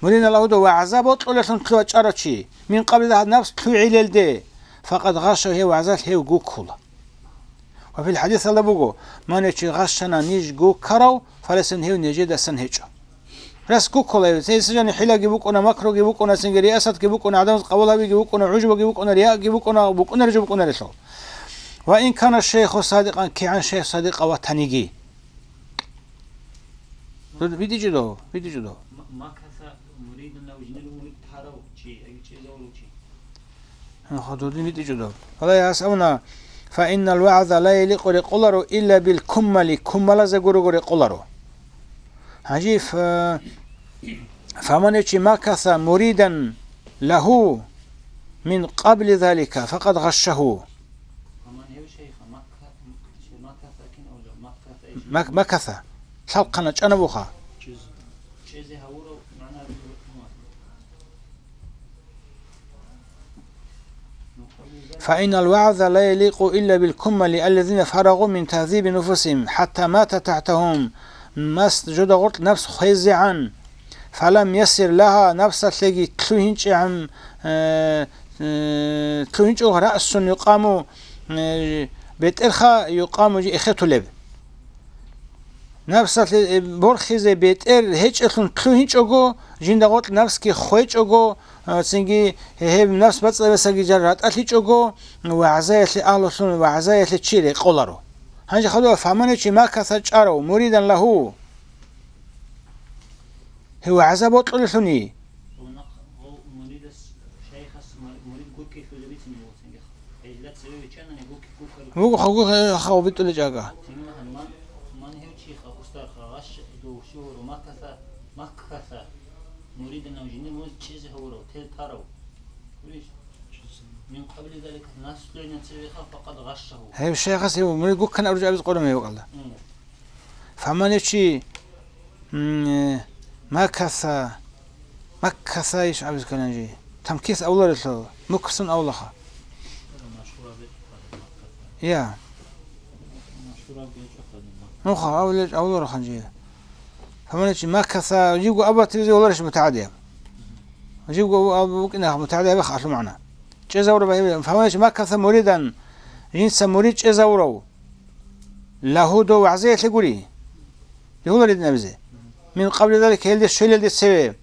Мурин Аллагьуда вагӀза бокьулелъун лъугьа чӀарав чи, мин къабли гьаб напс лъугӀилелде, факъат гъаша гьев вагӀзалъ гьев гуккула. Ва фил хӀадисалда буго, ман чи гъашана ниж гуккарав, фалесан гьев нижедасан гьечӀо. Рас гуккула гьев, цейса жани хӀилаги букӀуна, макруги букӀуна, цинги риясатги букӀуна, гӀадамаз къабул гьабиги букӀуна, гӀужбаги букӀуна, рияги букӀуна, букӀунарищ букӀунарелъул. Ва ин кана шейху садикъан, кигӀан шейх садикъав ватаниги. Дуда битӀичӀо дов, битӀичӀо дов. Ма-, макаса муридун ав жинир мурид тарав чи, ай чӀезавурав чи. Ха, дуда битӀичӀо дов. Валай асавна, фа иннал вагӀза ла яликъу рекъоларо илла бил куммали, куммалазе гурого рекъоларо. Гьанжи ф-, фаман чи макаса муридан лагьу мин къабли залика, факъат гъашшагьу. Фаман гьев шейха Макка-, Маккаса кин авло, Маккаса иш. Мак-, Маккаса. Лъалхъана чӀана буха. ЧӀез-, чӀезе гьавурав магӀна абизе вукӀун вац. Фа иннал вагӀза ла яликъу илла бил куммали аллазина фарагъу мин тагьзиби нуфусихим, хӀатта мата тахӀтагьум, мас жуда гъоркь напс хвезегӀан. Фалам ясир лагьа, напсалъеги лъугьинчӀегӀан, э, э, лъугьинчӀого раъсун юкъаму, э, бетӀерха юкъаму жи эхетулеб. Напсалъе, э, борхизе бетӀер гьечӀелъун лъугьинчӀого, жинда гъоркь напсги хвечӀого, э, цинги гьеб напс бацӀцӀадабасаги жар ратӀалъичӀого, вагӀзаялъе агьлулъун вагӀзаялъе чи рекъоларо. Гьанже хадув фаман чи макаса чӀарав муридан лагьу. Гьев вагӀза бокьулелъуни. Гьев нахъ-, гьев муридас, шайхас мур-, мурид гуккелъулеб бицин гьев цинги. Гьелда цеве виччанани гукки-, гуккару. Вуго хагу хагу битӀулел чӀага. Цинги ман, ман гьев чиха, устарха, гъаш дов шугьуру Маккаса, Маккаса. Муридана жинир муз чӀезе гьавурав, тел тарав. Гурищ? Мин къабли залика наслуйна цевеха факъад гъашшагьу. Гьев шайхас гьев мурид гуккана абуржи абиз къорам гьев кӀалда. М. Фаман чи, м, э, макаса, макаса иш абиз каланжи. Тамкис авларелъул, муксун авлаха. Я. Нуха авлер авлар ханжи. Фаман чи макаса, жибго абатизе авлариш мутагӀадияб. Жибго аб-, букӀина мутагӀадияб ахлу магӀна. ЧӀезавра багьиб. Фаман чи макаса муридан, жинца мурид чӀезаврав. Лагьу дов вагӀзаялъе гури. Бегьуларидин абизе. Мин къабли залик гьелде щвелелде цеве.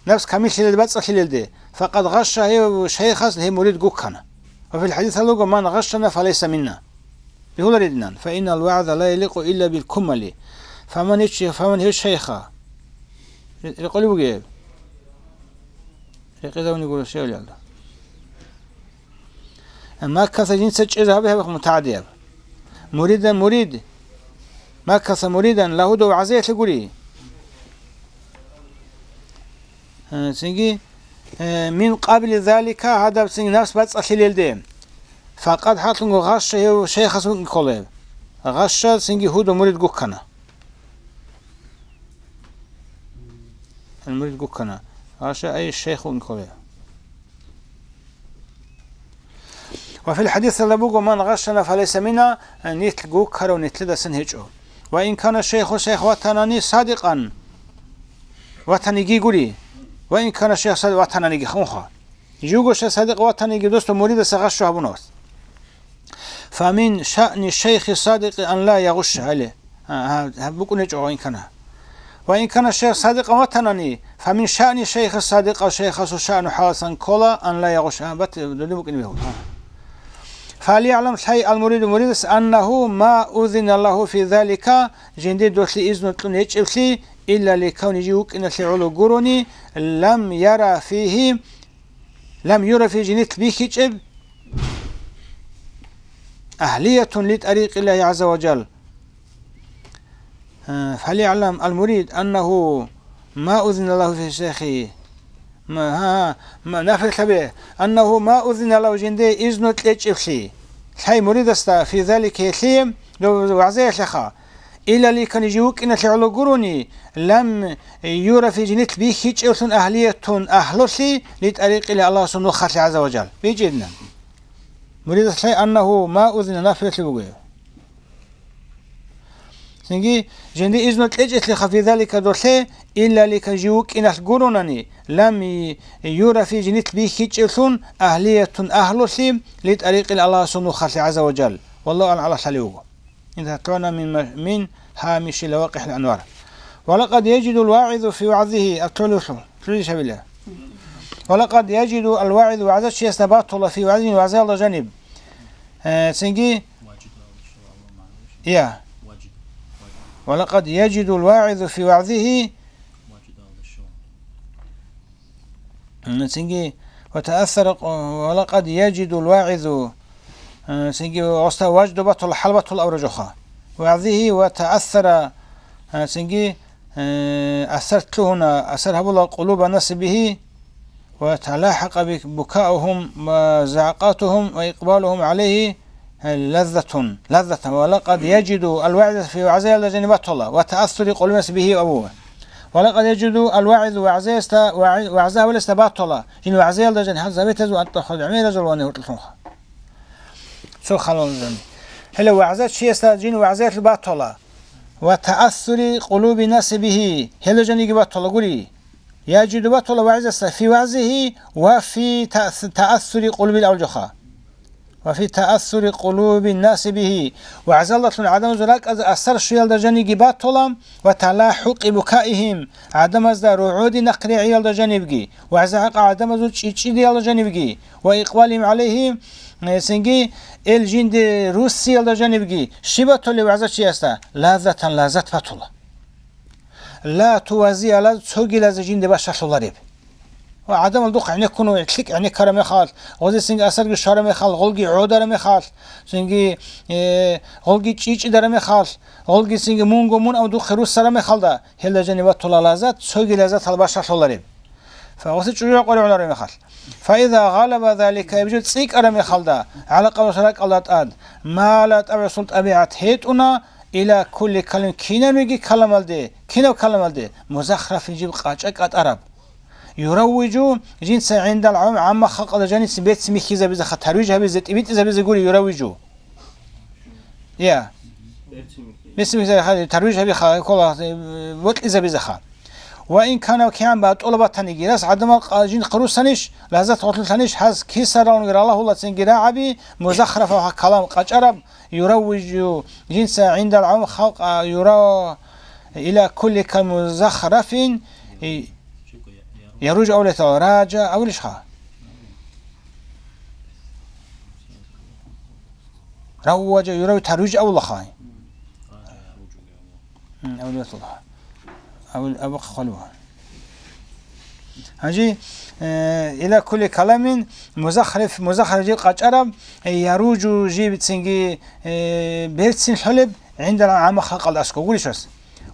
напс камиллъилелде, бацӀцӀалъилелде, факъад гъашша, гьев шайхас гьев мурид гуккана. Ва фил хадис гьабуго: «Ман гъашшана, фалайса минна». Бегьуларидинан: «Фаиннал вагӀза ла яликъу илла бил кумали». Фаман гьев чи-, фаман гьев шайха. Ре-, рекъолеб бугеб? Рекъезабуни гуро щевлялда. Маккаса жинца чӀезе гьабе гьаб мутагӀадияб. Муридан мурид. Маккаса муридан лагьуда вагӀзаялъе гури. Э, цинги, э, мин къабли залика, гьадаб цинги напс бацӀцӀалъилелде. Факъад хӀалъунго гъашша гьев шайхас вукӀин кколеб. Гъашша цинги гьуда мурид гуккана. Гьел мурид гуккана. Гъашша ай шайх вукӀин кколеб. Ва фил хадис гьабуго: «Ман гъашшана, фалайса минна», нилъ гуккарав нилъедасан гьечӀо. Ва ин кана шайху, шайх ватанани садикъан, ватаниги гури. Ва ин кана шайх сад-, ватананиги хунха. Жуго шайх садикъ ватаниги досда муридаса гъашшу гьабунас. Фамин шаъни шайхи садикъи ан ла ягъушша, гьале. А, а, а, букӀунечӀо ва ин кана. Ва ин кана шайх садикъан ватанани, фамин шаъни шайхи садикъа, шайхасул шаъну хӀаласан ккола, ан ла ягъуш, а, бат, додин букӀин бегьул. А. ФалягӀлам, лъай ал муриду муридас, аннагьу ма узина лагьу фи залика, жинде долъи изну кьун гьечӀеблъи, илла ликавни жив вукӀиналъе гӀоло гурони, лам яра фигьи, лам юра фи, жинилъ бихьичӀеб, агьлиятун ли тӀарикъиллагьи гӀазза ва жал. Э, фалягӀлам ал мурид аннагьу ма узина лагьу фи шайхи. Ма, гьа, ма, нафи лъабе. Аннагьу ма узина лагьу, жинде изну кьечӀеблъи. Лъай муридасда фи залика, гьелъие, дов вагӀзаялъеха. Илла ликани жив вукӀиналъе гӀоло гурони, лам юра фи, жинилъ бихьичӀевлъун агьлиятун агьлулъи ли тӀарикъиллагьи Аллагьасул нухалъе гӀазза ва жал. БичӀчӀидинан. Муридас лъай аннагьу ма узина нафилалъе буго. Цинги, жинде изну кьечӀелъеха фи залика долъе, илла ликан жив вукӀиналъ гуронани, лам юра фи, жинилъ бихьичӀевлъун агьлиятун агьлулъи ли тӀарикъиллагьи Аллагьасул нухалъе гӀазза ва жал. Валлагьу аълам, Аллагь лъалев вуго. Интахъана мин ма-, мин гьамиши лавакъихӀил анвар. Ва лакъад яжидул вагӀизу фи вагӀзигьи, атлъулевлъул, лъугьинищ гьабила? Ва лакъад яжиду ал вагӀизу, вагӀзачиясда батула, фи вагӀзигьи, вагӀзаялда жаниб. Э, цинги, я. Ва лакъад яжидул вагӀизу фи вагӀзигьи. М, цинги, ва таассара къо-, ва лакъад яжидул вагӀизу, э, цинги, оста важду батула, хӀал батула авражуха. ВагӀзигьи ва таассара, э, цинги, э, асар лъугьуна, асар гьабула къулуба насибигьи, ва талахӀакъа би-, букаухум ва загӀкъатухум ва икъбалухум гӀалайгьи, Лаззатун, лаззатан, ва лакъад яжиду ал вагӀиза фи, вагӀзаялда жаниб батула, ва таассури къулубинас бигьи абу. Ва лакъад яжиду ал вагӀизу, вагӀзаялда, вагӀи-, вагӀза гьабилесда батула, жин вагӀзаялда жан хӀал заветазул антӀахъал гӀемеразул ване гьоркьлъунха. Цо халал жан. Гьеле вагӀза чиясда жин вагӀзаялъул батула, ва таассури къулубинас бигьи, гьелда жаниги батула гури. Яжиду батула вагӀзаса фи вагӀзигьи ва фи таъс-, таассури къулубил авлахъа. Ва фи таассури къулубин наси бигьи, вагӀзалдалъун гӀадамазул ракӀазе асар щуялда жаниги батула, ва талахӀукъи букаихим, гӀадамазда ругӀоди нахъригӀиялда жанибги, вагӀза-хӀакъа гӀадамазул чӀичӀидиялда жанибги, ва икъбалихим гӀалайгьи, э, цинги эл жинде руссиялда жанибги, щиб батули вагӀзачиясда? Лаззатан, лаззат батула. Ла тувазиялаз цогилазе жинде башалъулареб. Ва гӀадамал духъ гӀенеккун, лъикӀ гӀенеккара мехалъ, гъозесинги асарги щвара мехалъ, гъолги гӀодара мехалъ, цинги, э, гъолги чӀичӀидара мехалъ, гъолги цинги мунго мун ав духъе руссара мехалда, гьелда жаниб батула лаззат, цоги лаззатал башалъулареб. Фа гъосе чӀужугӀ къоригӀунара мехалъ. Фаиза гъалаба залика, гьеб жо цӀикӀкӀара мехалда, гӀалакъа ва шаракъалда тӀад, ма ла тӀабгӀусул, тӀабигӀат гьетӀуна, Ила кулли калим, кинабниги каламалде, кинаб каламалде, музахрафин, жиб къачӀа кӀатӀараб. Юраввижу, жинца гӀиндал гӀавам, гӀамма халкъалда жаницин берцин михьизабизаха, тарвиж гьабизе, тӀибитӀизабизе гури юраввижу. Я. Берцин михьизабиха, тарвиж гьабиха, ккола, э, бокьизабизаха. Ва ин кана, кигӀан батӀула батаниги, рас гӀадамал къа-, жин хъарусанищ, лаззат гъорлъулъанищ, гьаз кисаралги ралагьула цинги рагӀаби, музахрафа калам къачӀараб, Юраввижу жинца гӀиндал гӀавам халкъа юра ила кулли калимин музахрафин, и, Яруж авлетал ража авлишха? Равважа юрав таруж авлаха. М, авлетал. Авл-, абу хвалва. Гьанже, э, ила кулли каламин музахриф, музахриф жив къачӀараб, э, яружу жив цинги, э, берцин лъолеб, гӀиндал гӀамма халкъалда аскӀов гурищас.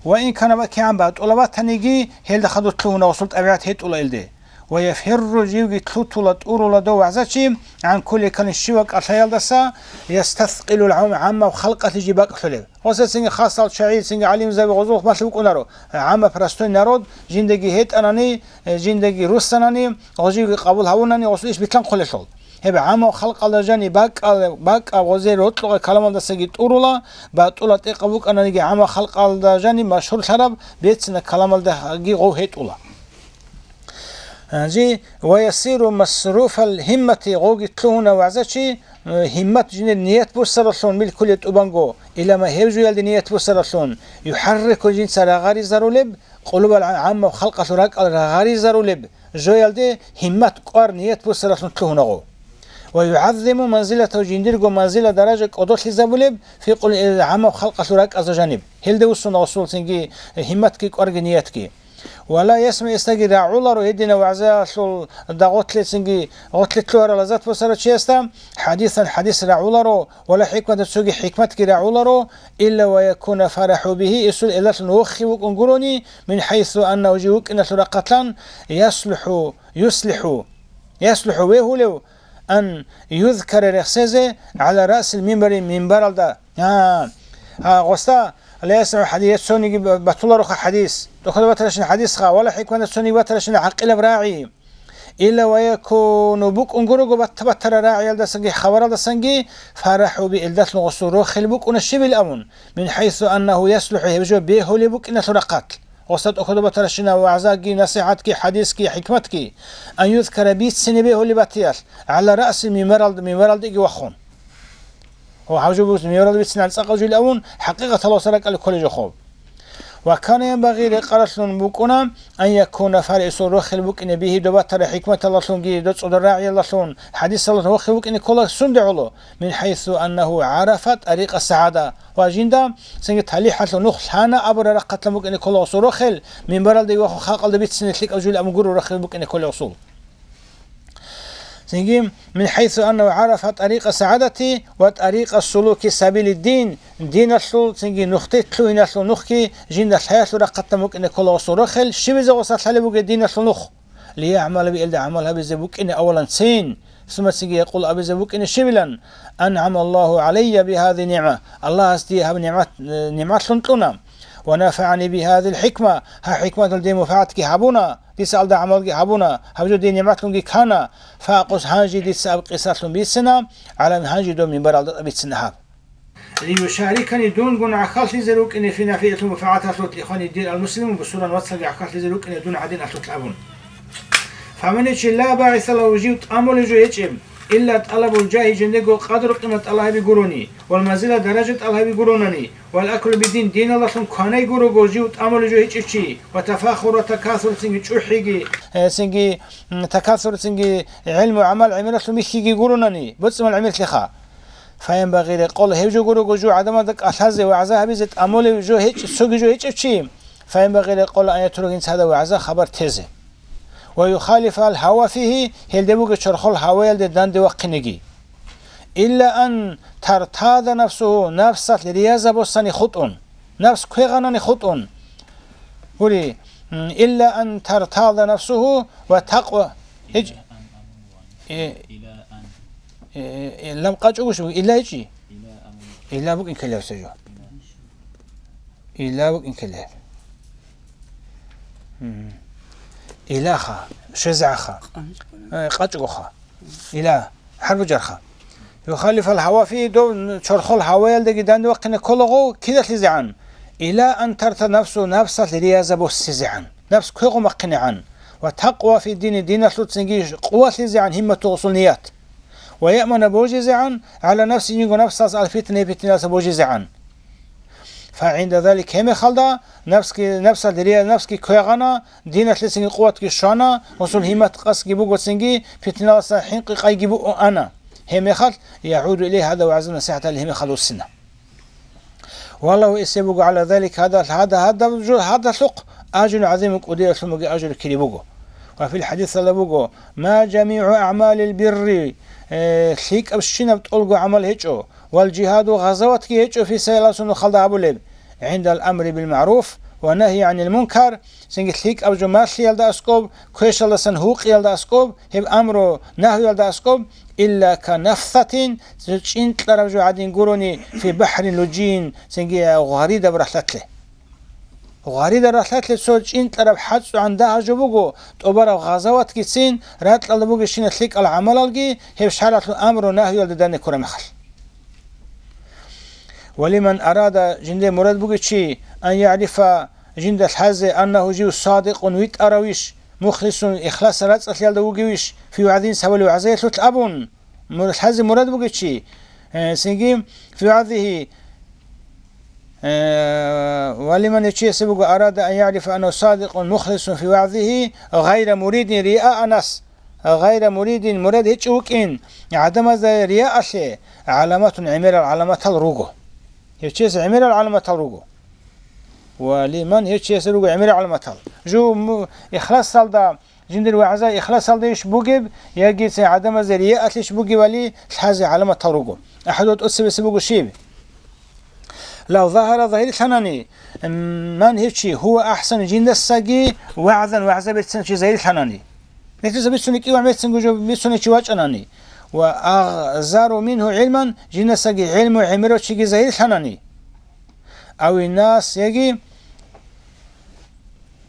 Ва ин кана ва кигӀан батӀула ватаниги, гьелда хадур лъугьуна гъусул тӀабигӀат гьетӀула илде. Ва яфирру живги лъутула тӀурула дов вагӀзачи, гӀан кулли калин щивал кӀалъаялдаса, ястаскъилул гӀам-, гӀаммаб халкъалъе жив бакӀлъулеб. Гъосецинги хасал чагӀицинги гӀалимзаби гъозул малъи букӀунаро, гӀамма простой народ, жиндаги гьетӀанани, жиндаги руссанани, гъожиги къабул гьавунани гъосул иш битлъанхъулелъул. Гьеб гӀаммаб халкъалда жани бакӀал-, бакӀаб гъозе рокьукъа каламалдасаги тӀурула, батӀула тӀекъаб букӀананиги гӀаммаб халкъалда жани машгьурлъараб бецина каламалдаги гъов гьетӀула. Гьанже, ва ясиру масруфал гьиммати, гъовги лъугьуна вагӀзачи, э, гьиммат жинир ният буссаралъун милкуле тӀубанго, илама гьев жуялде ният буссаралъун, юхӀаррику жинца рагъаризарулеб, къулубал гӀаммаб халкъалъул ракӀал рагъаризарулеб жоялде гьиммат кӀвар ният буссаралъун лъугьунагъо. Ва югӀаззиму манзилатав жиндирго манзила даража кӀодолъизабулеб фи къулубил гӀаммаб халкъалъул ракӀазда жаниб. Гьелде вуссуна гъосул цинги гьимматги кӀварги ниятги. Ва ла ясмагӀу эсдаги рагӀуларо гьединав вагӀзаялъул дагъотлъецинги гъотлъи лъугьарал лаззат босарав чиясда, хӀадисан хӀадис рагӀуларо ва ла хӀикматан цоги хӀикматги рагӀуларо, илла ва якуна фарахӀу бигьи, исул элалъун вохи вукӀун гурони, мин хӀайсу аннагьу жив вукӀиналъул рахъалъан, яслухӀу, юслихӀу, яслухӀу вегьулев, ан юзкара рехсезе гӀала раъсил минбари минбаралда. А, а, гъоста, ла ясмагӀу хӀади-, цониги ба-, батулароха хӀадис. ТӀохьалда батаращин хӀадисха, вала хӀикматалда цониги батаращин гӀакъилаб рагӀи. Илла ва якуну букӀун гурого батта-баттара рагӀиялдасанги хабаралдасанги фарахӀу би, элдалъун гъосул рохел букӀуна щибил абун, мин хӀайсу аннагьу яслухӀу, гьеб жо бегьулеб букӀиналъул рахъалъ. Гъоста тӀохьалда батаращина вагӀзаги, насихӀатги, хӀадисги, хӀикматги, ан юзкара бицине бегьулеб батиялъ, гӀала раъсил минбаралда, минбаралдеги вахун. Ва гьав жо бус-, минбаралда бицинал цӀакъав жил авун, хӀакъикъаталда гъоса ракӀалде кколеб жо хоб. Ва кана янбагъи, рекъаралъун букӀуна, ан якуна фарису, рохел букӀине бигьи, доб батара хӀикматалдалъунги, доб цӀодар рагӀиялдалъун, хӀадисалдалъун рохел букӀине ккола сунде гӀоло, мин хӀайсу аннагьу гӀарафа тӀарикъа сагӀада, ва жинда цинги талихӀалъул нух лъана абураб рахъалъан букӀине ккола гъосул рохел, минбаралде вахун халкъалда бицине лъикӀаб жугьил абун гуро рохел букӀине ккола гъосул. Цинги, мин хӀайсу аннагьу гӀарафа тӀарикъа сагӀадати ва тӀарикъа сулуки сабили дин, диналъул, цинги нухде лъугьиналъул нухги жинда лъаялъул рахъалъан букӀине ккола гъосул рохел, щибизе гъоса лъалеб бугеб диналъул нух. ЛиягӀмала би, элда гӀамал гьабизе букӀине аваланцин, сумма цинги якъул абизе букӀине щибилан, «АнгӀамаллагьу гӀалайя бигьази нигӀма», Аллагьас дие гьаб нигӀмат, э, нигӀматлъун кьуна, «ва нафагӀани бигьазил хӀикма», гьаб хӀикматалъ дие мунпагӀатги гьабуна, дица алда гӀамалги гьабуна, гьаб жо дие нигӀматлъунги ккана, фаакъус, гьанже дица аб къисалъун бицина, гӀалам, гьанже доб минбаралда бицина гьаб. Лиюшарикани, дунгун гӀахьаллъизе рукӀине, фи нафигӀилъул мунпагӀаталъулъ, ихвани дир ал-муслимун, бусурбан вацалги гӀахьаллъизе рукӀине дун гӀадин алъулъ абун. Фаман чи ла багӀиса лагьу, жив тӀамулев жо гьечӀеб, илла тӀалабул жагьи, жиндего къадру-къимат тӀалаб гьаби гурони, вал манзила даража тӀалаб гьаби гуронани, вал аклу биддин, диналдалъун кванай гурого жив тӀамулев жо гьечӀев чи, ва тафахур ва такасур, цинги чӀухӀиги, э, цинги, м, такасур, цинги гӀилму-гӀамал гӀемералъун бихьиги гуронани, боцӀи-мал гӀемерлъиха. Фаянбагъи, рекъола гьев жо гурого жо гӀадамазда кӀалъазе, вагӀза гьабизе тӀамулев жо гьечӀ-, цоги жо гьечӀев чи, фаянбагъи, рекъола, ан ятрука, инца гьадаб вагӀза хабар тезе. Ва юхалифа ал-гьава фигьи, гьелде бугеб чорхол гьаваялде данде вахъинеги. Илла ан тартада нафсугьу, нафсалъ риязабосани хутӀун, нафс квегъанани хутӀун. Гури, м, илла ан тартада нафсугьу ва такъва. Гьич-, э, э, э, лам къачӀугу шу, илла гьечӀи? Илла букӀин ккелеб гьеб жо. Ила букӀин ккелеб. Мгм. Илаха, шезгӀаха. Э, къачӀгоха. Ила, хӀарбу жарха. Юхалифал гьава фи, дов чорхол гьаваялдаги данде вахъине кколаго, кидалъизегӀан? Ила ан тарта нафсу, нафсалъ рияза боссизегӀан. Нафс квегъун бахъинегӀан. Ва такъва фи дини, диналъул цинги къувалъизегӀан гьиммату гъусул ният. Ва яъмана божизегӀан, гӀала нафси, жинго нафсалъ, ал фитна, питналъа божизегӀан. Фа гӀинда залик, гьеб мехалда напсги, напсалъ рия, напсги квегъана, диналъе цинги къуватги щвана, гъусул гьиммат къасги буго цинги, питналъуса хӀинкъи къайги буго ана. Гьеб мехалъ, ягӀуду илайгьи, гьадав вагӀза-насихӀаталъ гьеб мехалда вуссина. Валлагьу, эсеб буго гӀала залик, гьадал-, гьада-, гьадаб жо-, гьадалъухъ ажрун гӀазимун, кӀудиялъун бугеб ажру кири буго. Ва фил хӀадисалда буго: «Ма жамигӀу агӀмалил бирри», э, лъикӀаб щинаб тӀолго гӀамал гьечӀо, «вал жигьаду», гъазаватги гьечӀо, «фи сабилаллагьи», Аллагьасул нухалда гьабулеб, «гӀиндал амри бил магӀруф ва нагьи гӀанил мункар», цинги лъикӀаб жо малъиялда аскӀоб, квешалдасан гьукъиялда аскӀоб, гьеб амру-нагьиялда аскӀоб, «илла ка нафсатин», цо чӀинкьараб жо гӀадин гурони, «фи бахӀрин лужжин», цинги гъваридаб рахьлалъе. Гъваридаб рахьлалъе цо чӀинкьараб хӀацӀцӀугӀан дагьа жо буго, тӀубараб гъазаватгицин, ракьалда бугебщинаб лъикӀал гӀамалалги, гьеб шаргӀалъул амру-нагьиялда данде ккураб мехалъ. «Ва лиман арада», жинде мурад бугев чи, «ан ягӀрифа», жинда лъазе, «аннагьу», жив, «садикъун», витӀаравищ, «мухлисун», ихласал рацӀцӀалъиялда вугевищ, «фи вагӀзин», сабали вагӀзаялъулъ абун, мур-, лъазе мурад бугев чи, э, цинги, «фи вагӀзихи», э, «ва лиман», гьев чиясе буго, «арада ан ягӀрифа аннагьу садикъун мухлисун фи вагӀзихи гъайра муридин риаъ аннас», гъайра муридин, мурад гьечӀев вукӀин, гӀадамазда риаалъе, «гӀаламатун», гӀемерал гӀаламатал руго. Гьев чиясе гӀемерал гӀаламатал руго. «Ва лиман», гьев чиясе руго гӀемерал гӀаламатал. Жо му-, ихласалда, жиндир вагӀза ихласалдайищ бугеб, яги цин гӀадамазда риаалъищ бугебали лъазе гӀаламатал руго. АхӀадул тӀоцебесеб буго щиб? «Лав загьара», загьирлъанани, м, «ман», гьев чи, «гьува ахӀсану», жиндасаги, «вагӀзан», вагӀза берцинав чи загьирлъанани. Метриса бицунеб кӀиго метрцинго жо бицунев чи вачӀанани. «Ва агъзару мингьу гӀилман», жиндасаги гӀилму гӀемерав чиги загьирлъанани. «Авиннас», яги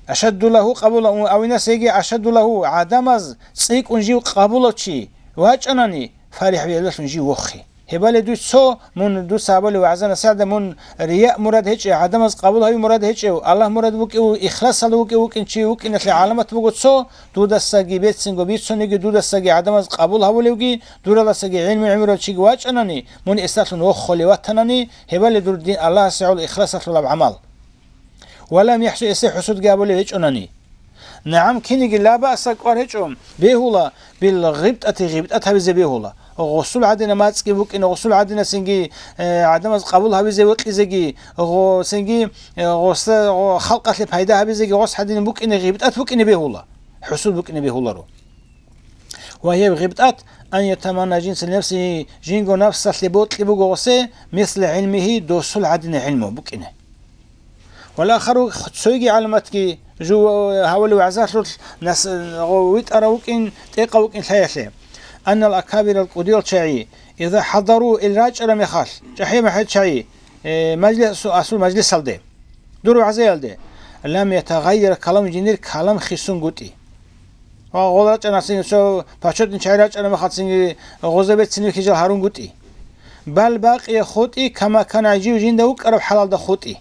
«ашадду лагьу къабулан», «авиннас», яги «ашадду лагьу», гӀадамаз цӀикӀкӀун жив къабулав чи вачӀанани, «фарихӀ», гьелдалъун жив вохи. Гьебали дуй цо, мун дуца гьабулев вагӀза-насихӀатда мун рияъ мурад гьечӀев, гӀадамаз къабул гьави мурад гьечӀев, Аллагь мурад вукӀев, ихласалда вукӀев вукӀин чи вукӀиналъе гӀаламат буго цо, дудасаги берцинго бицунеги, дудасаги гӀадамаз къабул гьавулевги, дураласаги гӀилму гӀемерав чиги вачӀанани, мун эсалъун воххулев ватанани, гьебали дур дин Аллагьасе гӀоло ихласалъулаб гӀамал. «Ва лам яхӀсу», эсе хӀусудги гьабулев гьечӀонани. «НагӀам», кинеги, «ла баъса», кӀвар гьечӀо, бегьула, «бил гъибтӀати», гъибтӀат гьабизе бегьула. Гъусул гӀадина мацӀги букӀине, гъусул гӀадинасинги, э, гӀадамаз къабул гьабизе вокьизеги, гъо-, синги, э, гъоса-, гъо-, халкъалъе пайда гьабизеги гъос гӀадин букӀине, гъибтӀат букӀине бегьула, хӀусуд букӀине бегьуларо. Ва гьеб гъибтӀат, «ан ятаманна жинса нафсигьи», жинго напсалъе бокьи буго гъосе, «мисла гӀилмигьи», досул гӀадина гӀилму букӀине. «Вал ахару», цойги гӀаламатги, жо гьавулев вагӀзалъулъ нас-, гъо-, витӀарав вукӀин, тӀекъав вукӀин лъаялъе. «Аннал акабирал», кӀудиял чагӀи, «иза хӀадару», ил рачӀараб мехалъ, чӀахӀи-махӀел чагӀи, э, мажлис-, асул мажлисалде, дур вагӀзаялде, «лам ятагъайяр каламу», жиндир калам хисунгутӀи. Ва гъол рачӀанасинги, цо почётный чагӀи рачӀана мехалцинги гъоза берцинги хижал гьарунгутӀи. «Бал бакъия», хутӀи, «кама кана», жив жинда вукӀараб хӀалалда хутӀи.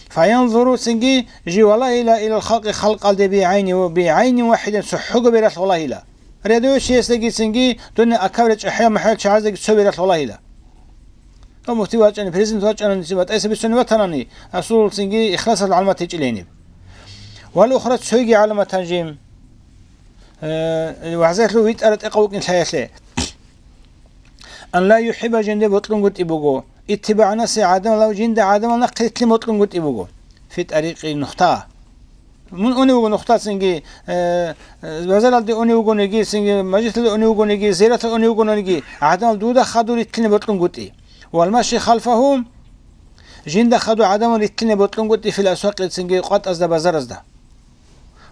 «Фаянзуру», цинги жив валагьила, «илал халкъи», халкъалде, «бигӀайни», «бигӀайнин вахӀидан», цохӀого бералъ валагьила. Рядовой чиясдагицинги дунен акаб речӀ хӀел-махӀел чагӀаздаги цо бералъ валагьила. Ва муфти вачӀани, президент вачӀани, батӀайса бицунеб ватанани, асулцинги ихласалъ гӀаламат гьечӀилайниб. Вал ухра, цойги гӀаламатан жим, э, вагӀзалъув витӀара тӀекъав вукӀин лъаялъе. «Ан ла юхӀиба», жинде бокьунгутӀи буго. «ИттибагӀа наси», гӀадамалав жинда гӀадамал нахъе рилълъин бокьунгутӀи буго. «Фи тӀарикъи», нухда. Мун унев вуго нухда цинги, э, э, базаралде унев вугониги, цинги мажлисалде унев вугониги, зираталде унев вугониги, гӀадамал дуда хадур рилълъине бокьунгутӀи. «Вал маши халфагьум», жинда хадур гӀадамал рилълъине бокьунгутӀи, «фил асвакъи», цинги къватӀазда, базаразда.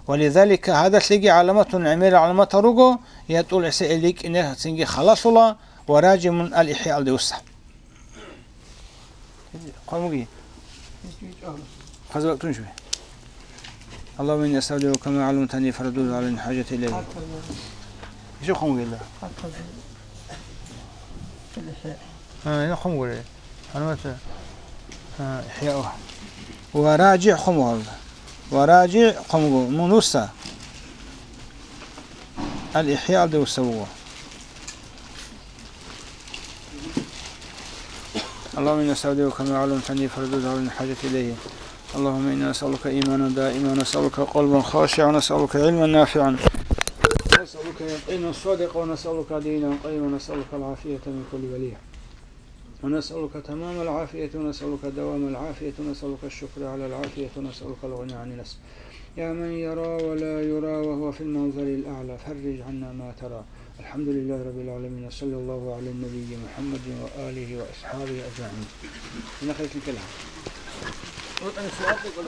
«Ва лизалика», гьадалъеги гӀаламатун, гӀемерал гӀаламатал руго, «ятӀул», гӀиса ил рикӀкӀине цинги халалъула, «ва ражимун», ал-ИхӀяалде вуссун. Хъумги. Хъаза вакътун шуй. Аллагьумма инни асъалука ма гӀалламтани фарадду гӀалайя хӀажати илайгьи. Ишо хъумгила. А, ина хъумгури. Ханамата. А, ихьяу. Ва ражи хъумгу. Ва ражи хъумгу. Мун вусса. Ал-ИхӀяалде вусса вуго. اللهم إنا نستودعك ما علمتنا فردده على الحاجة إليه. اللهم إنا نسألك إيمانا دائما، نسألك قلبا خاشعا، نسألك علما نافعا، نسألك يقينا صادقا، ونسألك دينا قيما، ونسألك العافية من كل بلية، ونسألك تمام العافية، ونسألك دوام العافية، ونسألك الشكر على العافية، ونسألك الغنى عن الناس. يا من يرى ولا يرى وهو في المنزل الأعلى، فرج عنا ما ترى. الحمد لله رب العالمين، صلى الله على النبي محمد وآله وأصحابه أجمعين. هنا خلص الكلام. وطن السؤال يقول: